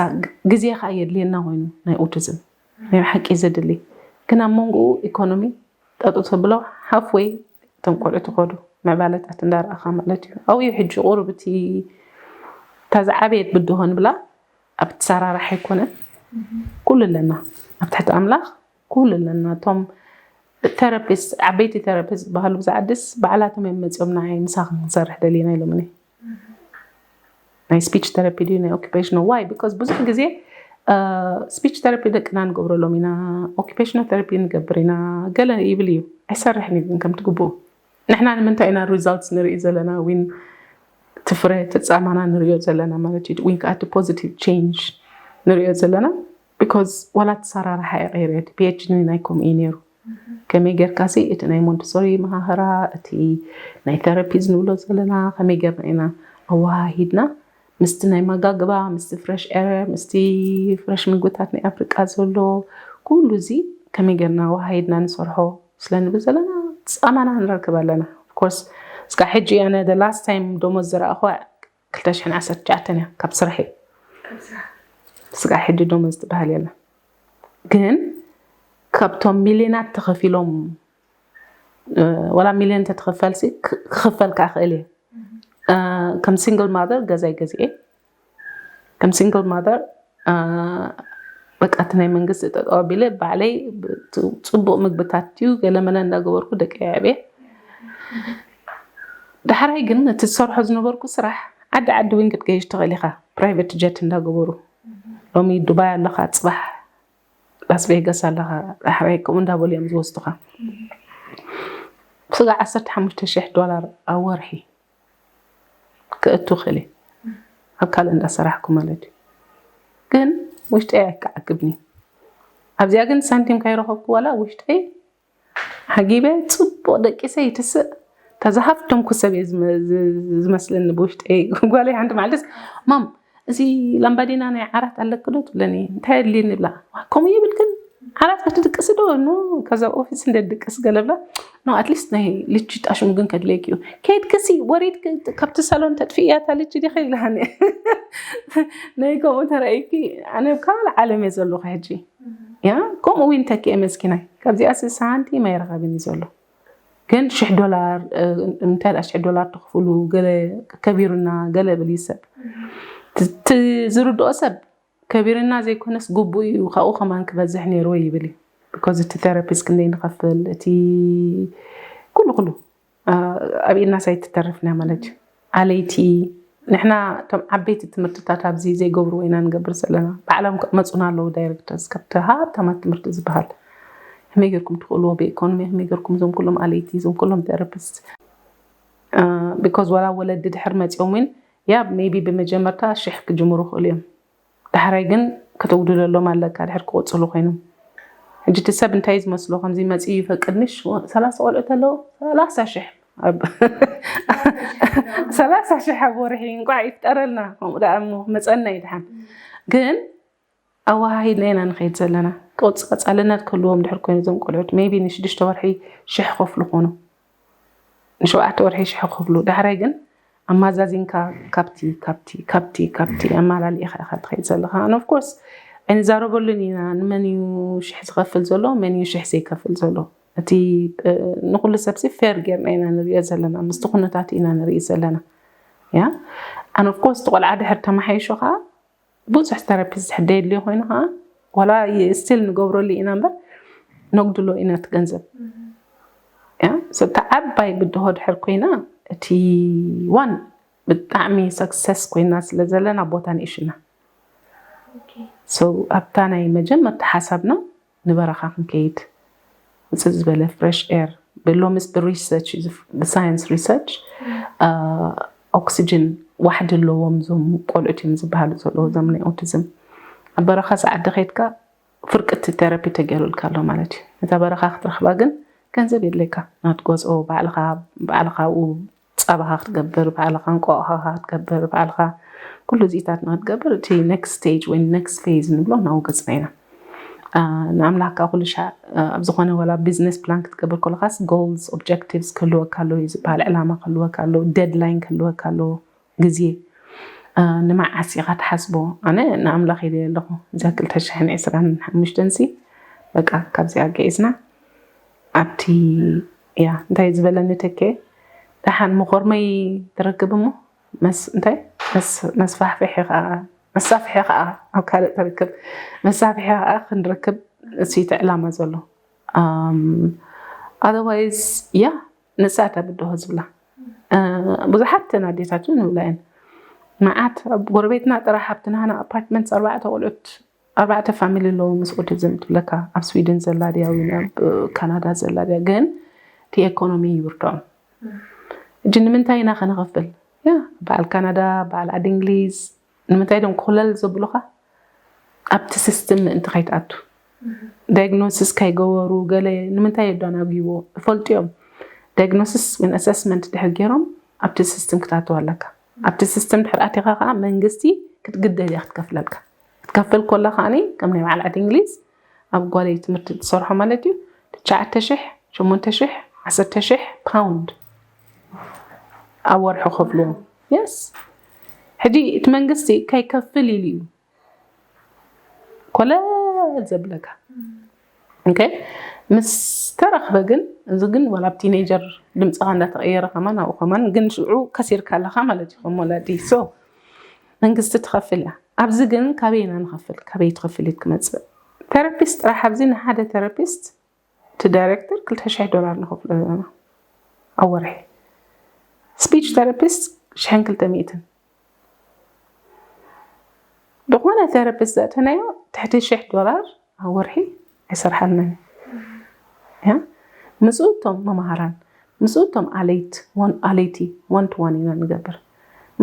ግዜኻ የድልየና ኮይኑ ናይ ኦቲዝም ናይ ሓቂ ዘድሊ ግን ኣብ መንጎኡ ኢኮኖሚ ጠጡ ተብሎ ሃፍወይ እቶም ቆልዑ ትኸዱ ምዕባለታት እንዳረኣኻ ማለት እዩ። ኣብኡ ሕጂ ቁሩብ እቲ እታ ዝዓበየት ብድሆ ንብላ ኣብ ትሰራራሕ ኣይኮነ ኩሉ ኣለና ኣብ ትሕቲ ኣምላኽ ኩሉ ኣለና። እቶም ተረፒስት ዓበይቲ ተረፒስት ዝበሃሉ ብዛዕድስ ባዕላቶም እዮም መፂኦም ንዓይ ምሳኽን ክንሰርሕ ደሊና ኢሎምኒ። ናይ ስፒች ተረፒ ድዩ ናይ ኦኪፔሽናል ዋይ ቢካዝ ብዙሕ ግዜ ስፒች ተረፒ ደቅና ንገብረሎም ኢና፣ ኦኪፔሽናል ተረፒ ንገብር ኢና ገለ ይብል እዩ። ኣይሰርሕን እዩ ግን ከምቲ ግቡእ ንሕና ንምንታይ ኢና ሪዛልትስ ንርኢ ዘለና ዊን ትፍረ ተፃማና ንሪኦ ዘለና ማለት እዩ። ዊን ከዓ እቲ ፖዚቲቭ ቼንጅ ንሪኦ ዘለና ቢካዝ ዋላ ተሰራርሓ ይቀይረ እቲ ፒኤችዲ ናይ ከምኡ እዩ ነይሩ። ከመይ ጌርካ ሲ እቲ ናይ ሞንተሶሪ መሃህራ እቲ ናይ ተረፒዝ ንብሎ ዘለና ከመይ ጌርና ኢና ኣወሃሂድና ምስቲ ናይ መጋግባ ምስቲ ፍረሽ ኤር ምስቲ ፍረሽ ምግብታት ናይ ኣፍሪቃ ዘሎ ኩሉ እዚ ከመይ ጌርና ኣወሃሂድና ንሰርሖ ስለ ንብል ዘለና ፃማና ንረክብ ኣለና። ኦፍኮርስ እስካ ሕጂ ኣነ ላስት ታይም ደሞዝ ዝረኣኹ ክልተ ሽሕን ዓሰርተ ትሽዓተን እያ ካብ ስራሕ ስጋ ሕጂ ደሞዝ ትበሃል የለን። ግን ካብቶም ሚልዮናት ተኸፊሎም ዋላ ሚልዮን ተትኽፈል ክኽፈል ከዓ ክእል እየ። ከም ሲንግል ማዘር ገዛይ ገዚኤ ከም ሲንግል ማዘር በቃ እቲ ናይ መንግስቲ ጠጠው ኣቢለ ባዕለይ ፅቡቅ ምግብታት እዩ ገለመለ እንዳገበርኩ ደቂ የዕብየ። ዳሕራይ ግን እቲ ዝሰርሖ ዝነበርኩ ስራሕ ዓዲ ዓዲ እውን ክትገይሽ ትኽእል ኢኻ። ፕራይቨት ጀት እንዳገበሩ ሎሚ ዱባይ ኣለኻ ፅባሕ ላስ ቬጋስ ኣለኻ ዳሕራይ ከምኡ እንዳበሉ እዮም ዝወስዱኻ። ስጋ ዓሰርተ ሓሙሽተ ሽሕ ዶላር ኣብ ወርሒ ክእቱ ክእል ኣብ ካልእ እንዳሰራሕኩ ማለት እዩ። ግን ውሽጠይ ኣይከዓግብኒ። ኣብዚኣ ግን ሳንቲም ካይረኸብኩ ዋላ ውሽጠይ ሓጊበ ፅቡቅ ደቂሰ ይትስእ ተዛሃፍቶም ኩሰብ እየ ዝመስለኒ ብውሽጠይ። ጓለይ ሓንቲ ማዕልትስ ማም እዚ ላምባዲና ናይ ዓራት ኣለክ ዶ ትብለኒ እንታይ ኣድልየኒ ብላ ከምኡ ይብል ግን ዓራት ክትድቅሲ ዶ ኖ ከዛ ኦፊስ እንደ ድቅስ ገለብላ ኖ ኣትሊስት ናይ ልጅ ጣሽሙ ግን ከድለይክ እዩ ከይድ ክሲ ወሪድ ካብቲ ሳሎን ተጥፍእያ እታ ልጅ ዲኸ ይብልሃኒ ናይ ከምኡ ተረእይኪ ኣነ ካብ ዓለም እየ ዘለኹ ሕጂ ያ ከምኡ እውን ተኪኤ መስኪናይ ካብዚኣ ስሳንቲ ማይረኸብን እዩ ዘሎ ግን ሽሕ ዶላር እንታይ ደኣ ሽሕ ዶላር ተኽፍሉ ገለ ከቢሩና ገለ ብል እዩ ሰብ ዝርድኦ ሰብ ከቢርና ዘይኮነስ ግቡእ እዩ ካብኡ ከማን ክበዝሕ ነይርዎ ይብል እዩ because እቲ ቴራፒስት ክንደይ ንኸፍል እቲ ኩሉ ኩሉ ኣብ ኢድና ሳይት ትተርፍና ማለት እዩ ኣለይቲ ንሕና እቶም ዓበይቲ ትምህርትታት ኣብዚ ዘይገብርዎ ኢና ንገብር ዘለና ባዕሎም ክመፁና ኣለዉ ዳይሬክተርስ ካብቲ ሃብታማት ትምህርቲ ዝበሃል ከመይ ገርኩም ትኽእልዎ ብኢኮኖሚ ከመይ ገርኩም እዞም ኩሎም ኣለይቲ እዞም ኩሎም ቴራፒስት because ዋላ ወለዲ ድሕር መፂኦም እውን ያ maybe ብመጀመርታ ሽሕ ክጅምሩ ይኽእሉ እዮም ዳሕራይ ግን ከተውድደሎም ኣለካ ድሕር ክቕፅሉ ኮይኖም ሕጂ እቲ ሰብ እንታይ ዝመስሎ ከምዚ መፂኡ ይፈቅድንሽ ሰላሳ ቆልዑ ተለዎ ሰላሳ ሽሕ ኣብ ሰላሳ ሽሕ ኣብ ወርሒ እንቋዕ ይፍጠረልና ከምኡ ደኣ እሞ መፀና ይድሓን ግን ኣወሃሂድና ኢና ንኸይድ ዘለና ቅፅ ቀፃልነት ክህልዎም ድሕር ኮይኑ እዞም ቆልዑት maybe ንሽዱሽተ ወርሒ ሽሕ ከፍሉ ኮኑ ንሸውዓተ ወርሒ ሽሕ ክፍሉ ዳሕራይ ግን ኣማዛዚንካ ካብቲ ካብቲ ካብቲ ካብቲ ኣማላሊእኻ ኢኻ ትኸይድ ዘለኻ and of course ኣይንዛረበሉን ኢና ንመን እዩ ሽሕ ዝኸፍል ዘሎ መን እዩ ሽሕ ዘይከፍል ዘሎ እቲ ንኩሉ ሰብሲ ፌር ጌርና ኢና ንሪኦ ዘለና ምስቲ ኩነታት ኢና ንርኢ ዘለና ያ and of course ቆልዓ ድሕር ተመሓይሾ ከዓ ብዙሕ ቴራፒስት ሕደ የድልዮ ኮይኑ ከዓ ዋላ ስቲል ንገብረሉ ኢና እምበር ነጉድሎ ኢና እቲ ገንዘብ ያ so እቲ ዓባይ ብድሆ ድሕር ኮይና እቲ ዋን ብጣዕሚ ሰክሰስ ኮይና ስለ ዘለና ቦታ ንእሽና so ኣብታ ናይ መጀመርታ ሓሳብና ንበረኻ ክንከይድ ውፅእ ዝበለ ፍሬሽ ኤር ብሎምስ ብሪሰርች ብሳይንስ ሪሰርች ኦክሲጅን ዋሕዲ ኣለዎም እዞም ቆልዑት እዮም ዝበሃሉ ዘለዉ እዞም ናይ ኦቲዝም ኣብ በረኻ ሰዓት ድኸይድካ ፍርቂ እቲ ቴራፒ ተገይሩልካ ኣሎ ማለት እዩ ነታ በረኻ ክትረኽባ ግን ገንዘብ የድለካ ናትጎዝኦ ባዕልኻ ባዕልኻ ኣብኡ ፃባኻ ክትገብር ባዕልኻ እንቋቑሖኻ ክትገብር ባዕልኻ ኩሉ እዚታት ንክትገብር እቲ next stage ወይ next phase ንብሎ ናብኡ ገፅና ኢና ንኣምላኽካ ኩሉ ሻዕ ኣብ ዝኾነ ወላ ቢዝነስ ፕላን ክትገብር ከለኻስ goals objectives ክህልወካ ኣለዉ እዩ ዝበሃል ዕላማ ክህልወካ ኣለዉ deadline ክህልወካ ኣለዎ ግዜ ንመዓስ ኢኻ ትሓስቦ ኣነ ንኣምላኽ ኢለ ኣለኹ እዛ ክልተ ሽሕን ዕስራን ሓሙሽተን ሲ በቃ ካብዚኣ ገዒዝና ኣብቲ ያ እንታይ ዝበለኒ ተኬ ደሓን መኾርመይ ትረክብ እሞ እንታይ መስፋሕፍሒ ከዓ መሳፍሒ ከዓ ኣብ ካልእ ትርክብ መሳፍሒ ከዓ ክንረክብ እሱ እቲ ዕላማ ዘሎ otherwise ያ ንሳ እታ ብድሆ ዝብላ ብዙሓት ተን ኣዴታት እውን ይብላ እየን መዓት ኣብ ጎረቤትና ጥራሕ ኣብቲ ናህና ኣፓርትመንት ኣርባዕተ ቆልዑት ኣርባዕተ ፋሚሊ ኣለዎ ምስ ኦቲዝም ትብለካ ኣብ ስዊድን ዘላ ድያ ወይ ኣብ ካናዳ ዘላ ድያ ግን እቲ ኤኮኖሚ ይብርትዖም እጂ ንምንታይ ኢና ከነኸፍል ያ በዓል ካናዳ በዓል ዓዲ እንግሊዝ ንምንታይ ዶም ኮለል ዘብሉኻ ኣብቲ ሲስተም ምእንቲ ከይትኣቱ ዳያግኖሲስ ከይገበሩ ገለ ንምንታይ የዳናግይዎ ይፈልጡ እዮም ዳያግኖሲስ ወይ ኣሰስመንት ድሕር ገይሮም ኣብቲ ሲስተም ክትኣትው ኣለካ ኣብቲ ሲስተም ድሕር ኣቲኻ ከዓ መንግስቲ ክትግደድ እያ ክትከፍለልካ ክትከፍል ኮላ ከዓኒ ከም ናይ በዓል ዓዲ እንግሊዝ ኣብ ጓለይ ትምህርቲ ትሰርሖ ማለት እዩ ትሽዓተ ሽሕ ሸሞንተ ሽሕ ዓሰርተ ሽሕ ፓውንድ ኣብ ወርሒ ከፍልዎም የስ ሕጂ እቲ መንግስቲ ከይከፍል ኢሉ እዩ ኮለል ዘብለካ okay ምስ ተረኽበ ግን እዚ ግን ዋላ ኣብ ቲኔጀር ድምፅኻ እንዳተቐየረ ከማን ኣብኡ ከማን ግን ሽዑ ከሲርካ ኣለኻ ማለት እዩ ከም ወላዲ so መንግስቲ ትኸፍል እያ ኣብዚ ግን ካበይ ኢና ንኸፍል ካበይ ትኸፍል እዩ ትመፅእ ቴራፒስት ጥራሕ ኣብዚ ንሓደ ቴራፒስት እቲ ዳይሬክተር ክልተ ሽሕ ዶላር ንኸፍሎ ዘለና ኣብ ወርሒ ስፒች ቴራፒስት ሽሕን ክልተ ሚእትን ዝኾነ ቴራፒስት ዘእተናዮ ትሕቲ ሽሕ ዶላር ኣብ ወርሒ ኣይሰርሓልናን እዩ ምስኡ እቶም መምሃራን ምስኡ እቶም ኣለይቲ ኣለይቲ ዋን ቱ ዋን ኢና ንገብር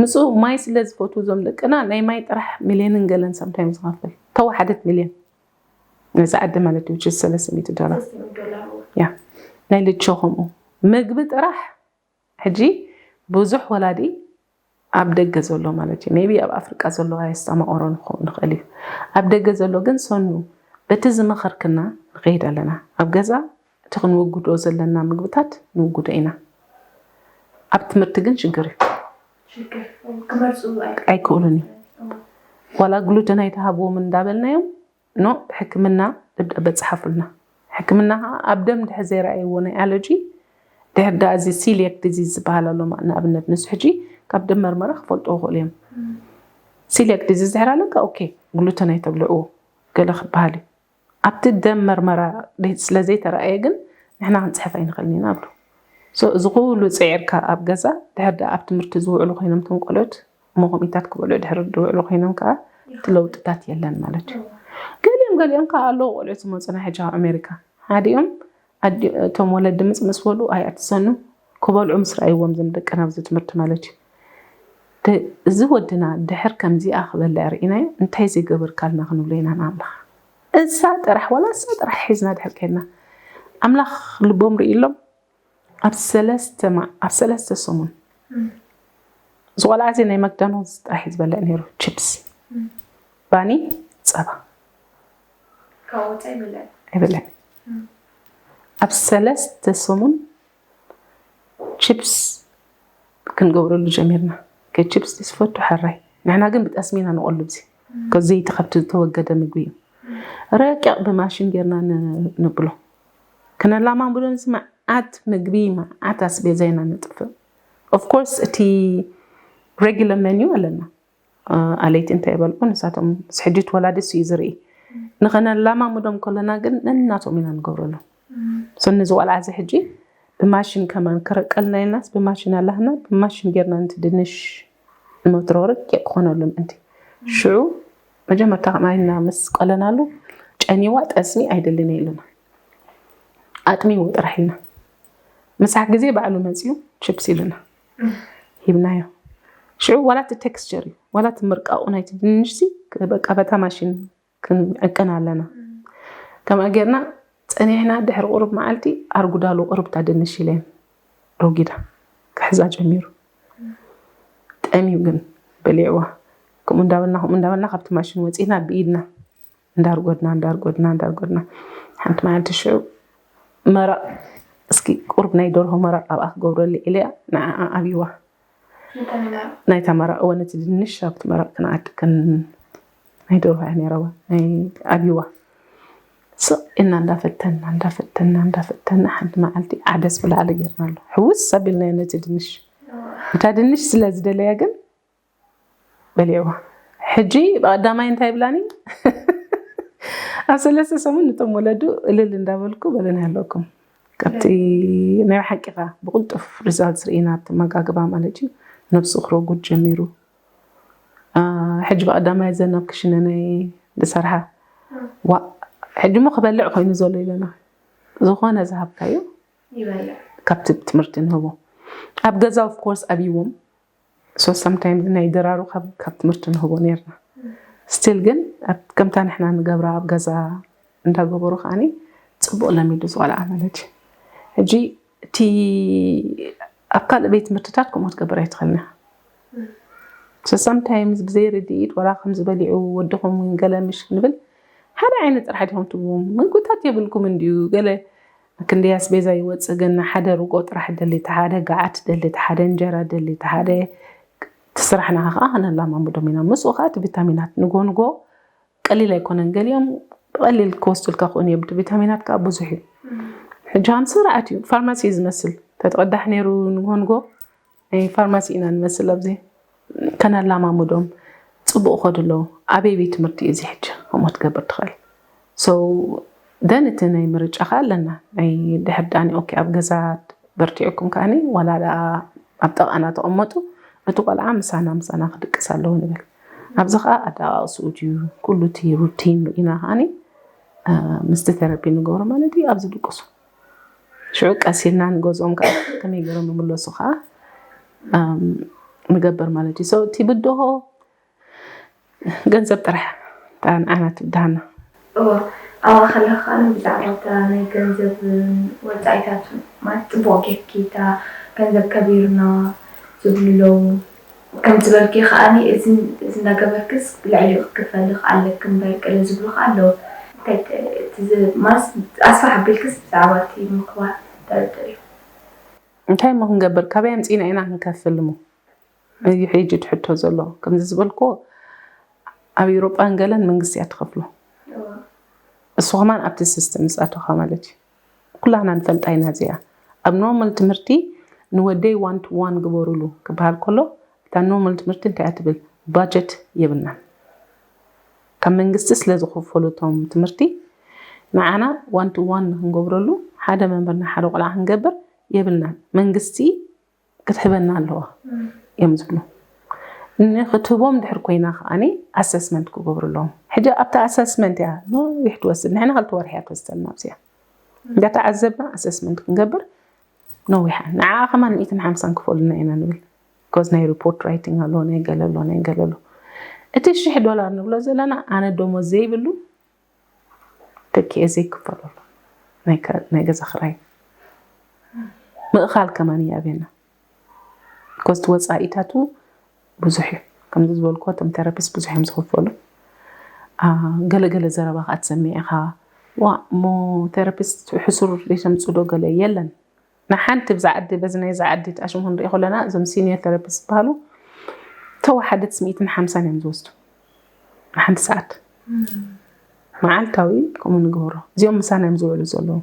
ምስኡ ማይ ስለ ዝፈትዉ እዞም ደቅና ናይ ማይ ጥራሕ ሚልዮንን ገለን sometimes ዝኸፍል ተወሓደት ሚልዮን ነዚ ዓዲ ማለት እዩ ሰለስተ ሚእቲ ዶላር ያ ናይ ልጆ ከምኡ ምግቢ ጥራሕ ሕጂ ብዙሕ ወላዲ ኣብ ደገ ዘሎ ማለት እዩ maybe ኣብ ኣፍሪቃ ዘሎ ኣየስተማቐሮ ንክኸውን ንኽእል እዩ ኣብ ደገ ዘሎ ግን ሰኑ በቲ ዝመኸርክና ንኸይድ ኣለና። ኣብ ገዛ እቲ ክንውግዶ ዘለና ምግብታት ንውግዶ ኢና። ኣብ ትምህርቲ ግን ሽግር እዩ። ሽግር ክመርፁ ኣይክእሉን እዩ። ዋላ ግሉተን ኣይተሃብዎም እንዳበልናዮም ኖ ሕክምና ደብዳበ ጸሓፉልና። ሕክምና ከዓ ኣብ ደም ድሕር ዘይረኣይዎ ናይ ኣለርጂ ድሕር ዳ እዚ ሲሊያክ ዲዚዝ ዝበሃል ኣሎ ንኣብነት ንሱ ሕጂ ካብ ደም መርመራ ክፈልጡ ይኽእሉ እዮም። ሲሊያክ ዲዚዝ ድሕር ኣለካ ኦኬ ግሉተን ኣይተብልዕዎ ገለ ክበሃል እዩ። ኣብቲ ደም መርመራ ስለ ዘይተረኣየ ግን ንሕና ክንፅሕፍ ኣይንኽእልን ኢና ኣብሉ። እዚ ኩሉ ፅዒርካ ኣብ ገዛ ድሕር ዳ ኣብ ትምህርቲ ዝውዕሉ ኮይኖም ቶም ቆልዑት እሞ ከምኢታት ክበልዑ ድሕሪ ዝውዕሉ ኮይኖም ከዓ እቲ ለውጥታት የለን ማለት እዩ። ገሊኦም ገሊኦም ከዓ ኣለዉ ቆልዑት ዝመፁና ሕጂ ካብ ኣሜሪካ ሓዲኦም እቶም ወለዲ ምፅ ምስ በሉ ኣይኣትሰኑ ክበልዑ ምስ ረኣይዎም ዘም ደቀና ኣብዚ ትምህርቲ ማለት እዩ። እዚ ወድና ድሕር ከምዚኣ ክበልዕ ርኢናዮ እንታይ ዘይገበርካልና ክንብሎ ኢና ንኣምላኽ። እሳ ጥራሕ ዋላ እሳ ጥራሕ ሒዝና ድሕር ከድና ኣምላኽ ልቦም ርእይሎም ኣብ ሰለስተ ማ- ኣብ ሰለስተ ሰሙን ዝቆልዓ እዚ ናይ ማክዳኖልስ ጥራሕ እዩ ዝበልዕ ነይሩ ቺፕስ ባኒ ጸባ ካብ ወፃኢ ይበልዕ ኣይበልዕን ኣብ ሰለስተ ሰሙን ቺፕስ ክንገብረሉ ጀሚርና ከ ቺፕስ ዝፈቱ ሓራይ ንሕና ግን ብጠስሚና ንቆሉ ብዚ ከዘይቲ ካብቲ ዝተወገደ ምግቢ እዩ ረቂቕ ብማሽን ጌርና ነብሎ ክነላማምዶ ንስማዕ መዓት ምግቢ መዓት ኣስቤዛ ኢና ነጥፍእ ኦፍኮርስ እቲ regular menu ኣለና ኣለይቲ እንታይ ይበልዑ ንሳቶም ሕጂ ተወላዲ እዩ ዝርኢ ንኸነላማምዶም ከለና ግን ነናቶም ኢና ንገብረሎም so ነዚ ቆልዓ እዚ ሕጂ ብማሽን ከማን ክረቀልና ኢልናስ ብማሽን ኣላህና ብማሽን ጌርና ንቲ ድንሽ ንመትሮ ርቂቕ ክኾነሉ ምእንቲ ሽዑ መጀመርታ ከማይና ምስ ቀለናሉ ጨኒዋ ጠስሚ ኣይደልን ኢሉና ኣጥሚዎ ጥራሕ ኢልና ምሳሕ ግዜ ባዕሉ መፅዩ ችፕስ ኢሉና ሂብናዮ ሽዑ ዋላ እቲ ቴክስቸር እዩ ዋላ እቲ ምርቃቑ ናይቲ ድንሽ ሲ በቃ በታ ማሽን ክንዕቅን ኣለና ከምኣ ጌርና ፀኒሕና ድሕሪ ቁሩብ መዓልቲ ኣርጉዳሉ ቁሩብ እታ ድንሽ ኢለን ረጉዳ ክሕዛ ጀሚሩ ጠምዩ ግን በሊዕዋ ከምኡ እንዳበልና ከምኡ እንዳበልና ካብቲ ማሽን ወፂና ብኢድና እንዳርጎድና እንዳርጎድና እንዳርጎድና ሓንቲ መዓልቲ ሽዑ መረቕ እስኪ ቁሩብ ናይ ደርሆ መረቕ ኣብኣ ክገብረሉ ኢለያ ንዓኣ ኣብይዋ ናይታ መረቕ እወ ነቲ ድንሽ ኣብቲ መረቕ ክንኣድ ናይ ደርሆ እያ ነይረዋ ናይ ኣብይዋ ስቕ ኢልና እንዳፈተና እንዳፈተና እንዳፈተና ሓንቲ መዓልቲ ዓደስ ብላዕሊ ጌርናሉ ሕውስ ኣቢልናዮ ነቲ ድንሽ እታ ድንሽ ስለ ዝደለያ ግን በሊዕዋ ሕጂ ብቐዳማይ እንታይ ይብላኒ ኣብ ሰለስተ ሰሙን ንቶም ወለዱ እልል እንዳበልኩ በለና ኣለኩም ካብቲ ናይ ሓቂኻ ብቁልጡፍ ሪዛልት ርኢና ኣብቲ መጋግባ ማለት እዩ ነብሱ ክረጉድ ጀሚሩ ሕጂ ብቐዳማይ ዘን ኣብ ክሽነ ናይ ዝሰርሓ ዋ ሕጂ ሞ ክበልዕ ኮይኑ ዘሎ ኢለና ዝኾነ ዝሃብካዮ ካብ ትምህርቲ ንህቦ ኣብ ገዛ ኦፍኮርስ ኣብይዎም so sometimes ናይ ድራሩ ካብ ትምህርቲ ንህቦ ነርና still ግን ከምታ ንሕና ንገብራ ኣብ ገዛ እንዳገበሩ ከዓኒ ፅቡቕ ለሚዱ ዝቆልዓ ማለት እዩ ሕጂ እቲ ኣብ ካልእ ቤት ትምህርትታት ከምኡ ክትገብር ኣይትኽእልን ኢኻ sometimes ብዘይ ርድኢት ወላ ከምዚ በሊዑ ወድኹም ገለ ምሽ ክንብል ሓደ ዓይነት ጥራሕ ዲኹም ትብዎም ምግብታት የብልኩም እንድዩ ገለ ክንደይ ኣስቤዛ ይወፅእ ግን ሓደ ርጎ ጥራሕ ደሊ እቲ ሓደ ገዓት ደሊ እቲ ሓደ እንጀራ ደሊ እቲ ሓደ እቲ ስራሕና ከዓ ከነላማምዶም ኢና ምስኡ ከዓ እቲ ቪታሚናት ንጎ ንጎ ቀሊል ኣይኮነን ገሊኦም ብቐሊል ክወስዱልካ ክኾኑ እዮም እቲ ቪታሚናት ከዓ ብዙሕ እዩ ሕጂ ሃምሲ ርዓት እዩ ፋርማሲ እዩ ዝመስል ተትቐዳሕ ነይሩ ንጎ ንጎ ናይ ፋርማሲ ኢና ንመስል ኣብዚ ከነላማምዶም ፅቡቕ ከዱ ኣለዉ ኣበይ ቤት ትምህርቲ እዩ እዚ ሕጂ ከምኡ ትገብር ትኽእል so then እቲ ናይ ምርጫ ከዓ ኣለና ናይ ድሕር ዳኒ ኦኬ ኣብ ገዛ በርቲዕኩም ከዓኒ ዋላ ደኣ ኣብ ጠቓና ተቐመጡ እቲ ቆልዓ ምሳና ምሳና ክድቅስ ኣለዎ ንብል ኣብዚ ከዓ ኣደቃቕስኡ ድዩ ኩሉ እቲ ሩቲን ርኢና ከዓኒ ምስቲ ቴራፒ ንገብሮ ማለት እዩ ኣብዚ ድቅሱ ሽዑ ቀስ ኢልና ንገዝኦም ከዓ ከመይ ገይሮም ይምለሱ ከዓ ንገብር ማለት እዩ እቲ ብድሆ ገንዘብ ጥራሕ ንዓና ትብድሃና እዎ ኣብኣ ከለካ ከኣ ብዛዕባ እታ ናይ ገንዘብ ወፃኢታት ማለት ፅቡቅ ጌርኪ እታ ገንዘብ ከቢርና ዝብሉ ኣለዉ ከም ዝበልኪ ከኣ እዚ እንዳገበርክስ ልዕሊኡ ክትክፈሊ ኣለኪ እምበር ቅለ ዝብሉ ከኣ ኣለዉ ማስ ኣስፋሕ ኣቢልክስ ብዛዕባ እቲ ምክባር ጠርጥር እዩ። እንታይ እሞ ክንገብር? ካበይ ኣምፂና ኢና ክንከፍል እሞ? እዩ ሕጂ ትሕቶ ዘሎ። ከምዚ ዝበልኩ ኣብ ኤውሮጳን ገለን መንግስቲ እያ ትኸፍሎ። እሱ ከማን ኣብቲ ሲስተም ዝኣተኻ ማለት እዩ። ኩላና ንፈልጣ ኢና እዚኣ። ኣብ ኖርማል ትምህርቲ ንወደይ ዋን ቱ ዋን ግበሩሉ ክበሃል ከሎ እታ ኖርማል ትምህርቲ እንታይ እያ ትብል? ባጀት የብልናን። ካብ መንግስቲ ስለ ዝኽፈሉ እቶም ትምህርቲ ንዓና ዋን ቱ ዋን ንክንገብረሉ ሓደ መምህር ንሓደ ቆልዓ ክንገብር የብልናን። መንግስቲ ክትህበና ኣለዋ እዮም ዝብሉ። ንክትህቦም ድሕር ኮይና ከዓኒ ኣሰስመንት ክገብሩ ኣለዎም። ሕጂ ኣብቲ ኣሰስመንት እያ ነዊሕ ትወስድ። ንሕና ክልተ ወርሒ እያ ትወስደልና ኣብዚኣ። እንዳተዓዘብና ኣሰስመንት ክንገብር ነዊሓ። ንዓ ከማን ሚእትን ሓምሳን ክፈሉና ኢና ንብል። ኮዝ ናይ ሪፖርት ራይቲንግ ኣሎ፣ ናይ ገለ ኣሎ፣ ናይ ገለ ኣሎ። እቲ ሽሕ ዶላር ንብሎ ዘለና ኣነ ደሞዝ ዘይብሉ ተኪኤ ዘይክፈለሉ ናይ ገዛ ክራይ ምእኻል ከማን ይኣብየና። ኮስቲ ወፃኢታቱ ብዙሕ እዩ። ከምዚ ዝበልኩ እቶም ቴራፒስት ብዙሕ እዮም ዝኽፈሉ። ገለገለ ዘረባ ከዓ ትሰሚዕ ኢኻ፣ ዋ እሞ ቴራፒስት ሕሱር ዘይተምፅእ ዶ ገለ የለን። ንሓንቲ ብዛ ዓዲ በዚ ናይ ዛ ዓዲ ተኣሽሙ ክንሪኢ ከለና እዞም ሲኒየር ቴራፒስት ዝበሃሉ ተወሓደት ሚእትን ሓምሳን እዮም ዝወስዱ ንሓንቲ ሰዓት። መዓልታዊ ከምኡ ንገብሮ። እዚኦም ምሳና እዮም ዝውዕሉ ዘለዉ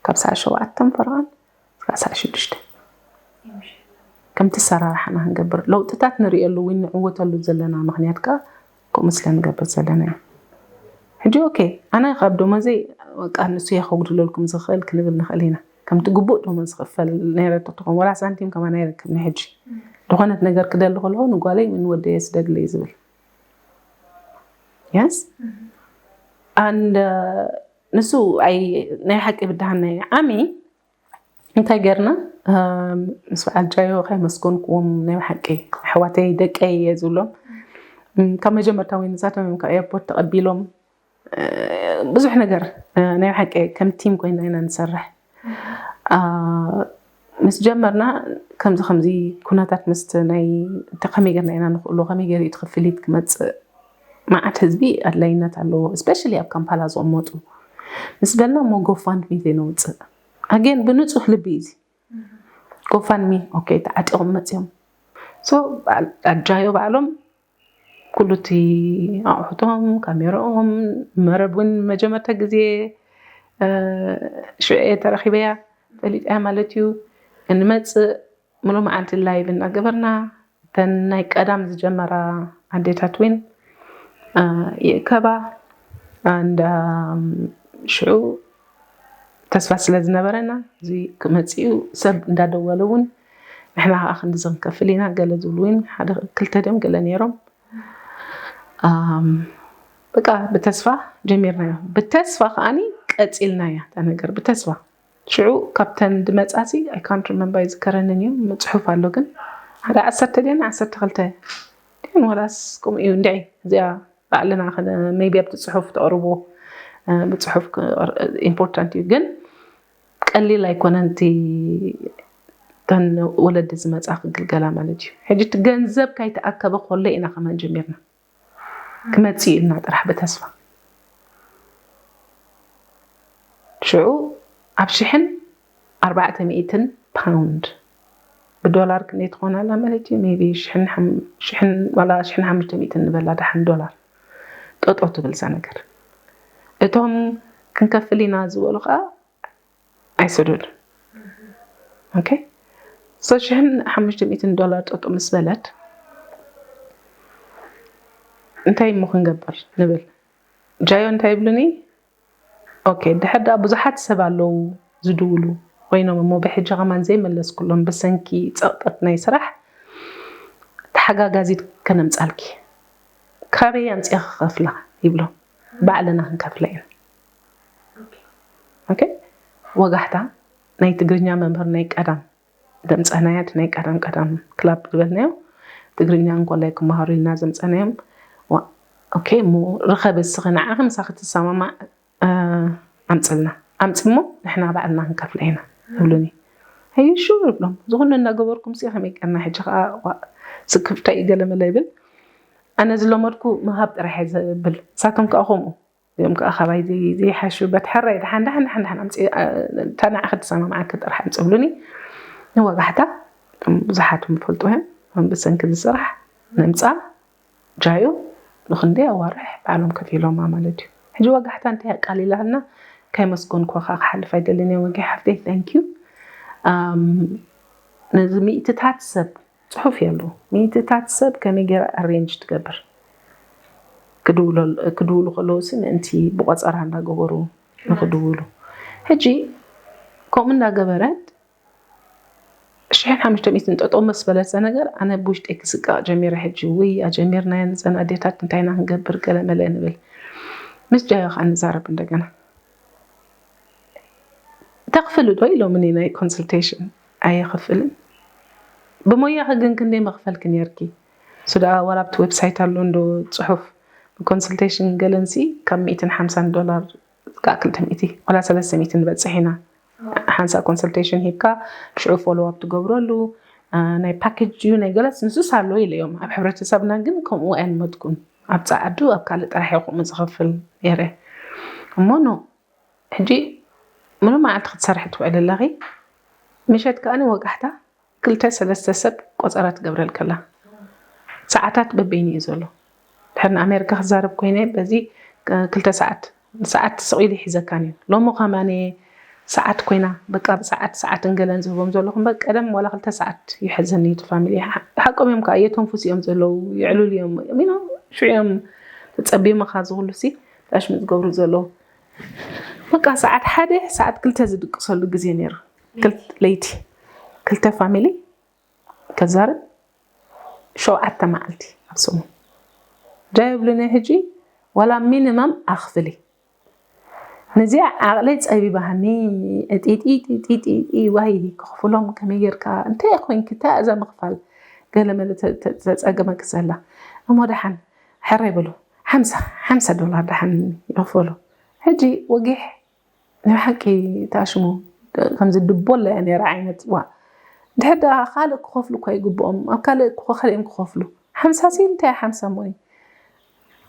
ካብ ሰዓት ሸውዓተን ፈረቓን እስካብ ሰዓት ሽዱሽተ። ከምቲ ሰራርሓና ክንገብር ለውጥታት ንሪእየሉ ወይ ንዕወተሉ ዘለና ምክንያት ከዓ ከምኡ ስለ ንገብር ዘለና እዩ። ሕጂ ኦኬ ኣነ ካብ ደሞዘይ በቃ ንሱ እየ ከጉድለልኩም ዝኽእል ክንብል ንኽእል ኢና። ከምቲ ግቡእ ደሞዝ ዝኽፈል ነይረቶ ትኾን ወላ ሳንቲም ከማን ኣይረክብን ሕጂ። ዝኾነት ነገር ክደሊ ከለኹ ንጓለይ ንወደየ ስደድለይ ዝብል የስ ኣንድ ንሱ ኣይ ናይ ሓቂ ብድሃን ናይ ዓሚ እንታይ ገርና ምስ በዓል ጃዮ ከይመስገንኩዎም ናይ ሓቂ ኣሕዋተይ ደቀይ እየ ዝብሎም ካብ መጀመርታ ወይ ንሳቶም እዮም ካብ ኤርፖርት ተቐቢሎም ብዙሕ ነገር ናይ ሓቂ ከም ቲም ኮይና ኢና ንሰርሕ ምስ ጀመርና ከምዚ ከምዚ ኩነታት ምስቲ ናይ ከመይ ገርና ኢና ንኽእሎ ከመይ ገይሩ እቲ ክፍሊት ክመፅእ መዓት ህዝቢ ኣድላይነት ኣለዎ especially ኣብ ካምፓላ ዝቕመጡ ምስ በልና እሞ ጎፋንድሚ ዘይነውፅእ ኣጌን ብንፁህ ልቢ እዩ ጎፋንሚ ኦኬ ተዓጢቖም መፅዮም ሶ ኣጃዮ ባዕሎም ኩሉ እቲ ኣቑሑቶም ካሜራኦም መረብ እውን መጀመርታ ግዜ ሽዑ እየ ተረኺበያ ፈሊጠያ ማለት እዩ እንመፅእ ምሉ መዓልቲ ላይቭ እናገበርና እተን ናይ ቀዳም ዝጀመራ ኣዴታት እውን ይእከባ እንዳ ሽዑ ተስፋ ስለ ዝነበረና እዚ ክመፅኡ ሰብ እንዳደወለ እውን ንሕና ከዓ ክንድዚ ክንከፍል ኢና ገለ ዝብሉ እውን ሓደ ክልተ ድም ገለ ነይሮም በቃ ብተስፋ ጀሚርናዮ ብተስፋ ከዓኒ ቀፂልናያ እታ ነገር ብተስፋ ሽዑ ካብተን ድመፃሲ ኣይካንት ሪመምበር ኣይዝከረንን እዩ ምፅሑፍ ኣሎ ግን ሓደ ዓሰርተ ድን ዓሰርተ ክልተ ድን ዋላስ ከምኡ እዩ እንድዒ እዚኣ ባዕልና ሜቢ ኣብቲ ፅሑፍ ተቕርቦ ብፅሑፍ ኢምፖርታንት እዩ ግን ቀሊል ኣይኮነን እቲ ተን ወለዲ ዝመፃ ክግልገላ ማለት እዩ ሕጂ እቲ ገንዘብ ካይተኣከበ ከሎ ኢና ከማን ጀሚርና ክመፅእ ኢልና ጥራሕ ብተስፋ ሽዑ ኣብ ሽሕን ኣርባዕተ ሚእትን ፓውንድ ብዶላር ክንደይ ትኾን ኣላ ማለት እዩ ሜቢ ሽሕን ዋላ ሽሕን ሓሙሽተ ሚእትን ንበላ ደሓን ዶላር ጠጦ ትብል እዛ ነገር እቶም ክንከፍል ኢና ዝበሉ ከዓ ኣይሰደዱን ኦኬ ሶ ሽሕን ሓሙሽተ ሚእትን ዶላር ጠጦ ምስ በለት እንታይ እሞ ክንገብር ንብል ጃዮ እንታይ ይብሉኒ ኦኬ ድሕር ደኣ ብዙሓት ሰብ ኣለዉ ዝድውሉ ኮይኖም እሞ ብሕጂ ከማን ዘይመለስኩሎም ብሰንኪ ፀቕጠት ናይ ስራሕ ተሓጋጋዚት ከነምፃልኪ ካበይ ኣምፅኣ ክኸፍላ ይብሎም ባዕልና ክንከፍላ ኢና ኦኬ ወጋሕታ ናይ ትግርኛ መምህር ናይ ቀዳም ዘምፀናያ ናይ ቀዳም ቀዳም ክላብ ዝበልናዮ ትግርኛ እንኮላይ ክመሃሩ ኢልና ዘምፀናዮም ኦኬ እሞ ርኸብ እስኺ ንዓኺ ምሳኺ ትሰማማዕ ኣምፅልና ኣምፅሞ ንሕና ባዕልና ክንከፍላ ኢና ይብሉኒ ኣዩ ሹር ይብሎም ዝኾነ እናገበርኩም ሲ ከመይ ቀና ሕጂ ከዓ ስክፍታ እዩ ገለመለ ይብል ኣነ ዝለመድኩ ምሃብ ጥራሕ እየ ዝብል ንሳቶም ከዓ ከምኡ እዚኦም ከዓ ካባይ ዘይ- ዘይሓሹ በት ሕራይ ደሓን ደሓን ደሓን ደሓን ኣምፅ እታ ንዓኺ ትሰማምዓኪ ጥራሕ ኣምፅብሉኒ። ንወጋሕታ እቶም ብዙሓት ምፈልጡ እዮም። ብሰንኪ እዚ ስራሕ ነምፃ ጃዮ ንክንደይ ኣዋርሕ ባዕሎም ከፊሎማ ማለት እዩ። ሕጂ ወጋሕታ እንታይ ኣቃሊላልና ከይመስገንኩኻ ክሓልፍ ኣይደልን እየ። ወጊሕ ሓፍተይ thank you። ነዚ ሚእትታት ሰብ ፅሑፍ የሉ ሚእትታት ሰብ ከመይ ገይራ ኣሬንጅ ትገብር ክድውሉ ከለዉ ሲ ምእንቲ ብቆፀራ እንዳገበሩ ንክድውሉ። ሕጂ ከምኡ እንዳገበረት ሽሕን ሓሙሽተ ሚእትን ጠጠው መስ በለሰ ነገር ኣነ ብውሽጠይ ክስቀቕ ጀሚረ። ሕጂ ውይ ኣጀሚርናየን እዘን ኣዴታት እንታይ ኢና ክንገብር ገለ መለ ንብል። ምስ ጃዮ ከዓ ንዛረብ እንደገና። ተኽፍሉ ዶ ኢሎምኒ ናይ ኮንስልቴሽን? ኣየኽፍልን። ብሞያኺ ግን ክንደይ መኽፈልኪ ነርኪ? እሱ ደኣ ዋላ ኣብቲ ዌብሳይት ኣሎ እንዶ ፅሑፍ ብኮንስልቴሽን ገለንሲ ካብ ሚእትን ሓምሳን ዶላር ክዓ ክልተ ሚእቲ ዋላ ሰለስተ ሚእቲ ንበፅሕ ኢና። ሓንሳ ኮንሰልቴሽን ሂብካ ሽዑ ፎሎዋፕ ትገብረሉ ናይ ፓኬጅ እዩ ናይ ገለስ ንሱስ ኣሎ ኢለ እዮም። ኣብ ሕብረተሰብና ግን ከምኡ ኣየልመድኩን። ኣብ ፃዓዱ ኣብ ካልእ ጥራሕ እዩ ከምኡ ዝኸፍል ነይረ። እሞ ኖ ሕጂ ምሉእ መዓልቲ ክትሰርሒ ትውዕል ኣለኺ። ምሸት ከኣ ወጋሕታ ክልተ ሰለስተ ሰብ ቆፀራ ትገብረልከላ። ሰዓታት በበይኑ እዩ ዘሎ። ድሕር ንኣሜሪካ ክዛረብ ኮይነ በዚ ክልተ ሰዓት ሰዓት ስቕ ኢሉ ይሕዘካን እዩ። ሎሚ ከማነ ሰዓት ኮይና በቃ ብሰዓት ሰዓት እንገለን ዝህቦም ዘለኹም በ ቀደም ዋላ ክልተ ሰዓት ይሕዘኒ እቲ ፋሚሊ። ሓቆም እዮም ከዓ የተንፉስ እዮም ዘለዉ ይዕልሉ እዮም ሚኖ ሽዑ እዮም ተፀቢምኻ ዝኽሉ ሲ ታሽሚ ዝገብሩ ዘለዉ። በቃ ሰዓት ሓደ ሰዓት ክልተ ዝድቅሰሉ ግዜ ነይሩ። ለይቲ ክልተ ፋሚሊ ከዛርብ ሸውዓተ መዓልቲ ኣብ ሰሙን ጃ ይብሉኒ። ሕጂ ዋላ ሚኒመም ኣኽፍሊ ነዚኣ ዓቕለይ ፀቢባሃኒ። ጢጢጢጢጢ ዋይ ክኽፍሎም ከመይ ጌርካ እንታይ ኮይንኪ እንታይ እዛ ምኽፋል ገለ መለ ተፀገመኪ ዘላ። እሞ ደሓን ሕራይ በሉ ሓምሳ ሓምሳ ዶላር ደሓን ይኽፈሉ። ሕጂ ወጊሕ ናይ ብሓቂ ተኣሽሙ ከምዚ ድቦላ እያ ነይራ ዓይነት ዋ ድሕር ደኣ ካልእ ክኸፍሉ እኳ ይግብኦም ኣብ ካልእ ክኸኸል እዮም ክኸፍሉ ሓምሳ ሲ እንታይ ሓምሳ ሞይ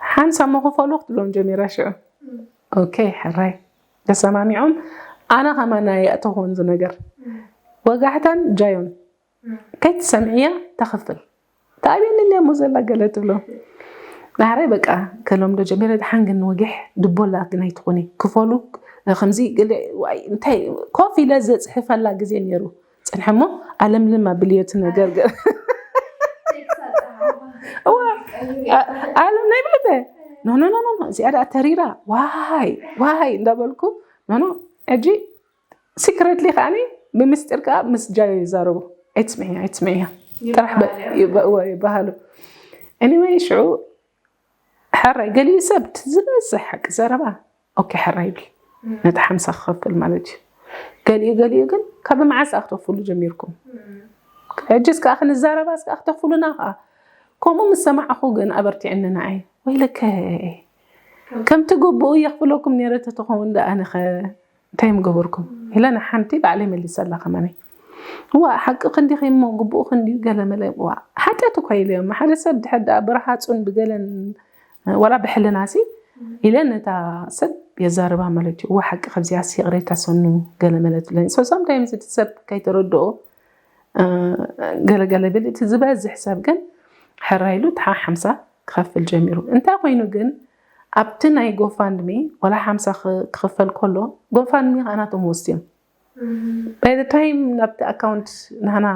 ሓምሳ እሞ ክፈሉ ክትብሎም ጀሚራ ሽዑ ኦኬ ሕራይ ተሰማሚዖም ኣነ ከማና የእተኹን ዝነገር ወጋሕታን ጃዮን ከይትሰምዕያ ተኽፍል ተኣብየኒ እሞ ዘላ ገለ ትብሎ ናሕራይ በቃ ከሎም ዶ ጀሚረ ደሓን ግን ወጊሕ ድቦላ ግን ኣይትኾኒ ክፈሉ ከምዚ እንታይ ኮፍ ኢለ ዘፅሕፈላ ግዜ ነይሩ ፅንሐ እሞ ኣለምልም ኣብልየቲ ነገር ኣለም ናይ ብልበ ኖኖኖኖ እዚኣ ደኣ ተሪራ ዋይ ዋይ እንዳበልኩ ኖኖ ሕጂ ሲክረትሊ ከዓኒ ብምስጢር ከዓ ምስ ጃዮ ይዛረቡ ኣይትስምዕያ ኣይትስምዕያ ጥራሕ ይበሃሉ anyway ሽዑ ሕራይ ገሊኡ ሰብ ዝበዝሕ ሓቂ ዘረባ ኦኬ ሕራይ ይብል ነቲ ሓምሳ ክኸፍል ማለት እዩ ገሊኡ ገሊኡ ግን ካብ መዓዝ ኣክተፍሉ ጀሚርኩም ሕጅስ ከዓ ክንዛረባስ ከዓ ክተፍሉና ከዓ ከምኡ ምስ ሰማዕኹ ግን ኣበርቲዕኒ ንዓይ ወይለከ ከምቲ ግቡኡ የኽፍለኩም ነይረ ተተኸውን ደኣ ኣነኸ እንታይ ምገበርኩም ኢለ ንሓንቲ ባዕለይ መሊሰላ ከማነይ ዋ ሓቂ ክንዲኺ እሞ ግቡኡ ክንዲ ገለመለ ዋ ሓጢኣት እኳ ኢለዮም ሓደ ሰብ ድሕር ደኣ ብረሃፁን ብገለን ዋላ ብሕልናሲ ኢለ ነታ ሰብ የዛርባ ማለት እዩ ዋ ሓቂ ከብዚያስ ይቕሬታ ሰኑ ገለመለ ትብለኒ so sometimes እቲ ሰብ ከይተረድኦ ገለገለ ብል እቲ ዝበዝሕ ሰብ ግን ሕራይሉ ተሓ ሓምሳ ክኸፍል ጀሚሩ እንታይ ኮይኑ ግን ኣብቲ ናይ ጎፋንድሚ ወላ ሓምሳ ክኽፈል ከሎ ጎፋንድሚ ከኣ ናቶም ወስዮም by the time ናብቲ ኣካውንት ናህና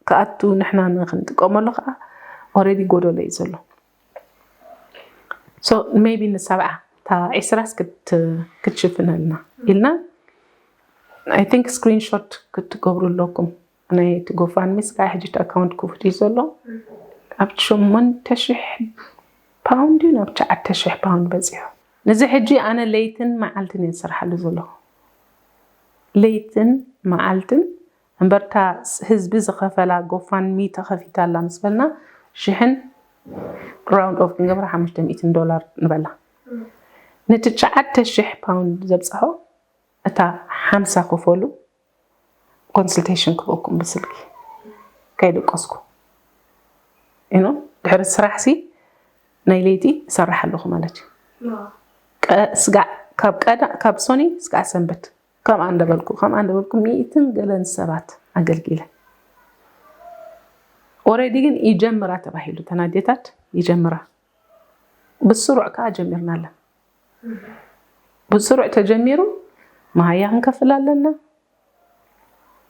ክኣቱ ንሕና ንክንጥቀመሉ ከዓ already ጎደሎ እዩ ዘሎ so maybe ንሰብዓ እታ ዒስራስ ክትሽፍነልና ኢልና I think screenshot ክትገብሩ ኣለኩም ናይ እቲ ጎፋንሚ ስጋ ሕጂ እቲ ኣካውንት ክፉት እዩ ዘሎ ኣብ ሸሞንተ ሽሕ ፓውንድ እዩ ናብ ትሽዓተ ሽሕ ፓውንድ በፂሑ ንዚ ሕጂ ኣነ ለይትን መዓልትን እየ ዝሰርሓሉ ዘለኹ ለይትን መዓልትን እምበርታ ህዝቢ ዝኸፈላ ጎፋንሚ ተኸፊታ ኣላ ምስ በልና ሽሕን round off ክንገብራ ሓሙሽተ ሚእትን ዶላር ንበላ ነቲ ትሽዓተ ሽሕ ፓውንድ ዘብፅሖ እታ ሓምሳ ክፈሉ ኮንስልቴሽን ክበኩም ብስልኪ ከይደቀስኩ ኢኖ ድሕሪ ስራሕ ሲ ናይ ለይቲ እሰርሕ ኣለኹ ማለት እዩ ስጋዕ ካብ ቀዳ ካብ ሶኒ ስጋዕ ሰንበት ከምኣ እንደበልኩ ከምኣ እንደበልኩ ሚእትን ገለን ሰባት ኣገልጊለ። ኦሬዲ ግን ይጀምራ ተባሂሉ ተናዴታት ይጀምራ። ብስሩዕ ከዓ ጀሚርና ኣለን። ብስሩዕ ተጀሚሩ መሃያ ክንከፍል ኣለና።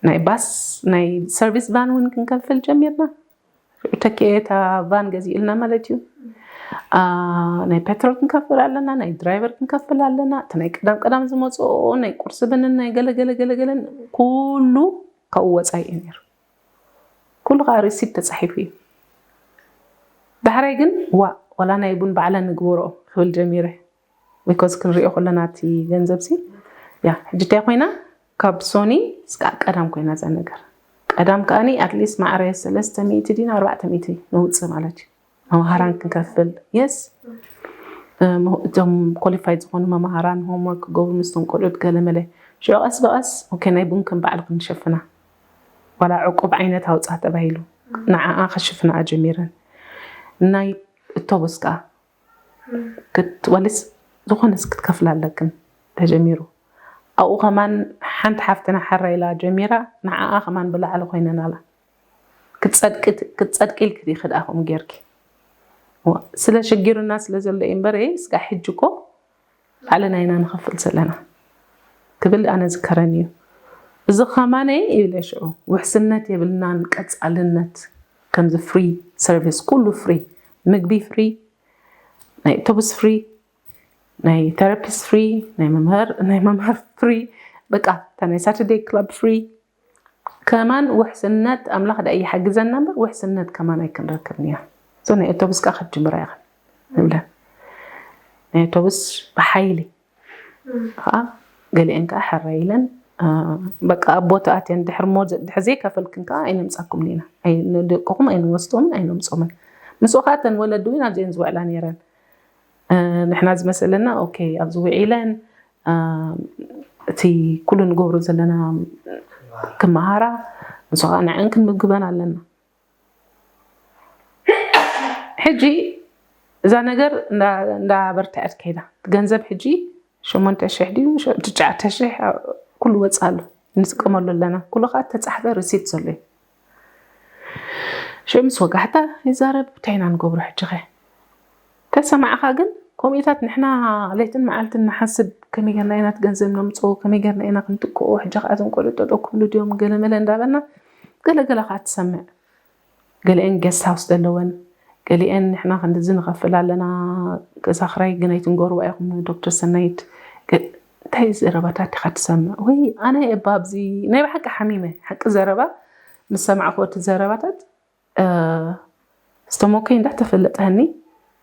ናይ ባስ ናይ ሰርቪስ ቫን እውን ክንከፍል ጀሚርና። ተኪኤታ ቫን ገዚእልና ማለት እዩ። ናይ ፔትሮል ክንከፍል ኣለና፣ ናይ ድራይቨር ክንከፍል ኣለና። እቲ ናይ ቀዳም ቀዳም ዝመፅኦ ናይ ቁርሲ ብንን ናይ ገለገለ ገለገለን ኩሉ ካብኡ ወፃኢ እዩ ነይሩ። ኩሉ ከዓ ሪሲት ተፃሒፉ እዩ። ዳሕራይ ግን ዋ ዋላ ናይ ቡን ባዕለን ንግበሮ ክብል ጀሚረ። ቢኮዝ ክንሪኦ ከለና እቲ ገንዘብ ሲ ያ ሕጂ እንታይ ኮይና ካብ ሶኒ ስቃ ቀዳም ኮይና እዛ ነገር። ቀዳም ከኣኒ ኣትሊስት ማዕረ ሰለስተ ሚእቲ ዲና ኣርባዕተ ሚእቲ ነውፅእ ማለት እዩ። መምሃራን ክንከፍል የስ እቶም ኮሊፋይ ዝኾኑ መምሃራን ሆምወርክ ክገብሩ ምስቶም ቆልዑት ገለመለ ሽዑ ቀስ ብቐስ ኦኬ ናይ ቡን ከም ባዕሉ ክንሸፍና ዋላ ዕቁብ ዓይነት ኣውፃ ተባሂሉ ንዓኣ ከሽፍና ጀሚረን ናይ እቶቡስ ከዓ ክትወልስ ዝኾነስ ክትከፍላ ኣለክን ተጀሚሩ ኣብኡ ከማን ሓንቲ ሓፍትና ሓራ ኢላ ጀሚራ ንዓኣ ከማን ብላዕሊ ኮይነን ኣላ ክትፀድቂ ኢልክ ዲኺ ደኣ ከምኡ ጌርኪ ስለ ሽጊሩና ስለ ዘሎ እዩ እምበር ስጋ ሕጂ እኮ ባዕልና ኢና ንኸፍል ዘለና ክብል ኣነ ዝከረን እዩ እዚ ከማነ ይብለ ሽዑ ውሕስነት የብልናን ቀፃልነት ከምዚ ፍሪ ሰርቪስ ኩሉ ፍሪ ምግቢ ፍሪ ናይ ኣውቶቡስ ፍሪ ናይ ቴራፒስት ፍሪ ናይ መምህር ናይ መምህር ፍሪ በቃ እታ ናይ ሳተርደይ ክለብ ፍሪ ከማን ውሕስነት ኣምላኽ ደኣ ይሓግዘና እምበር ውሕስነት ከማን ኣይክንረክብን ኢና እዞ ናይ ኣውቶቡስ ከዓ ክትጅምራ ኢኽን ንብለን ናይ ኣውቶቡስ ብሓይሊ ከዓ ገሊአን ከዓ ሕራይ ኢለን በቃ ኣብ ቦታ ኣትየን ድሕር ሞ ድሕር ዘይከፈልክን ከዓ ኣይነምፃኩም ኢና ደቅኹም ኣይንወስዶምን ኣይነምፆምን ምስኡ ከዓ እተን ወለዲ እውን ኣብዚአን ዝውዕላ ነይረን ንሕና ዝመሰለና ኦኬ ኣብዚ ውዒለን እቲ ኩሉ ንገብሮ ዘለና ክመሃራ ንሱ ከዓ ንዐን ክንምግበን ኣለና ሕጂ እዛ ነገር እንዳበርትዐት ከይዳ ገንዘብ ሕጂ ሸሞንተ ሽሕ ድዩ ትሽዓተ ሽሕ ኩሉ ወፃ ኣሎ ንጥቀመሉ ኣለና ኩሉ ከዓ ተፃሕፈ ሪሲት ዘሎ እዩ ሽዑ ምስ ወጋሕታ ይዛረብ እንታይ ኢና ንገብሮ ሕጂ ኸ ተሰማዕኻ ግን ከምኡታት ንሕና ለይትን መዓልትን ንሓስብ ከመይ ገርና ኢና ገንዘብ ነምፅኦ ከመይ ገርና ኢና ክንጥቀኦ ሕጂ ከዓ እዞም ቆልዑ ጠጠው ክብሉ ድዮም ገለመለ እንዳበልና ገለገለ ከዓ ትሰምዕ ገሊአን ጌስት ሃውስ ዘለወን ገሊአን ንሕና ክንድዚ ንኸፍል ኣለና ገዛ ክራይ ግን ኣይትንገርዋ ኢኹም ዶክተር ሰናይት እንታይ ዘረባታት ዲኻ ትሰምዕ ወይ ኣነ እባ ኣብዚ ናይ ብሓቂ ሓሚመ ሓቂ ዘረባ ምስ ሰማዕኩ እቲ ዘረባታት ስተሞከይ እንዳተፈለጠኒ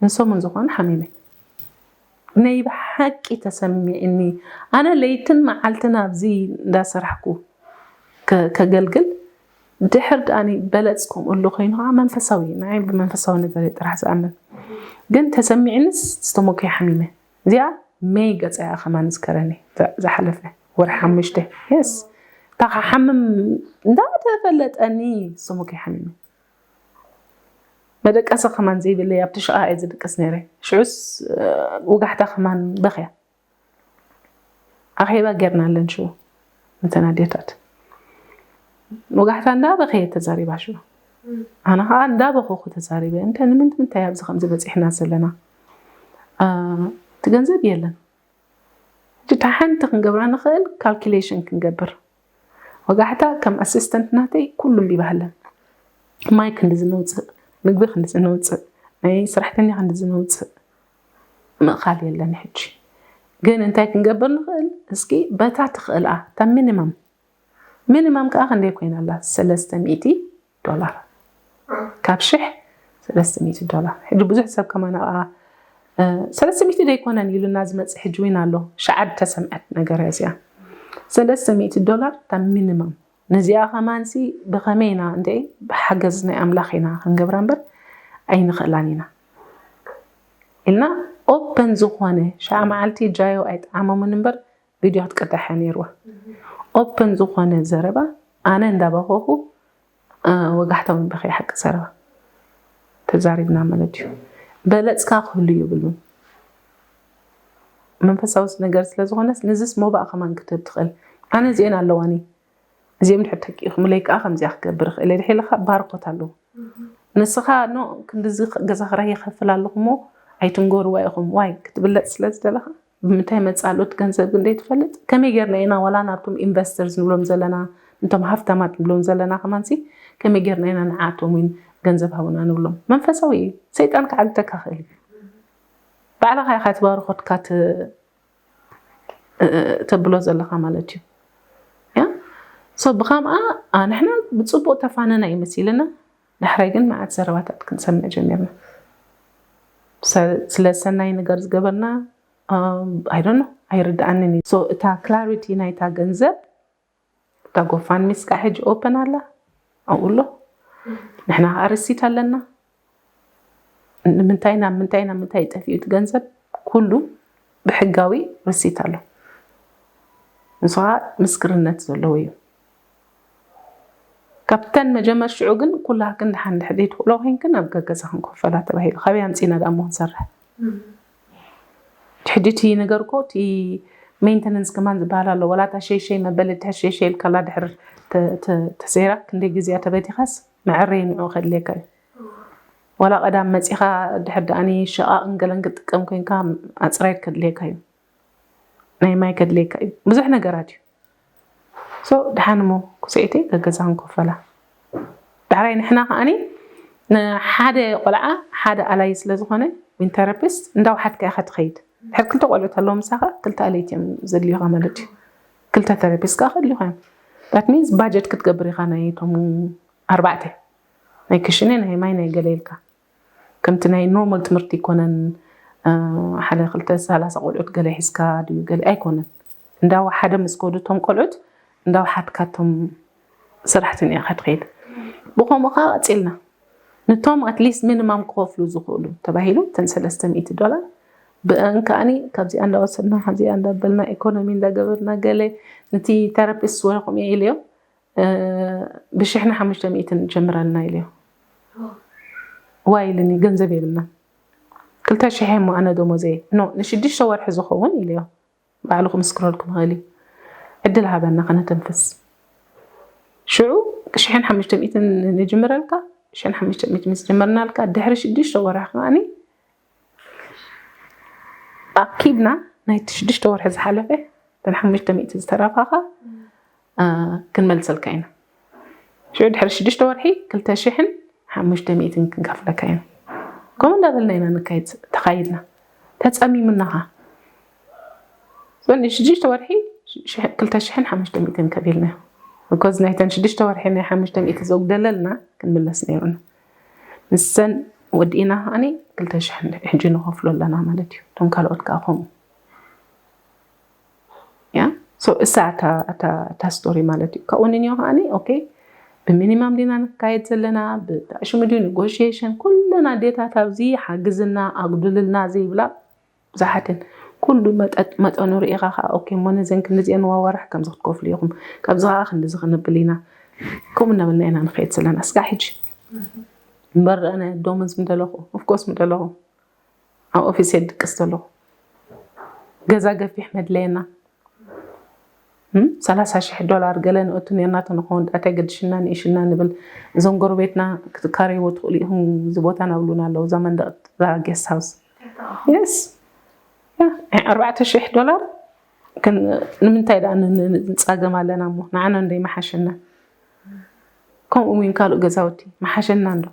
ንሰሙን ዝኾነ ሓሚመ ናይ ብሓቂ ተሰሚዕኒ ኣነ ለይትን መዓልትን ኣብዚ እንዳሰራሕኩ ከገልግል ድሕር ደኣኒ በለፅ ከምኡ ኣሎ ኮይኑ ከዓ መንፈሳዊ ንዓይ ብመንፈሳዊ ነገር ጥራሕ ዝኣምን ግን ተሰሚዕንስ ዝተሞከ ሓሚመ እዚኣ መይ ገፀያ ከማን ዝከረኒ ዝሓለፈ ወር ሓሙሽተ የስ እታ ሓምም እንዳተፈለጠኒ ዝተሞከ ሓሚመ መደቀሲ ከማን ዘይብለይ ኣብቲ ሽቓ እየ ዝድቅስ ነይረ ሽዑስ ውጋሕታ ከማን በኽያ ኣኼባ ጌርና ኣለን ሽው እንተን ኣዴታት ወጋሕታ እንዳበኸየ ተዛሪባ ሽው ኣነ ከዓ እንዳበኸኹ ተዛሪበ እንተ ንምንት ምንታይ ኣብዚ ከምዚ በፂሕና ዘለና እቲ ገንዘብ የለን እቲ ሓንቲ ክንገብራ ንኽእል ካልኩሌሽን ክንገብር ወጋሕታ ከም ኣሲስተንት ናተይ ኩሉ ኣንቢባሃለን ማይ ክንዲ ዝነውፅእ ምግቢ ክንዲ ዝነውፅእ ናይ ስራሕተኛ ክንዲ ዝነውፅእ ምእኻል የለን ሕጂ ግን እንታይ ክንገብር ንኽእል እስኪ በታ ትኽእልኣ እታ ሚኒመም ሚኒመም ከዓ ክንደይ ኮይና ኣላ ሰለስተ ሚእቲ ዶላር ካብ ሽሕ ሰለስተ ሚእቲ ዶላር ሕጂ ብዙሕ ሰብ ከማን ኣብኣ ሰለስተ ሚእቲ ደይኮነን ኢሉና ዝመፅእ ሕጂ ዊን ኣሎ ሸዓድ ተሰምዐት ነገር እዚኣ ሰለስተ ሚእቲ ዶላር እታ ሚኒመም ነዚኣ ከማንሲ ብኸመይ ኢና እንደ ብሓገዝ ናይ ኣምላኽ ኢና ክንገብራ እምበር ኣይንኽእላን ኢና ኢልና ኦፐን ዝኾነ ሸዓ መዓልቲ ጃዮ ኣይጠዓሞምን እምበር ቪድዮ ክትቀዳሕ እያ ነይርዋ ኦፐን ዝኾነ ዘረባ ኣነ እንዳበኸኹ ወጋሕታ እውን በኸይ ሓቂ ዘረባ ተዛሪብና ማለት እዩ በለፅካ ክህሉ ይብሉን መንፈሳዊ ነገር ስለ ዝኾነስ፣ ንዝስ ሞባእ ከማን ክትህብ ትኽእል። ኣነ እዚኤን ኣለዋኒ፣ እዚኦም ድሕር ተኪእኹምለይ ከዓ ከምዚኣ ክገብር እኽእል እየ። ድሕር ኢልኻ ባርኮት ኣለዎ። ንስኻ ኖ ክንድዚ ገዛ ክራይ ይኸፍል ኣለኹ እሞ ኣይትንገርዋ ኢኹም ዋይ ክትብለጥ ስለ ዝደለኻ፣ ብምንታይ መፃሉት ገንዘብ ግን ደይትፈልጥ? ከመይ ጌርና ኢና ዋላ ናብቶም ኢንቨስተርስ ንብሎም ዘለና፣ እንቶም ሃፍታማት ንብሎም ዘለና ከማንሲ፣ ከመይ ጌርና ኢና ንዓቶም እውን ገንዘብ ሃቡና ንብሎም? መንፈሳዊ እዩ። ሰይጣን ክዓግተካ ክእል እዩ። ባዕልኻ ኢኻ ትባርኾትካ ት- እ- ተብሎ ዘለኻ ማለት እዩ። ያ ሶ ብኸምኣ ንሕና ብፅቡቅ ተፋነና ይመሲልና። ዳሕራይ ግን መዓት ዘረባታት ክንሰምዕ ጀሚርና። ስለ ሰናይ ነገር ዝገበርና ኣይዶኖ ኣይርድኣንን እዩ። እታ ክላሪቲ ናይታ ገንዘብ እታ ጎፋንሚስ ከዓ ሕጂ ኦፐን ኣላ ኣብኡ ኣሎ። ንሕና ከዓ ርሲት ኣለና። ንምንታይ ናብ ምንታይ ናብ ምንታይ ጠፊኡ እቲ ገንዘብ ኩሉ ብሕጋዊ ርሲት ኣሎ። ንሱ ከዓ ምስክርነት ዘለዎ እዩ። ካብተን መጀመር ሽዑ ግን ኩላክን ደሓን ድሕደይ ትኽእሎ ኮይንክን ኣብ ገገዛ ክንኮፈላ ተባሂሉ ካበይ ኣምፂና ደኣ እሞ ክንሰርሕ? ሕጂ እቲ ነገር እኮ እቲ ሜንተነንስ ከማን ዝበሃል ኣሎ። ዋላ እታ ሸይሸይ መበል ድሕር ሸይሸይ ኢልካላ ድሕር ተሰይራ ክንደይ ግዜያ ተበቲኻስ መዐረይ ንዑ ከድልየካ እዩ። ዋላ ቀዳም መፂኻ ድሕር ደኣኒ ሸቓቕን ገለን ክትጥቀም ኮይንካ ኣፅራይ ከድልየካ እዩ። ናይ ማይ ከድልየካ እዩ። ብዙሕ ነገራት እዩ። ሶ ደሓን እሞ ኩስዒተይ ገገዛ ክንኮፈላ። ዳሕራይ ንሕና ከዓኒ ንሓደ ቆልዓ ሓደ ኣላይ ስለ ዝኾነ ዊን ተራፒስት እንዳውሓድካ ኢኻ ትኸይድ። ድሕር ክልተ ቆልዑት ኣለዉ ምሳኻ ክልተ ኣለይቲ እዮም ዘድልዩኻ ማለት እዩ። ክልተ ተራፒስት ከዓ ከድልዩኻ እዮም። ዳት ሚንስ ባጀት ክትገብር ኢኻ ናይ ቶም ኣርባዕተ ናይ ክሽነ ናይ ማይ ናይ ገለ ኢልካ ከምቲ ናይ ኖርማል ትምህርቲ ይኮነን። ሓደ ክልተ ሰላሳ ቆልዑት ገለ ሒዝካ ድዩ ገለ ኣይኮነን። እንዳወሓደ ምስ ከዱ እቶም ቆልዑት እንዳወሓድካ እቶም ሰራሕተኛ ኢኻ ትኸይድ። ብኸምኡ ከዓ ቀፂልና ንቶም ኣትሊስት ሚኒማም ክኸፍሉ ዝኽእሉ ተባሂሉ እተን ሰለስተ ሚእቲ ዶላር ብአን ከዓኒ ካብዚኣ እንዳወሰድና ካብዚኣ እንዳበልና ኢኮኖሚ እንዳገበርና ገለ ነቲ ተራፒስት ወረኹም እየ ኢለዮ ብሽሕን ሓሙሽተ ሚእትን ጀምረልና ኢለዮ። ዋይ ኢልኒ ገንዘብ የብልና ክልተ ሽሕ እሞ ኣነ ደሞዘይ ኖ ንሽዱሽተ ወርሒ ዝኸውን ኢለዮ። ባዕሉ ክምስክረልኩም ይኽእል እዩ። ዕድል ሃበና ከነተንፍስ። ሽዑ ሽሕን ሓሙሽተ ሚእትን ንጅምረልካ ሽሕን ሓሙሽተ ሚእትን ምስ ጀመርናልካ ድሕሪ ሽዱሽተ ወርሒ ከዓኒ ኣኪብና ናይቲ ሽዱሽተ ወርሒ ዝሓለፈ እተን ሓሙሽተ ሚእቲ ዝተረፋኻ ክንመልሰልካ ኢና። ሽዑ ድሕሪ ሽዱሽተ ወርሒ ክልተ ሽሕን ሓሙሽተ ሚእትን ክንከፍለካ ኢና። ከምኡ እንዳበልና ኢና ንካይድ ተኻይድና ተፀሚምናኻ ዞን ሽዱሽተ ወርሒ ክልተ ሽሕን ሓሙሽተ ሚእትን ከፊልና። ብኮዝ ናይተን ሽዱሽተ ወርሒ ናይ ሓሙሽተ ሚእቲ ዘጉደለልና ክንምለስ ነይሩና። ንሰን ወዲእና ከዓኒ ክልተ ሽሕ ሕጂ ንኸፍሎ ኣለና ማለት እዩ። እቶም ካልኦት ከዓ ከምኡ እያ። እሳ እታ ስቶሪ ማለት እዩ። ካብኡ ንንዮ ከዓኒ ኦኬ ብሚኒማም ዲና ንካየድ ዘለና ብጣዕሽሙ ድዩ ኔጎሽሽን ኩለን ኣዴታት ኣብዚ ሓግዝና ኣጉድልልና ዘይብላ ብዙሓትን ኩሉ መጠጥ መጠኑ ርኢኻ ከዓ ኦኬ እሞ ነዘን ክንድዚአን ዋዋራሕ ከምዚ ክትከፍሉ ኢኹም ካብዚ ከዓ ክንድዚ ክንብል ኢና ከምኡ እናበልና ኢና ንኸየድ ዘለና ስጋዕ ሕጂ እምበር ኣነ ዶምዝ ምደለኹ ኦፍኮርስ ምደለኹ ኣብ ኦፊስ የድቅስ ዘለኹ ገዛ ገፊሕ መድለየና ሰላሳ ሽሕ ዶላር ገለ ንእቱ ነርና ተንኸውን ዳታ ገድሽና ንእሽና ንብል እዞም ጎረቤትና ክትካረይዎ ትኽእሉ ኢኹም እዚ ቦታ ናብሉና ኣለዉ እዛ መንደቕ ጌስት ሃውስ የስ ኣርባዕተ ሽሕ ዶላር ንምንታይ ደኣ ንፃገም ኣለና እሞ ንዓና እንዶ ይመሓሸና ከምኡ እውን ካልእ ገዛውቲ መሓሸና እንዶ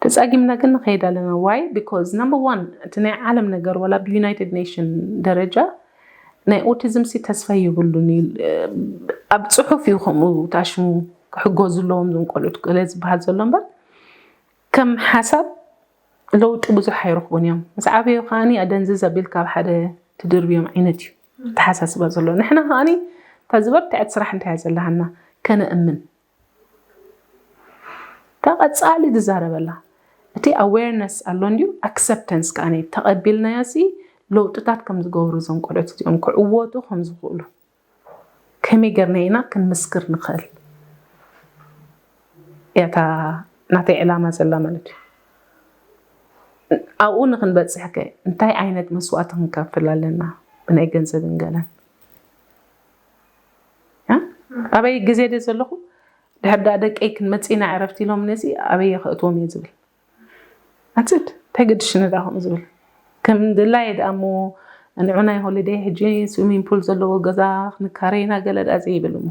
ተፃጊምና ግን ንኸይድ ኣለና ዋይ because number one እቲ ናይ ዓለም ነገር ወላ ብዩናይትድ ኔሽን ደረጃ ናይ ኦቲዝም ሲ ተስፋ ይብሉን ኣብ ፅሑፍ እዩ ከምኡ ታሽሙ ክሕገዙ ኣለዎም ዞም ቆልዑት ገለ ዝበሃል ዘሎ እምበር ከም ሓሳብ ለውጢ ብዙሕ ኣይረኽቡን እዮም ምስ ዓበዩ ከዓኒ ኣደንዝዝ ኣቢልካ ኣብ ሓደ ትድርብዮም ዓይነት እዩ ተሓሳስባ ዘሎ ንሕና ከዓኒ እታ ዝበርትዐት ስራሕ እንታይ ዘለሃና ከነእምን እታ ቀፃሊ ዝዛረበላ እቲ ኣዌርነስ ኣሎ እንድዩ ኣክሰፕተንስ ከዓ ተቐቢልናዮ ሲ ለውጥታት ከም ዝገብሩ እዞም ቆልዑት እዚኦም ክዕወቱ ከም ዝኽእሉ ከመይ ገርና ኢና ክንምስክር ንኽእል እያታ ናተይ ዕላማ ዘላ ማለት እዩ ኣብኡ ንክንበፅሕ ከ እንታይ ዓይነት መስዋእቲ ክንከፍል ኣለና? ብናይ ገንዘብን ገለን ኣበይ ግዜ ደ ዘለኹ ድሕር ዳ ደቀይ ክንመፅና ዕረፍቲ ኢሎም ነዚ ኣበይ የኸእትዎም እየ ዝብል ኣፅድ እንታይ ገድሽኒ ዳ ከምኡ ዝብል ከም ድላይ ዳ እሞ ንዑናይ ሆሊደይ ሕጂ ስዊሚንግ ፑል ዘለዎ ገዛ ክንካረይና ገለ ዳ ዘይብል እሞ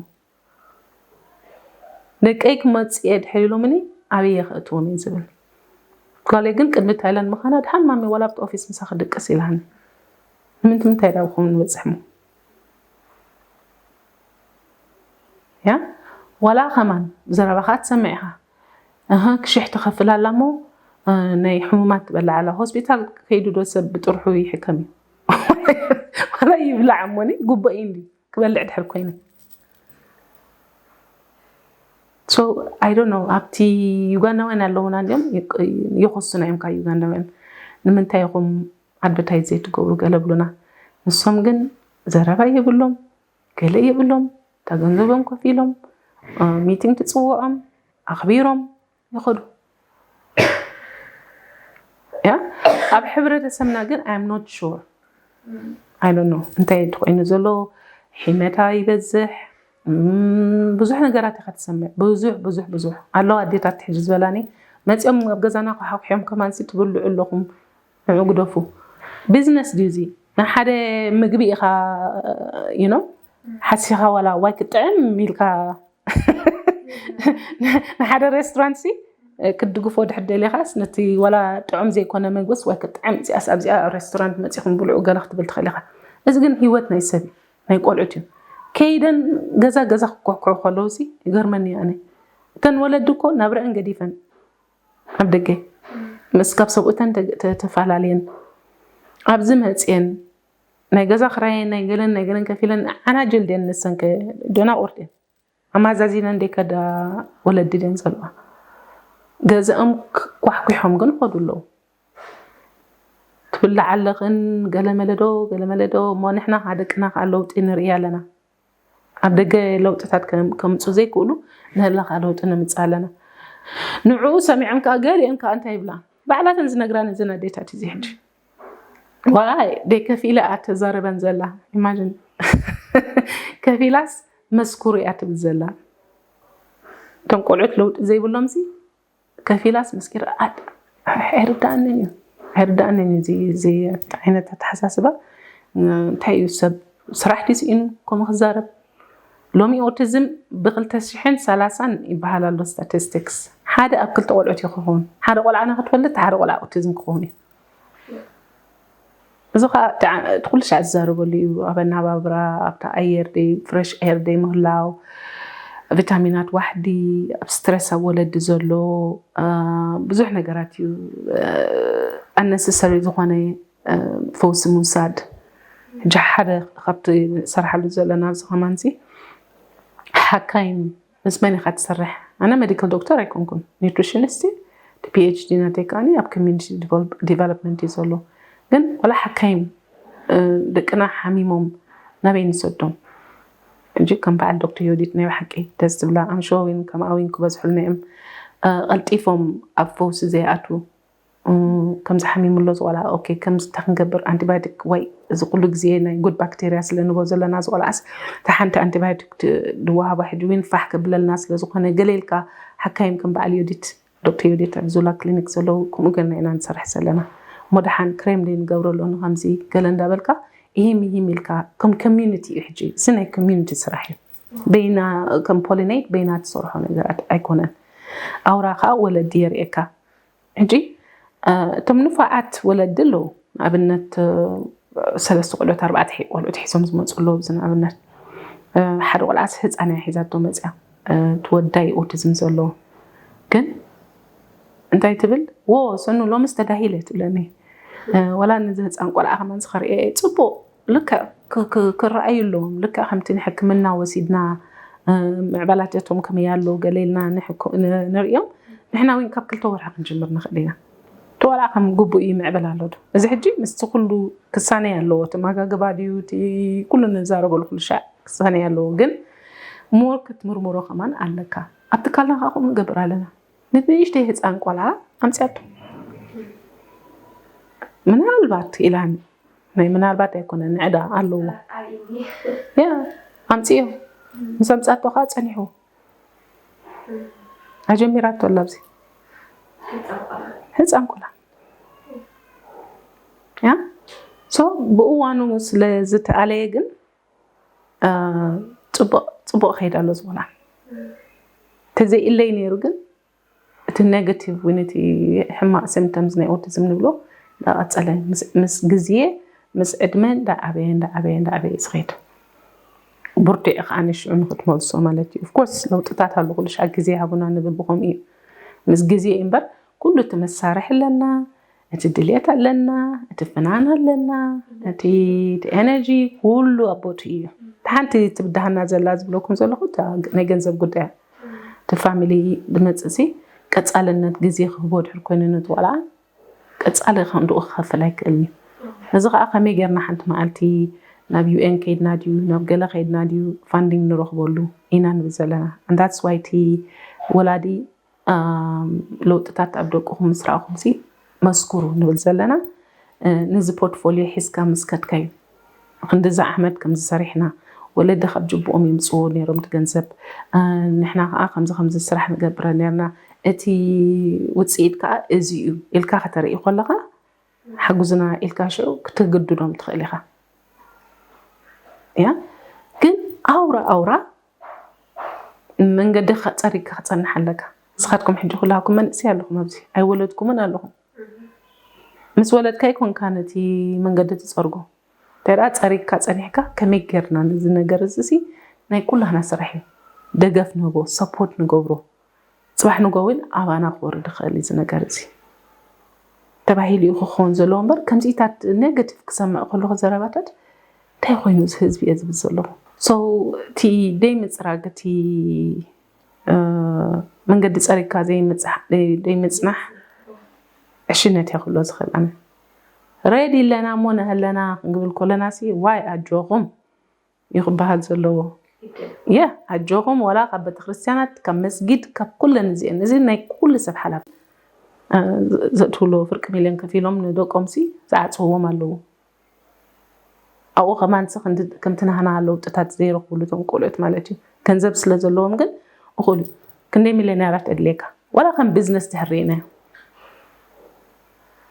ደቀይ ክመፅእ እየ ድሕር ኢሎምኒ ኣበይ የኸእትዎም እየ ዝብል ጓለይ ግን ቅድሚ ታይላንድ ምዃና ድሓን ማሚ ዋላ ኣብቲ ኦፊስ ምሳ ክድቅስ ኢላኒ ንምንቲ ምንታይ ዳ ብኹም ንበፅሕሞ ያ ዋላ ከማን ዘረባኻ ትሰምዕ ኢኻ እህ ክሽሕ ትኸፍል ኣላ እሞ ናይ ሕሙማት ትበልዕ ኣላ ሆስፒታል ከይዱ ዶ ሰብ ብጥርሑ ይሕከም እዩ ዋላ ይብላዕ እሞኒ ጉቦ እዩ እንዲ ክበልዕ ድሕር ኮይነ so I don't know ኣብቲ ዩጋንዳውያን ኣለውና እንዲም ይኸሱና እዮም ካብ ዩጋንዳውያን ንምንታይ ኢኹም ኣድቨርታይዝ ዘይትገብሩ ገለ ብሉና ንሶም ግን ዘረባ የብሎም ገለ የብሎም እታ ገንዘቦም ከፊሎም ሚቲንግ ትፅውዖም ኣኽቢሮም ይኸዱ ያ ኣብ ሕብረተሰብና ግን I'm not sure I don't know እንታይ ተኮይኑ ዘሎ ሒመታ ይበዝሕ ብዙሕ ነገራት ኢኻ ትሰምዕ ብዙሕ ብዙሕ ብዙሕ ኣለዋ ኣዴታት ሕጂ ዝበላኒ መፂኦም ኣብ ገዛና ክሓኩሕዮም ከማንሲ ትብልዑ ኣለኹም ንዑ ግደፉ ቢዝነስ ድዩ እዚ ንሓደ ምግቢ ኢኻ you know ሓሲኻ ዋላ ዋይ ክጥዕም ኢልካ ንሓደ ሬስቶራንት ሲ ክትድግፎ ድሕር ደሊኻስ ነቲ ዋላ ጥዑም ዘይኮነ ምግብስ ወይ ክጥዕም እዚኣስ ኣብዚኣ ሬስቶራንት መፂኹም ብልዑ ገለ ክትብል ትኽእል ኢኻ እዚ ግን ህይወት ናይ ሰብ ናይ ቆልዑት እዩ ከይደን ገዛ ገዛ ክኮሕኮሑ ከለውሲ ይገርመኒ ኣነ እተን ወለዲ እኮ ናብረአን ገዲፈን ኣብ ደገ ምስ ካብ ሰብኡተን ተፈላለየን ኣብዚ መፅየን ናይ ገዛ ክራየን ናይ ገለን ናይ ገለን ከፊለን ዓናጀል ደን ንሰን ደናቁር ደን ኣማዛዚነን ደይ ከዳ ወለዲ ደን ዘለዋ ገዛኦም ኳሕኩሖም ግን ኸዱ ኣለዉ ትብላዕ ኣለኽን ገለመለዶ ገለመለዶ እሞ ንሕና ካደቅና ከዓ ለውጢ ንርኢ ኣለና ኣብ ደገ ለውጥታት ከምፁ ዘይክእሉ ንህላ ከዓ ለውጢ ንምፅእ ኣለና ንዕኡ ሰሚዖም ከዓ ገሊኦም ከዓ እንታይ ይብላ ባዕላተን ዝነግራን እዘን ኣዴታት እዚ ሕጂ ዋይ ደይ ከፊለ እያ ተዛረበን ዘላ ኢማጂን ከፊላስ መስኩሩ እያ ትብል ዘላ እቶም ቆልዑት ለውጢ ዘይብሎም ሲ ከፊላስ መስኪር ኣድ ኣይርዳእንን እዩ ኣይርዳእንን እዩ እዚ ዓይነት ኣተሓሳስባ እንታይ እዩ ሰብ ስራሕ ዲስኢኑ ከምኡ ክዛረብ ሎሚ ኦቲዝም ብክልተ ሽሕን ሰላሳን ይበሃል ኣሎ ስታቲስቲክስ ሓደ ኣብ ክልተ ቆልዑት እዩ ክኸውን ሓደ ቆልዓ ንክትወልድ ሓደ ቆልዓ ኦቲዝም ክኸውን እዩ እዚ ከዓ እቲ ኩሉ ሻዕ ዝዛረበሉ እዩ ኣብ ኣናባብራ ኣብቲ ኣየር ደይ ፍረሽ ኤር ደይ ምህላው ቪታሚናት ዋሕዲ ኣብ ስትረስ ኣብ ወለዲ ዘሎ ብዙሕ ነገራት እዩ ኣነሰሰሪ ዝኾነ ፈውሲ ምውሳድ ሕጂ ሓደ ካብቲ ሰርሓሉ ዘለና ኣብዚ ከማንሲ ሓካይም ምስ መን ኢኻ ትሰርሕ ኣነ ሜዲካል ዶክተር ኣይኮንኩን ኒትሪሽኒስት ፒኤችዲ ናተይ ከዓኒ ኣብ ኮሚኒቲ ዲቨሎፕመንት እዩ ዘሎ ግን ወላ ሓካይም ደቅና ሓሚሞም ናበይ ንሰዶም ሕጂ ከም በዓል ዶክተር ዮዲት ናይ ብሓቂ ደስ ትብላ ኣምሾ ዊን ከም ኣዊን ክበዝሑልና እዮም ቀልጢፎም ኣብ ፈውሲ ዘይኣትዉ ከምዚ ሓሚሙ ኣሎ ዝቆልዓ ኦኬ ከምዚ እንታይ ክንገብር ኣንቲባዮቲክ ወይ እዚ ኩሉ ግዜ ናይ ጉድ ባክቴርያ ስለ ንቦ ዘለና ዝቆልዓስ እታ ሓንቲ ኣንቲባዮቲክ ድወሃባ ሕጂ እውን ፋሕ ከብለልና ስለ ዝኾነ ገለ ኢልካ ሓካይም ከም በዓል ዮዲት ዶክተር ዮዲት ኣብ ዙላ ክሊኒክ ዘለዉ ከምኡ ገልና ኢና ንሰርሕ ዘለና እሞ ደሓን ክሬም ደይ ንገብረሉ ንከምዚ ገለ እንዳበልካ ይሂም ይሂም ኢልካ ከም ኮሚዩኒቲ እዩ ሕጂ እዚ ናይ ኮሚዩኒቲ ስራሕ እዩ በይና ከም ፖሊኔት በይና ትሰርሖ ነገራት ኣይኮነን ኣውራ ከዓ ወለዲ የርእየካ ሕጂ እቶም ንፉዓት ወለዲ ኣለዉ ንኣብነት ሰለስተ ቆልዑት ኣርባዕተ ቆልዑት ሒዞም ዝመፁ ኣለዉ እዚ ንኣብነት ሓደ ቆልዓስ ህፃን እያ ሒዛቶ መፅያ ትወዳይ ኦቲዝም ዘለዎ ግን እንታይ ትብል ዎ ሰኑ ሎምስ ተዳሂለ ትብለኒ ወላ ነዚ ህፃን ቆልዓ ከማን ዝኸርእየ ፅቡቅ ልክዕ ክረኣዩ ኣለዎም ልክዕ ከምቲ ንሕክምና ወሲድና ምዕባላትቶም ከመይ ኣሎ ገለ ኢልና ንርእዮም ንሕና እውን ካብ ክልተ ወርሒ ክንጅምር ንኽእል ኢና እቲ ቆልዓ ከም ግቡእ ይምዕብል ኣሎ ዶ እዚ ሕጂ ምስቲ ኩሉ ክሳነ ኣለዎ እቲ ማጋገባ ድዩ እቲ ኩሉ ንዛረበሉ ኩሉ ሻዕ ክሳነ ኣለዎ ግን ሞር ክትምርምሮ ከማን ኣለካ ኣብ ትካልና ከዓ ከምኡ ንገብር ኣለና ንንእሽተይ ህፃን ቆልዓ ኣምፅኣቶ ምናልባት ኢላኒ። ናይ ምናልባት ኣይኮነን፣ ንዕዳ ኣለዎ። ያ ኣምፅዮ። ምስ ኣምፃቶ ከዓ ፀኒሑ ኣጀሚራቶ ኣላ ኣብዚ ህፃን ቆላ። ያ ሶ ብእዋኑ ስለ ዝተኣለየ ግን ፅቡቕ ከይድ ኣሎ ዝኾና ተዘይእለይ ነይሩ ግን እቲ negative ወይ ነቲ ሕማቕ symptoms ናይ ኦቲዝም ንብሎ እንዳቐፀለ ምስ ግዜ ምስ ዕድመ እንዳዓበየ እንዳዓበየ እንዳዓበየ ዝኸይድ ብርቱዕ ከዓ ንሽዑ ንክትመልሶ ማለት እዩ። ኦፍኮርስ ለውጥታት ኣሎ ኩሉ ሻዕ ግዜ ሃቡና ንብል ብኸምኡ እዩ። ምስ ግዜ እዩ እምበር ኩሉ እቲ መሳርሒ ኣለና፣ እቲ ድልየት ኣለና፣ እቲ ፍናን ኣለና፣ እቲ ኤነርጂ ኩሉ ኣቦቱ እዩ። ሓንቲ ትብድሃና ዘላ ዝብለኩም ዘለኹ ናይ ገንዘብ ጉዳይ እቲ ፋሚሊ ድመፅእ ሲ ቀፃልነት ግዜ ክህቦ ድሕር ኮይኑ ነቲ ቆልዓ ቀፃሊ ክንድኡ ክኸፍል ኣይክእልን እዩ። እዚ ከዓ ከመይ ጌርና ሓንቲ መዓልቲ ናብ ዩኤን ከይድና ድዩ ናብ ገለ ከይድና ድዩ ፋንዲንግ ንረኽበሉ ኢና ንብል ዘለና። And that's why እቲ ወላዲ ለውጥታት ኣብ ደቅኹም ምስ ረኣኹም ሲ መስክሩ ንብል ዘለና። ነዚ ፖርትፎሊዮ ሒዝካ ምስ ከድካዩ ክንድዚ ዓመት ከምዚ ሰሪሕና ወለዲ ካብ ጅብኦም ይምፅዎ ነይሮም እቲ ገንዘብ ንሕና ከዓ ከምዚ ከምዚ ስራሕ ንገብረ ነርና እቲ ውፅኢት ከዓ እዚ እዩ ኢልካ ከተርኢ ከለካ ሓጉዝና ኢልካ ሽዑ ክትግድዶም ትኽእል ኢኻ። ያ ግን ኣውራ ኣውራ መንገዲ ጸሪግካ ክጸንሕ ኣለካ። ንስኻትኩም ሕጂ ኩላኩም መንእሰይ ኣለኹም ኣብዚ ኣይወለድኩምን ኣለኹም። ምስ ወለድካ ይኮንካ ነቲ መንገዲ ትጸርጎ። ተራ ጸሪግካ ጸኒሕካ ከመይ ጌርና ነዚ ነገር እዚ ሲ ናይ ኩላህና ስራሕ እዩ። ደገፍ ንህቦ፣ ሰፖርት ንገብሮ። ጽባሕ ንጎ እውን ኣባና ክወርድ ይኽእል እዚ ነገር እዚ ተባሂሉ እዩ ክኸውን ዘለዎ እምበር ከምዚታት ኔጋቲቭ ክሰምዕ ከለኹ ዘረባታት እንታይ ኮይኑ እዚ ህዝቢ እየ ዝብል ዘለኹ። So እቲ ደይ ምፅራግ እቲ መንገዲ ፀሪግካ ደይ ምፅናሕ ዕሽነት እየ ክብሎ ዝኽእል ኣነ። ሬዲ ኣለና እሞ ነህለና ክንግብል ከለና ሲ ዋይ ኣጆኹም እዩ ክበሃል ዘለዎ። የ ኣጆኹም ወላ ካብ ቤተክርስትያናት ካብ መስጊድ ካብ ኩለን እዚአን እዚ ናይ ኩሉ ሰብ ሓላፍ ዘእትውሎ ፍርቂ ሚልዮን ከፊሎም ንደቆም ሲ ዝዓፅውዎም ኣለዉ። ኣብኡ ከማን ሲ ከምቲ ናህና ለውጥታት ዘይረኽብሉ እቶም ቆልዑት ማለት እዩ። ገንዘብ ስለ ዘለዎም ግን እኹል እዩ። ክንደይ ሚልዮነራት ኣድልየካ ዋላ ከም ቢዝነስ ድሕር ርኢናዮ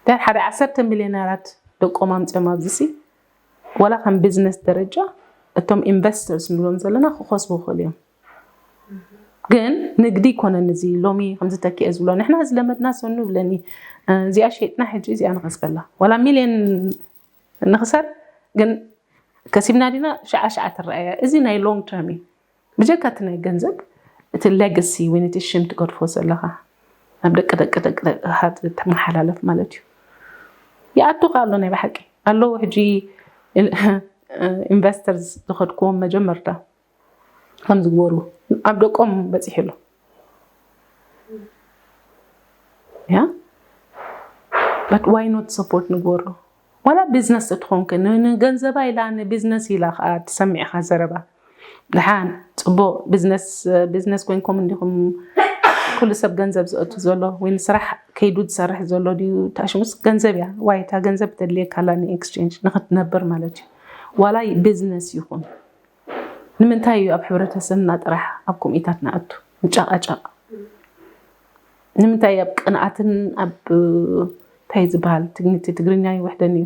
ድሕር ሓደ ዓሰርተ ሚልዮነራት ደቆም ኣምፅኦም ኣብዚ ሲ ዋላ ከም ቢዝነስ ደረጃ እቶም ኢንቨስተርስ ንብሎም ዘለና ክኸስቡ ይኽእሉ እዮም። ግን ንግዲ ይኮነን እዚ ሎሚ ከምዚ ተኪአ ዝብሎ ንሕና ዝለመድና ሰኑ ብለኒ እዚኣ ሸጥና ሕጂ እዚኣ ንኸስበላ ዋላ ሚልዮን ንኽሰር ግን ከሲብና ዲና ሸዓ ሸዓ ትረኣያ እዚ ናይ ሎንግ ተርም እዩ። ብጀካ እቲ ናይ ገንዘብ እቲ ሌጋሲ ወይ ነቲ ሽም ትገድፎ ዘለኻ ናብ ደቂ ደቂ ደቂ ደቂ ተመሓላለፍ ማለት እዩ። ይኣቱ ከ ኣሎ ናይ ብሓቂ ኣለዉ ሕጂ ኢንቨስተርስ ዝኸድክዎም መጀመርታ ከም ዝግበሩ ኣብ ደቆም በፂሑ ኣሎ። ያ but why not support ንግበሮ ዋላ ቢዝነስ እትኾንክ ንገንዘባ ኢላ ንቢዝነስ ኢላ ከዓ ትሰሚዕካ ዘረባ ድሓን ፅቡቅ ቢዝነስ ቢዝነስ ኮይንኩም እንዲኹም ኩሉ ሰብ ገንዘብ ዘእቱ ዘሎ ወይ ንስራሕ ከይዱ ዝሰርሕ ዘሎ ድዩ ታሽሙስ ገንዘብ እያ ዋይ እታ ገንዘብ ተድልየካ ኣላ ንኤክስቼንጅ ንክትነብር ማለት እዩ ዋላ ቢዝነስ ይኹን ንምንታይ እዩ ኣብ ሕብረተሰብና ጥራሕ ኣብ ኮሚታት ንኣቱ ንጫቃጫቅ ንምንታይ ኣብ ቅንኣትን ኣብ እንታይ ዝበሃል ትግንቲ ትግርኛ ይውሕደን እዩ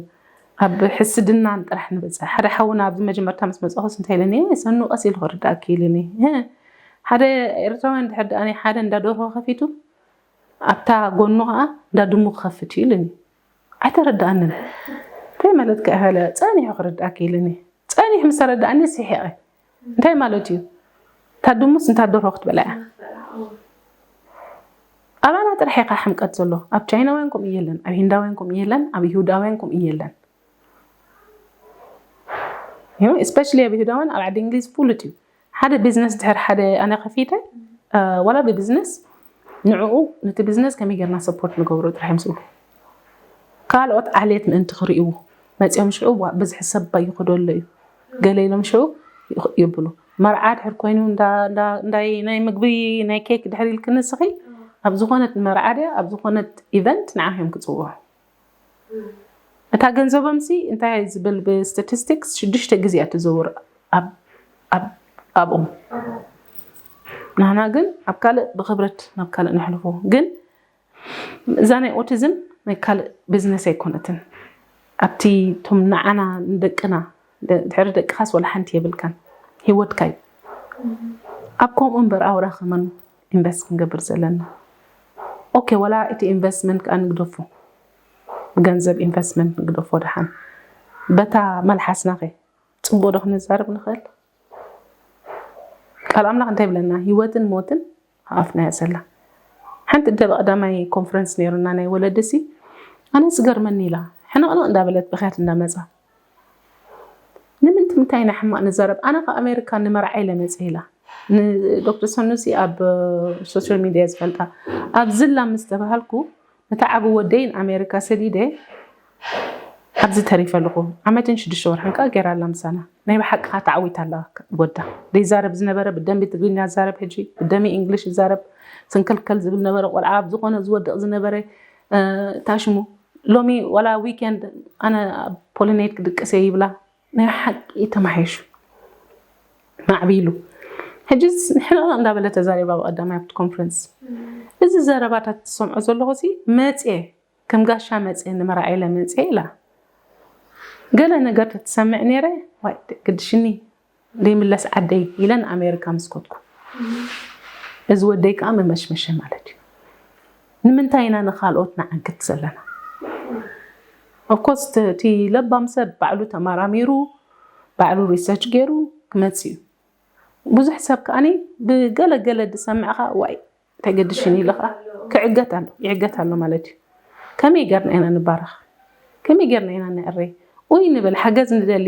ኣብ ሕስድናን ጥራሕ ንበፅሕ ሓደ ሓውና ኣብዚ መጀመርታ ምስ መፅኹስ እንታይ ኢለኒ ሰኑ ቀስ ኢሉ ክርዳእኪ ኢልኒ ሓደ ኤርትራውያን ድሕር ደኣ ሓደ እንዳ ደርሆ ከፊቱ ኣብታ ጎኑ ከዓ እንዳ ድሙ ክኸፍት እዩ ኢልኒ ኣይተረዳኣንን እንታይ ማለት ከ ጸኒሑ ክርዳእኪ ኢልኒ ጸኒሕ ምስ ተረዳእኒ ስሒቐ እንታይ ማለት እዩ ታድሙስ እንታ ደርሆ ክትበላ እያ ኣባና ጥራሕ ኢኻ ሕምቀት ዘሎ ኣብ ቻይናውያን ከምኡ የለን ኣብ ሂንዳውያን ከምኡ የለን ኣብ ይሁዳውያን ከምኡ የለን especially ኣብ ይሁዳውያን ኣብ ዓዲ እንግሊዝ ፍሉጥ እዩ ሓደ ቢዝነስ ድሕር ሓደ ኣነ ከፊተ ዋላ ብቢዝነስ ንዕኡ ነቲ ቢዝነስ ከመይ ጌርና ሰፖርት ንገብሮ ጥራሕ እዮም ዝብሉ ካልኦት ዓሌት ምእንቲ ክርእይዎ መፂኦም ሽዑ ብዙሕ ሰብ ይኸደሎ እዩ ገለ ኢሎም ሽዑ ይብሉ መርዓ ድሕር ኮይኑ ናይ ምግቢ ናይ ኬክ ድሕር ኢልክንስኺ ኣብ ዝኾነት መርዓ ድያ ኣብ ዝኾነት ኢቨንት ንዓኺ እዮም ክፅውዑ እታ ገንዘቦምሲ እንታይ ዝብል ብስታቲስቲክስ ሽዱሽተ ግዜ እያ ትዘውር ኣብ ኣብኦም። ንሕና ግን ኣብ ካልእ ብክብረት ናብ ካልእ ነሕልፎ። ግን እዛ ናይ ኦቲዝም ናይ ካልእ ቢዝነስ ኣይኮነትን። ኣብቲ ቶም ንዓና ንደቅና ድሕሪ ደቅኻስ ወላ ሓንቲ የብልካን። ሂወትካ እዩ። ኣብ ከምኡ እምበር ኣውራ ከመን ኢንቨስት ክንገብር ዘለና። ኦኬ፣ ወላ እቲ ኢንቨስትመንት ከዓ ንግደፎ፣ ብገንዘብ ኢንቨስትመንት ንግደፎ። ደሓን በታ መልሓስና ከ ፅቡቅ ዶ ክንዛረብ ንኽእል? ቃል ኣምላኽ እንታይ ይብለና? ህይወትን ሞትን ኣፍና እያ ዘላ። ሓንቲ እደ ብቀዳማይ ኮንፈረንስ ነይሩና ናይ ወለዲ ሲ ኣነ ዝገርመኒ ኢላ ሕንቕንቕ እንዳበለት ብኽያት እንዳመፃ ንምንትምታይ ኢና ሕማቕ ንዛረብ? ኣነ ካብ ኣሜሪካ ንመርዓ ኢለ መፅእ ኢላ ንዶክተር ሰኑሲ ኣብ ሶሻል ሚድያ ዝፈልጣ ኣብ ዝላ ምስ ተባሃልኩ ነቲ ዓብ ወደይን ኣሜሪካ ሰዲደ ኣብዚ ተሪፈ ኣለኹ። ዓመትን ሽዱሽተ ወርሕን ከዓ ገይራ ኣላ ምሳና። ናይ ብሓቂ ከዓ ተዓዊታ ኣላ ወዳ። ዘይዛረብ ዝነበረ ብደንቢ ትግርኛ ይዛረብ፣ ሕጂ ብደሚ እንግሊሽ ይዛረብ። ስንክልከል ዝብል ነበረ ቆልዓ፣ ኣብ ዝኾነ ዝወድቕ ዝነበረ ታሽሙ። ሎሚ ዋላ ዊኬንድ ኣነ ኣብ ፖሊኔት ክድቅስ እየ ይብላ። ናይ ሓቂ ተማሒሹ ማዕቢሉ። ሕጂ ሕንቕንቕ እንዳበለ ተዛሪባ ብቐዳማይ ኣብቲ ኮንፈረንስ። እዚ ዘረባታት ትሰምዖ ዘለኹ ሲ መፅየ ከም ጋሻ መፅየ ንመርዓ ኢለ መፅየ ኢላ። ገለ ነገር ተትሰምዕ ነይረ ዋይ ግድሽኒ ዘይምለስ ዓደይ ኢለን ኣሜሪካ ምስ ከድኩ እዚ ወደይ ከዓ መመሽመሸ ማለት እዩ። ንምንታይ ኢና ንካልኦት ንዓግት ዘለና? ኦፍኮርስ እቲ ለባም ሰብ ባዕሉ ተመራሚሩ ባዕሉ ሪሰርች ገይሩ ክመፅእ እዩ። ብዙሕ ሰብ ከዓኒ ብገለገለ ዝሰምዕኻ ዋይ ተገድሽን ኢሉ ከዓ ክዕገት ኣሎ ይዕገት ኣሎ ማለት እዩ። ከመይ ገርና ኢና ንባረኽ? ከመይ ገርና ኢና ንዕረይ? ወይ ንብል ሓገዝ ንደሊ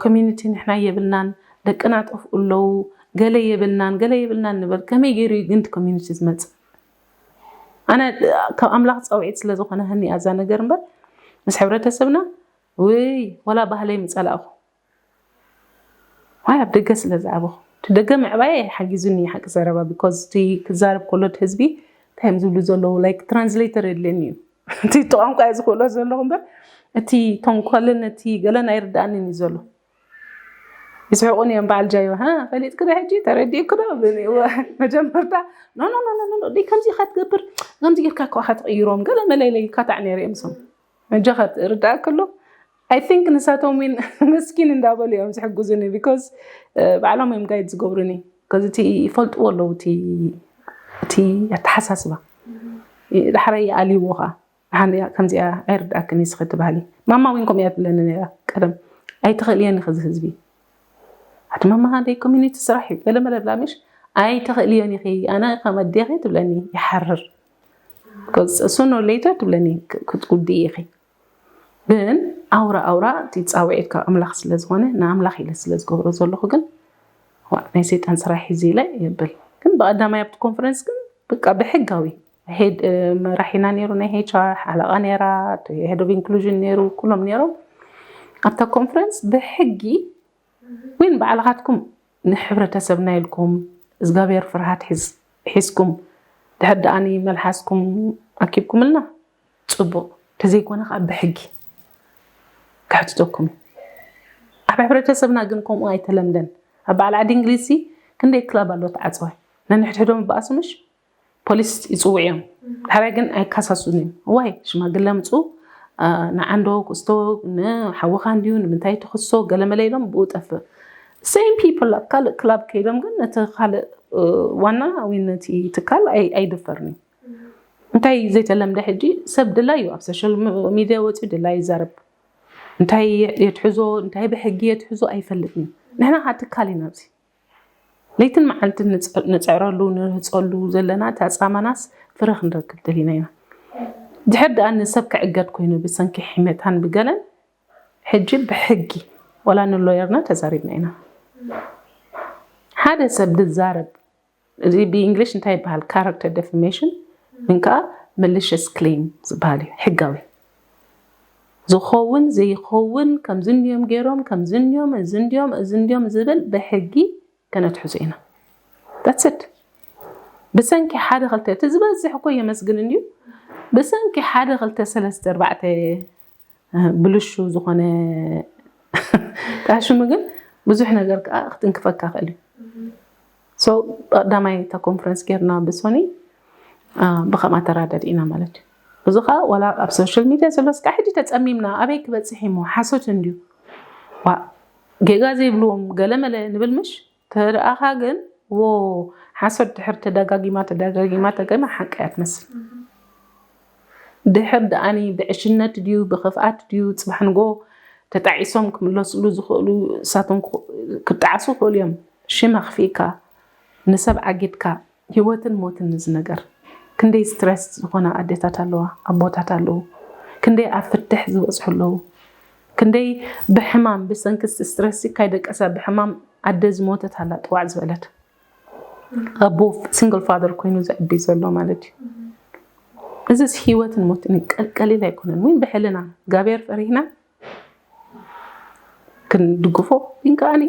ኮሚኒቲ ንሕና የብልናን ደቅና ጠፍኡ ኣለዉ ገለ የብልናን ገለ የብልናን ንብል። ከመይ ገይሩ እዩ ግን ኮሚኒቲ ዝመፅእ? ኣነ ካብ ኣምላኽ ፃውዒት ስለ ዝኾነ ህኒ ኣዛ ነገር እምበር ምስ ሕብረተሰብና ወይ ዋላ ባህለይ ምፀላእኹ ዋይ ኣብ ደገ ስለ ዝዓበኹ እቲ ደገ ምዕባየ ሓጊዙኒ ሓቂ ዘረባ because እቲ ክዛረብ ከሎ እቲ ህዝቢ እንታይ እዮም ዝብሉ ዘለዉ like ትራንስሌተር የድልየኒ እዩ እቲ ቋንቋ እየ ዝኽእሎ ዘለኹ እምበር እቲ ተንኮልን እቲ ገለን ኣይርዳእንን እዩ ዘሎ። ይስሕቁን እዮም በዓል ጃዮ ሃ ፈሊጥክ ዶ ሕጂ ተረዲእክ ዶ መጀመርታ ኖ ኖ ኖ ኖ ከምዚ ኢካ ትገብር ከምዚ ጌርካ ከዋካ ትቅይሮም ገለ መለለይ ካታዕ ነይረ እዮም ሶም መጃኻ ርዳእ ከሎ I think ንሳቶም ዊን መስኪን እንዳበሉ እዮም ዝሕግዙኒ because ባዕሎም እዮም ጋይድ ዝገብሩኒ ከዚ እቲ ይፈልጥዎ ኣለዉ እቲ ኣተሓሳስባ ዳሕራይ ይኣልይዎ ከዓ ሓንያ ከምዚኣ ኣይርዳእክን እዩ ስኺ ትባህሊ ማማ ዊን ከምኡ እያ ትብለኒ ነራ ቀደም ኣይትኽእልየን ኢኺ እዚ ህዝቢ ኣቲ ማማ ደይ ኮሚኒቲ ስራሕ እዩ ገለ መለ ብላ ምሽ ኣይትኽእልየን ኢኺ ኣነ ከም ኣዴኺ ትብለኒ ይሓርር እሱ ኖ ሌተር ትብለኒ ክትጉድኢ ኢኺ ግን ኣውራ ኣውራ እቲ ፃውዒት ካብ ኣምላኽ ስለ ዝኾነ ንኣምላኽ ኢለ ስለ ዝገብሮ ዘለኹ ግን ናይ ሰይጣን ስራሕ ሒዙ ኢለ የብል ግን ብቀዳማይ ኣብቲ ኮንፈረንስ ግን በቃ ብሕጋዊ ሄድ መራሒና ነይሩ ናይ ኤች ኣር ሓለቃ ነይራ head of inclusion ነይሩ ኩሎም ነይሮም ኣብታ ኮንፈረንስ ብሕጊ ወይን ባዕልኻትኩም ንሕብረተሰብና ኢልኩም እግዚኣብሔር ፍርሃት ሒዝኩም ድሕር ደኣኒ መልሓስኩም ኣኪብኩምልና ፅቡቅ ተዘይኮነ ከዓ ብሕጊ ከሕትተኩም ኣብ ሕብረተሰብና ግን ከምኡ ኣይተለምደን ኣብ በዓል ዓዲ እንግሊዝ ክንደይ ክላብ ኣሎ ተዓፅወ ነንሕድሕዶም በኣሱ ምሽ ፖሊስ ይፅውዕ እዮም ድሕራይ ግን ኣይካሳሱን እዮም ዋይ ሽማግለ ምፁ ንዓንዶ ክስቶ ንሓወኻ እንድዩ ንምንታይ ትኽሶ ገለመለ ኢሎም ብኡ ጠፍእ same people ኣብ ካልእ ክላብ ከይዶም ግን ነቲ ካልእ ዋና ወይ ነቲ ትካል ኣይደፈርን እዩ እንታይ ዘይተለምደ ሕጂ ሰብ ድላይ እዩ ኣብ ሶሻል ሚድያ ወፂኡ ድላይ ይዛረብ እንታይ የትሕዞ እንታይ ብሕጊ የትሕዞ ኣይፈልጥን እዩ ንሕና ከዓ ትካል ኢና ኣብዚ ለይትን መዓልትን ንፅዕረሉ ንርህፀሉ ዘለና እቲ ኣፃማናስ ፍረ ክንረክብ ደሊና ኢና ድሕር ደኣ ንሰብ ክዕገድ ኮይኑ ብሰንኪ ሕመታን ብገለን ሕጂ ብሕጊ ወላ ንሎየርና ተዛሪብና ኢና ሓደ ሰብ ዝዛረብ እዚ ብእንግሊሽ እንታይ ይበሃል character defamation ግን ከዓ malicious claim ዝበሃል እዩ ሕጋዊ ዝኸውን ዘይኸውን ከምዚ እንድዮም ገይሮም ከምዚ እንድዮም እዚ እንድዮም እዚ እንድዮም ዝብል ብሕጊ ከነትሕዞ ኢና that's it ብሰንኪ ሓደ ክልተ እቲ ዝበዝሕ እኮ የመስግን እንድዩ ብሰንኪ ሓደ ክልተ ሰለስተ ኣርባዕተ ብልሹ ዝኾነ ጣሽሙ ግን ብዙሕ ነገር ከዓ ክትንክፈካ ክእል እዩ። So ቀዳማይ እታ ኮንፈረንስ ጌርና ብሶኒ ብከምኣ ተራዳዲእና ማለት እዩ። እዚ ከዓ ዋላ ኣብ ሶሻል ሚድያ ዘሎ ስካ ሕጂ ተፀሚምና ኣበይ ክበፅሕ እሞ ሓሶት እንድዩ ዋ ጌጋ ዘይብልዎም ገለመለ ንብል ምሽ ተደኣኻ ግን ዎ ሓሶት ድሕር ተደጋጊማ ተደጋጊማ ተገማ ሓቂ እያ ትመስል። ድሕር ደኣኒ ብዕሽነት ድዩ ብኽፍኣት ድዩ ፅባሕ ንጎ ተጣዒሶም ክምለስሉ ዝኽእሉ እሳቶም ክጣዓሱ ክኽእሉ እዮም። ሽም ኣኽፊእካ ንሰብ ዓጊድካ ህይወትን ሞትን እዚ ነገር ክንደይ ስትረስ ዝኾና ኣዴታት ኣለዋ ኣቦታት ኣለዉ ክንደይ ኣብ ፍትሕ ዝበፅሑ ኣለዉ ክንደይ ብሕማም ብሰንኪ ስትረስ ካይደቀሳ ብሕማም ኣደ ዝሞተት ኣላ ጥዋዕ ዝበለት ኣቦ ሲንግል ፋደር ኮይኑ ዘዕቢ ዘሎ ማለት እዩ። እዚስ ህይወትን ሞትን ቀሊል ኣይኮነን። ወይ ብሕልና እግዚኣብሔር ፈሪህና ክንድግፎ ግን ከዓኒ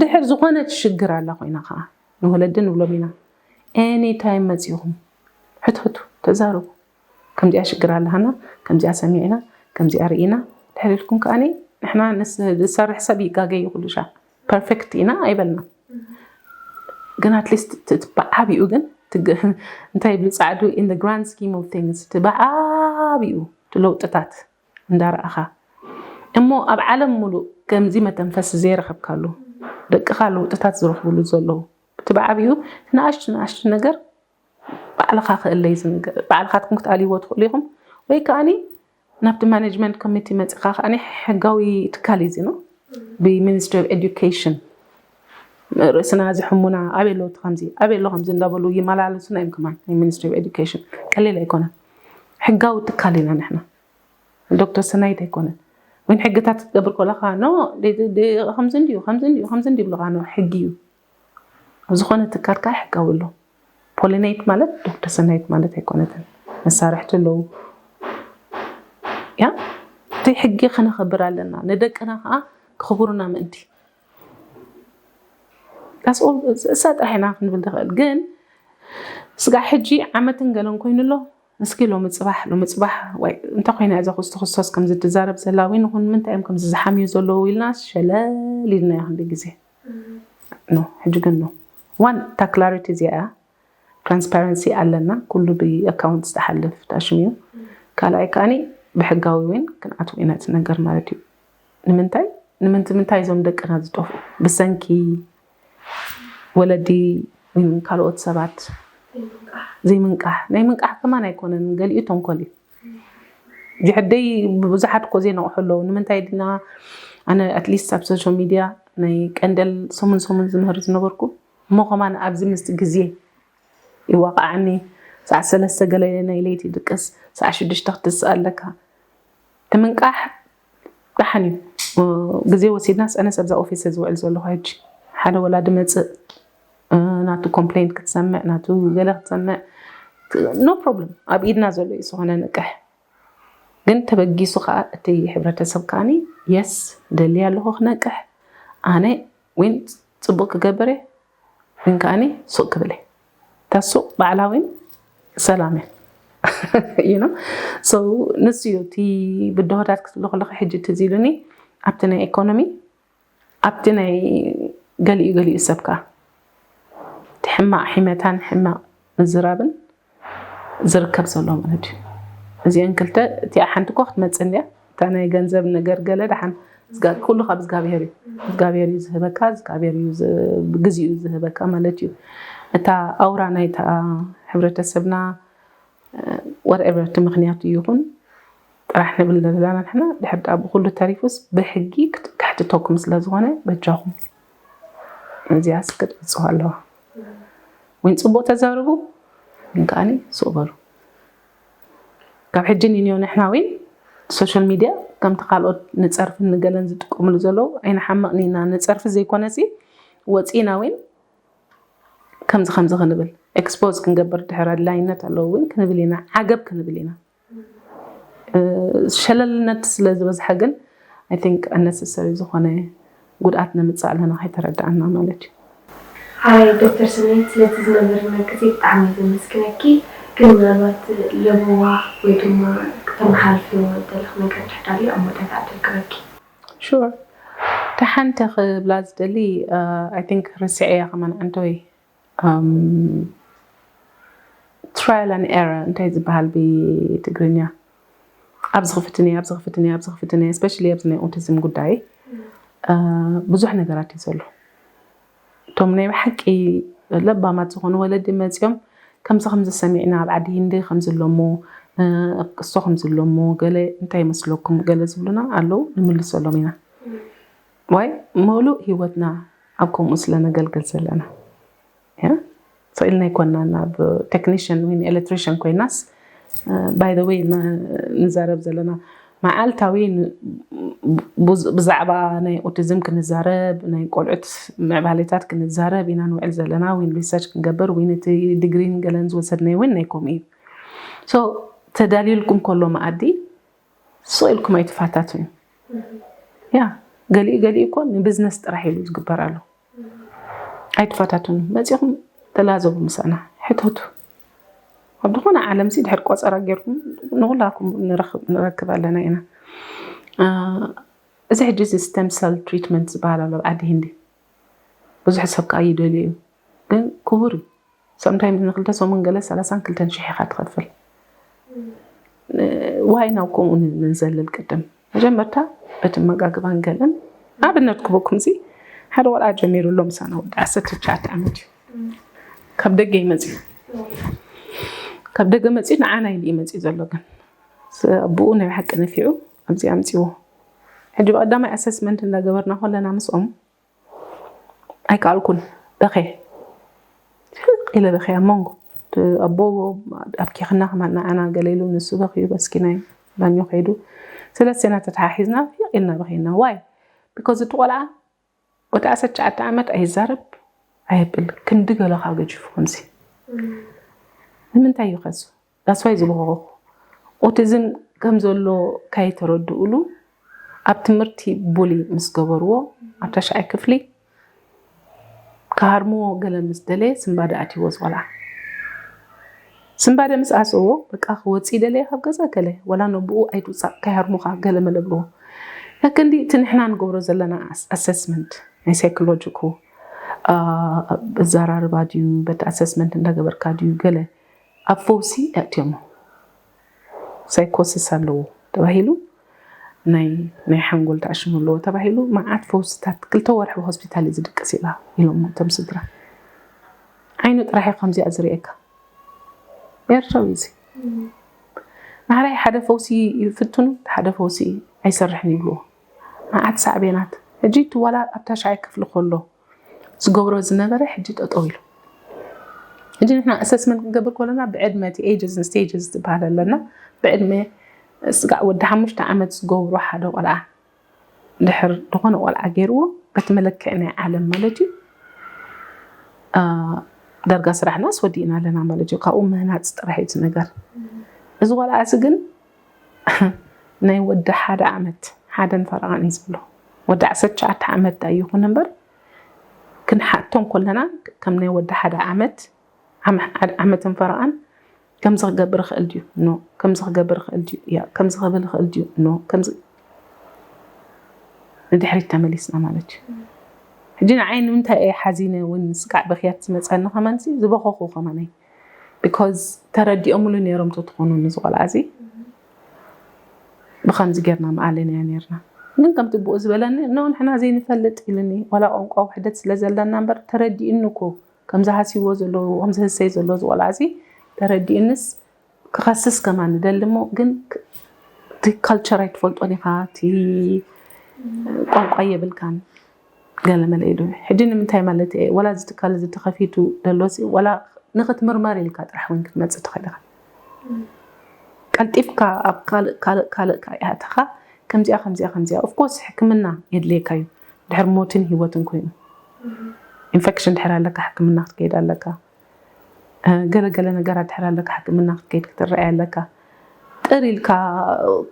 ድሕር ዝኾነ ትሽግር ኣላ ኮይና ከዓ ንወለዲ ንብሎም ኢና ኤኒታይም መፂኹም ሕትሕቱ ተዛረቡ ከምዚኣ ሽግር ኣለሃና ከምዚኣ ሰሚዕና ከምዚኣ ርኢና ድሕር ኢልኩም ከዓኒ ንሕና ዝሰርሕ ሰብ ይጋገ ይኹሉ ሻ ፐርፌክት ኢና ኣይበልና ግን ኣትሊስት ብዓቢኡ ግን እንታይ ይብል ፃዕዱ in the grand scheme of things ብዓቢኡ ለውጥታት እንዳረኣኻ እሞ ኣብ ዓለም ሙሉእ ከምዚ መተንፈሲ ዘይረኸብካሉ ደቅኻ ለውጥታት ዝረኽብሉ ዘለዉ እቲ ብዓቢኡ ንኣሽቱ ንኣሽቱ ነገር ባዕልኻ ክእለይ ባዕልኻትኩም ክትኣልይዎ ትኽእሉ ኢኹም ወይ ከዓኒ ናብቲ ማኔጅመንት ኮሚቲ መፂኻ ከዓኒ ሕጋዊ ትካል እዩ ዚኖ ብሚኒስትሪ ኦፍ ኤዱኬሽን ርእስና ዝሕሙና ኣበይ ኣለዉ ከምዚ ኣበይ ኣሎ ከምዚ እንዳበሉ ይመላለሱና እዮም ከማን ናይ ሚኒስትሪ ኦፍ ኤዱኬሽን ቀሊል ኣይኮነን ሕጋዊ ትካል ኢና ንሕና ዶክተር ሰናይት ኣይኮነን ወይን ሕግታት ክትገብር ከለካ ኖ ከምዚ እንድዩ ከምዚ እንድዩ ከምዚ እንድዩ ይብሉካ ኖ ሕጊ እዩ ኣብ ዝኾነ ትካል ከዓ ሕጋዊ ኣሎ ፖሊኔት ማለት ዶክተር ሰናይት ማለት ኣይኮነትን መሳርሕቲ ኣለዉ ያ እቲ ሕጊ ከነኸብር ኣለና ንደቅና ከዓ ክኽብሩና ምእንቲ እሳ ጥራሕ ኢና ክንብል ንኽእል ግን ስጋዕ ሕጂ ዓመትን ገለን ኮይኑ ኣሎ እስኪ ሎሚ ፅባሕ ሎሚ ፅባሕ ወይ እንታይ ኮይና እዛ ክስቶ ክርስቶስ ከምዚ ትዛረብ ዘላ ወይ ንኹን ምንታይ እዮም ከምዚ ዝሓምዩ ዘለዉ ኢልና ሸለል ኢልና ክንደ ግዜ ኖ ሕጂ ግን ኖ ዋን እታ ክላሪቲ እዚኣ እያ ትራንስፓረንሲ ኣለና ኩሉ ብኣካውንት ዝተሓልፍ ታሽም እዩ ካልኣይ ከዓኒ ብሕጋዊ እውን ክንኣትው ኢና እቲ ነገር ማለት እዩ ንምንታይ ንምንቲ ምንታይ እዞም ደቅና ዝጠፍኡ ብሰንኪ ወለዲ ካልኦት ሰባት ዘይምንቃሕ ናይ ምንቃሕ ከማን ኣይኮነን ገሊኡ ተንኮል እዩ ጅሕደይ ብዙሓት እኮ ዘይነቕሑ ኣለዉ ንምንታይ ድና ኣነ ኣትሊስት ኣብ ሶሻል ሚድያ ናይ ቀንደል ሰሙን ሰሙን ዝምህር ዝነበርኩ እሞ ከማን ኣብዚ ምስቲ ግዜ ይዋቃዓኒ ሰዓት ሰለስተ ገለ ናይ ለይቲ ድቅስ ሰዓት ሽዱሽተ ክትስእ ኣለካ ትምንቃሕ ዳሓን እዩ ግዜ ወሲድና ስዕነስ ኣብዛ ኦፊስ ዝውዕል ዘለኹ ሕጂ ሓደ ወላዲ መፅእ ናቱ ኮምፕሌንት ክትሰምዕ ናቱ ገለ ክትሰምዕ no problem ኣብ ኢድና ዘሎ እዩ ዝኾነ ንቅሕ ግን ተበጊሱ ከዓ እቲ ሕብረተሰብ ከዓኒ የስ ደሊ ኣለኹ ክነቅሕ ኣነ ወይን ፅቡቅ ክገብር እየ ግን ከዓኒ ሱቅ ክብል እየ እታ ሱቅ ባዕላ ወይን ሰላም እየ you know so ንሱ እዩ እቲ ብድሆታት ክትብሎ ከለካ ሕጂ ትዝ ኢሉኒ ኣብቲ ናይ ኢኮኖሚ ኣብቲ ናይ ገሊኡ ገሊኡ ሰብ ከዓ እቲ ሕማቅ ሒመታን ሕማቅ ምዝራብን ዝርከብ ዘሎ ማለት እዩ እዚአን ክልተ እቲኣ ሓንቲ እኮ ክትመፅእ እንድያ እታ ናይ ገንዘብ ነገር ገለ ደሓን ኩሉ ካብ እግዚኣብሔር እዩ እግዚኣብሔር እዩ ዝህበካ እግዚኣብሔር እዩ ግዜኡ ዝህበካ ማለት እዩ እታ ኣውራ ናይታ ሕብረተሰብና whatever እቲ ምክንያቱ ይኹን ጥራሕ ንብል ዘለና ንሕና ድሕር ዳኣ ብኩሉ ተሪፉስ ብሕጊ ክሕትተኩም ስለ ዝኾነ በጃኹም እዚኣስ ክትብፅሑ ኣለዋ ወይን ፅቡቅ ተዛረቡ ወይን ከዓኒ ሱቅ በሉ ካብ ሕጂ ንንዮ ንሕና ወይን ሶሻል ሚድያ ከምቲ ካልኦት ንፀርፍን ንገለን ዝጥቀምሉ ዘለዉ ኣይንሓምቕን ኢና ንፀርፊ ዘይኮነሲ ወፂና ወይን ከምዚ ከምዚ ክንብል ኤክስፖዝ ክንገብር ድሕር ኣድላይነት ኣለዎ እውን ክንብል ኢና ዓገብ ክንብል ኢና ሸለልነት ስለ ዝበዝሐ ግን I think unnecessary ዝኾነ ጉድኣት ነምፅእ ኣለና ከይተረዳኣና ማለት እዩ ሓይ ዶክተር ስሜት ስለቲ ዝነበረና ግዜ ብጣዕሚ ዘመስግነኪ ግን ምናልባት ለበዋ ወይ ድማ ከመሓልፍዮ እደለኹ ነገር ድሕር ዳልዩ ኣብ መወዳእታ ዕድል ክበኪ። Sure. እታ ሓንቲ ክብላ ዝደሊ I think ርስዐያ ከማን ዓንተወይ trial and error እንታይ ዝበሃል ብትግርኛ? ኣብዚ ክፍትን እየ፣ ኣብዚ ክፍትን እየ፣ ኣብዚ ክፍትን እየ፣ especially ኣብዚ ናይ ኦቲዝም ጉዳይ ብዙሕ ነገራት እዩ ዘሎ። እቶም ናይ ብሓቂ ለባማት ዝኾኑ ወለዲ መፂኦም ከምዚ ከምዚ ሰሚዕና ኣብ ዓዲ ሂንዲ ከምዚ ኣሎ እሞ ቅሶ ከምዚ ኣሎ እሞ ገለ እንታይ ይመስለኩም ገለ ዝብሉና ኣለዉ፣ ንምልሰሎም ኢና። ዋይ ምሉእ ህይወትና ኣብ ከምኡ ስለ ነገልግል ዘለና ስኢልና ኣይኮናን። ኣብ ቴክኒሽን ወይ ኤሌክትሪሽን ኮይናስ by the way ንዛረብ ዘለና መዓልታዊ ብዛዕባ ናይ ኦቲዝም ክንዛረብ ናይ ቆልዑት ምዕባሌታት ክንዛረብ ኢና ንውዕል ዘለና ወይ ሪሰርች ክንገብር ወይ ነቲ ዲግሪን ገለን ዝወሰድናይ እውን ናይ ከምኡ እዩ። So ተዳልዩልኩም ከሎ መኣዲ ስቕ ኢልኩም ኣይትፋታትኑ። ያ ገሊኡ ገሊኡ እኮ ንቢዝነስ ጥራሕ ኢሉ ዝግበር ኣሎ። ኣይትፋታትኑ፣ መፂኹም ተላዘቡ ምሳና ሕተቱ። ኣብ ዝኾነ ዓለም ሲ ድሕር ቆፀራ ጌርኩም ንኩላኩም ንረክብ ኣለና ኢና። እዚ ሕጂ እዚ stem cell treatment ዝበሃል ኣሎ ኣብ ዓዲ ሂንዲ። ብዙሕ ሰብ ከዓ ይደልዩ እዩ፣ ግን ክቡር እዩ። Sometimes ንክልተ ሰሙን ገለ ሰላሳን ክልተን ሽሕ ኢኻ ትኸፍል። ዋይ ናብ ከምኡ ንዘልል ቅድም መጀመርታ በቲ መጋግባን ገለን ኣብነት ክበኩም ሲ ሓደ ቆልዓ ጀሚሩ ኣሎ ምሳና ወዲ ዓሰርተ ትሽዓተ ዓመት እዩ። ካብ ደገ ይመፅእ ካብ ደገ መፅኡ ንዓና ኢሉ ይመፅእ ዘሎ ግን ብኡ ናይ ሓቂ ነፊዑ ኣብዚ ኣምፅዎ። ሕጂ ብቀዳማይ ኣሰስመንት እንዳገበርና ከለና ምስኦም ኣይከኣልኩን በኸ ኢለ በኸ ኣብ መንጎ ኣቦ ኣብኪኽና ከማን ንዓና ገለ ኢሉ ንሱ በኽዩ በስኪናይ ባኞ ከይዱ ስለስቴና ተተሓሒዝና ኢልና በኸና ዋይ because እቲ ቆልዓ ወዲ ዓሰርተ ትሽዓተ ዓመት ኣይዛረብ ኣይብል ክንዲ ገለኻ ገጅፉ ከምዚ ንምንታይ እዩ ከሱ ዳስዋይ ዝበኸኹ ኦቲዝም ከም ዘሎ ካይተረድኡሉ ኣብ ትምህርቲ ቡሊ ምስ ገበርዎ ኣብ ተሽዓይ ክፍሊ ክሃርምዎ ገለ ምስ ደለየ ስምባደ ኣትይዎ ዝቆልዓ ስምባደ ምስ ኣስእዎ በቃ ክወፅእ ደለየ ካብ ገዛ ገለ ወላ ነብኡ ኣይትውፃእ ካይሃርሙኻ ገለ መለብልዎ ለክንዲ እቲ ንሕና ንገብሮ ዘለና ኣሰስመንት ናይ ሳይኮሎጂኩ ብዘራርባ ድዩ በቲ ኣሰስመንት እንዳገበርካ ድዩ ገለ ኣብ ፈውሲ የእትዮሞ ሳይኮሲስ ኣለዎ ተባሂሉ ናይ ናይ ሓንጎል ተኣሽሙ ኣለዎ ተባሂሉ መዓት ፈውስታት ክልተ ወርሒ ሆስፒታል እዩ ዝድቅስ ኢላ ኢሎም እቶም ስድራ ዓይኑ ጥራሕ እዩ ከምዚኣ ዝርእየካ ኤርትራዊ እዚ ናሕራይ ሓደ ፈውሲ ይፍትኑ ሓደ ፈውሲ ኣይሰርሕን ይብልዎ መዓት ሳዕቤናት ሕጂ እቲ ዋላ ኣብታ ሻዓይ ክፍሊ ከሎ ዝገብሮ ዝነበረ ሕጂ ጠጠው ኢሉ ሕጂ ንሕና ኣሰስመንት ክንገብር ከለና ብዕድመ እቲ ages and stages ዝበሃል ኣለና ብዕድመ ስጋዕ ወዲ ሓሙሽተ ዓመት ዝገብሮ ሓደ ቆልዓ ድሕር ዝኾነ ቆልዓ ገይርዎ በቲ መለክዒ ናይ ዓለም ማለት እዩ ዳርጋ ስራሕና ኣስወዲእና ኣለና ማለት እዩ ካብኡ ምህናፅ ጥራሕ እዩ ነገር እዚ ቆልዓ እዚ ግን ናይ ወዲ ሓደ ዓመት ሓደን ፈረቓን እዩ ዘሎ ወዲ ዓሰርተ ትሽዓተ ዓመት ዳኣ ይኹን እምበር ክንሓቶም ከለና ከም ናይ ወዲ ሓደ ዓመት ዓመትን ፈረቓን ከምዚ ክገብር ይኽእል ድዩ ኖ ከምዚ ክገብር ይኽእል ድዩ ያ ከምዚ ክብል ይኽእል ድዩ ኖ ከምዚ ንድሕሪት ተመሊስና ማለት እዩ ሕጂ ንዓይ ንምንታይ እየ ሓዚነ እውን ስጋዕ በኽያት ዝመፀኒ ከማንሲ ዝበኸኹ ከማነይ because ተረዲኦምሉ ነይሮም ተትኾኑ ንዝቆልዓ እዚ ብኸምዚ ጌርና መኣለናያ ነይርና ግን ከምቲ ብኡ ዝበለኒ እነው ንሕና ዘይንፈልጥ ኢልኒ ዋላ ቋንቋ ውሕደት ስለ ዘለና እምበር ተረዲእኒ እኮ ከምዚ ሃስይዎ ዘለዉ ከምዚ ህሰይ ዘሎ ዝቆልዓ እዚ ተረዲእንስ ክኸስስ ከማን ንደሊ እሞ ግን እቲ ካልቸር ኣይትፈልጦን ኢኻ እቲ ቋንቋ የብልካን ገለ መለ ኢሉ ሕጂ ንምንታይ ማለት እየ ወላ እዚ ትካል እዚ ተኸፊቱ ደሎሲ ወላ ንክትምርመር ኢልካ ጥራሕ እውን ክትመፅእ ትኽእል ኢኻ ቀልጢፍካ ኣብ ካልእ ካልእ ካልእ ካይኣተኻ ከምዚኣ ከምዚኣ ከምዚኣ ኦፍኮርስ ሕክምና የድልየካ እዩ ድሕር ሞትን ህይወትን ኮይኑ ኢንፌክሽን ድሕር ኣለካ ሕክምና ክትከይድ ኣለካ ገለገለ ነገራት ድሕር ኣለካ ሕክምና ክትከይድ ክትረኣይ ኣለካ ጥር ኢልካ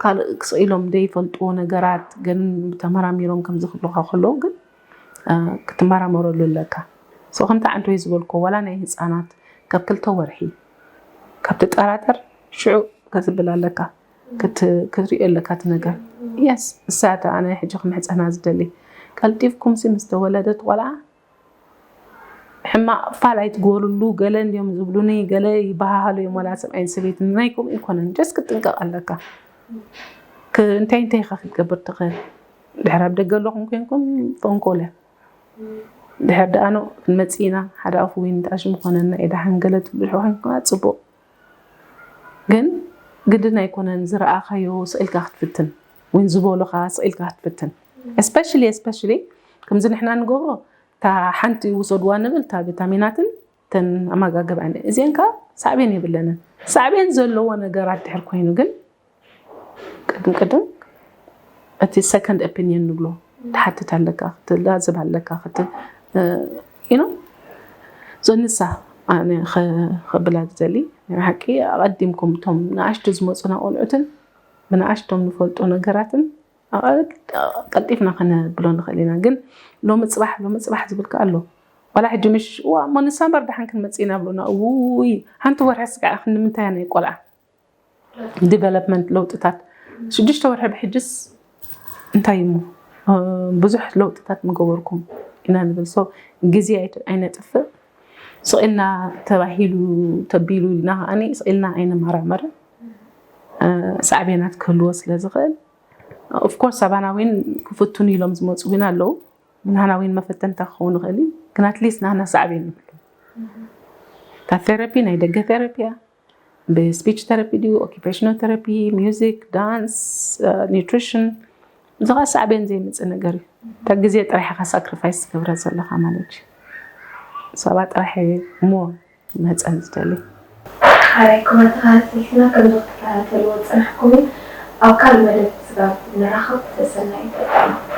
ካልእ ክስኢሎም ዘይፈልጥዎ ነገራት ግን ተመራሚሮም ከም ዝኽብሉካ ከለዉ ግን ክትመራመረሉ ኣለካ so ከምቲ ዓንቶይ ዝበልኮ ዋላ ናይ ህፃናት ካብ ክልተ ወርሒ ካብ ትጠራጠር ሽዑ ከዝብል ኣለካ ክትሪኦ ኣለካ እቲ ነገር። የስ እሳተ ኣነ ሕጂ ክምሕፀና ዝደሊ ቀልጢፍኩም ሲ ምስ ተወለደት ቆልዓ ሕማቕ ፋል ኣይትግበርሉ። ገለ እንዲዮም ዝብሉኒ ገለ ይበሃሃሉ እዮም፣ ዋላ ሰብኣይን ሰበይትን ናይ ከምኡ ኣይኮነን። ጀስ ክትጥንቀቕ ኣለካ። እንታይ እንታይ ኢኻ ክትገብር ትኽእል? ድሕር ኣብ ደገ ኣለኹም ኮንኩም ፎንኮለ ድሕር ደኣ ኖ ክንመጽእ ኢና ሓደ ኣፉ ወይ ንጣሽ ምኾነና ኢዳ ሓንገለ ትብሉ ኮይንኩም ጽቡቕ። ግን ግድን ኣይኮነን ዝረኣኻዮ ስኢልካ ክትፍትን ወይ ዝበሉኻ ስኢልካ ክትፍትን። Especially especially ከምዚ ንሕና ንገብሮ እታ ሓንቲ ውሰድዋ ንብል እታ ቪታሚናትን ተን ኣመጋግባን እዚአን ከዓ ሳዕቤን የብለንን። ሳዕቤን ዘለዎ ነገራት ድሕር ኮይኑ ግን ቅድም ቅድም እቲ ሰከንድ ኦፒኒየን ንብሎ ትሓትት ኣለካ ክትላዝብ ኣለካ ክት ኢኖ ዞንሳ ኣነ ከብላ ዝደሊ ናይ ሓቂ ኣቐዲምኩም እቶም ንኣሽቱ ዝመፁና ቆልዑትን ብንኣሽቶም ንፈልጦ ነገራትን ቀልጢፍና ከነብሎ ንኽእል ኢና። ግን ሎሚ ፅባሕ ሎሚ ፅባሕ ዝብል ከ ኣሎ ዋላ ሕጂ ምሽ ዋ እሞ ንሳ እምበር ደሓን ክንመፅእ ኢና ብሎና። ውይ ሓንቲ ወርሒ ስጋዕ ክንምንታይ ናይ ቆልዓ ዲቨሎፕመንት ለውጥታት ሽዱሽተ ወርሒ ብሕጅስ እንታይ እሞ ብዙሕ ለውጥታት ምገበርኩም ኢና ንብል። ሶ ግዜ ኣይነጥፍእ። ስቕ ኢልና ተባሂሉ ተቢሉ ኢልና ከዓኒ ስቕ ኢልና ኣይንመራመርን። ሳዕቤናት ክህልዎ ስለ ዝኽእል ኦፍኮርስ ኣባና እውን ክፍትኑ ኢሎም ዝመፁ እውን ኣለዉ። ናህና እውን መፈተንታ ክኸውን ይኽእል እዩ። ግን ኣትሊስት ናህና ሳዕቤን ንብሉ። እታ ቴራፒ ናይ ደገ ቴራፒ እያ። ብስፒች ቴራፒ ድዩ ኦኪፔሽናል ቴራፒ፣ ሚውዚክ፣ ዳንስ፣ ኒትሪሽን፣ እዚ ከዓ ሳዕቤን ዘይምፅእ ነገር እዩ። እታ ግዜ ጥራሕ ኢኻ ሳክሪፋይስ ትገብረ ዘለኻ ማለት እዩ። ሰባ ጥራሕ እየ ሞር መፀን ዝደሊ። ሓራይ ኩማ ተኸታተልትና ከምዚ ክትከታተልዎ ዝፀናሕኩም እዩ። ኣብ ካልእ መደብ ስጋብ ንራኸብ ሰሰናይ ይጠቀሙ።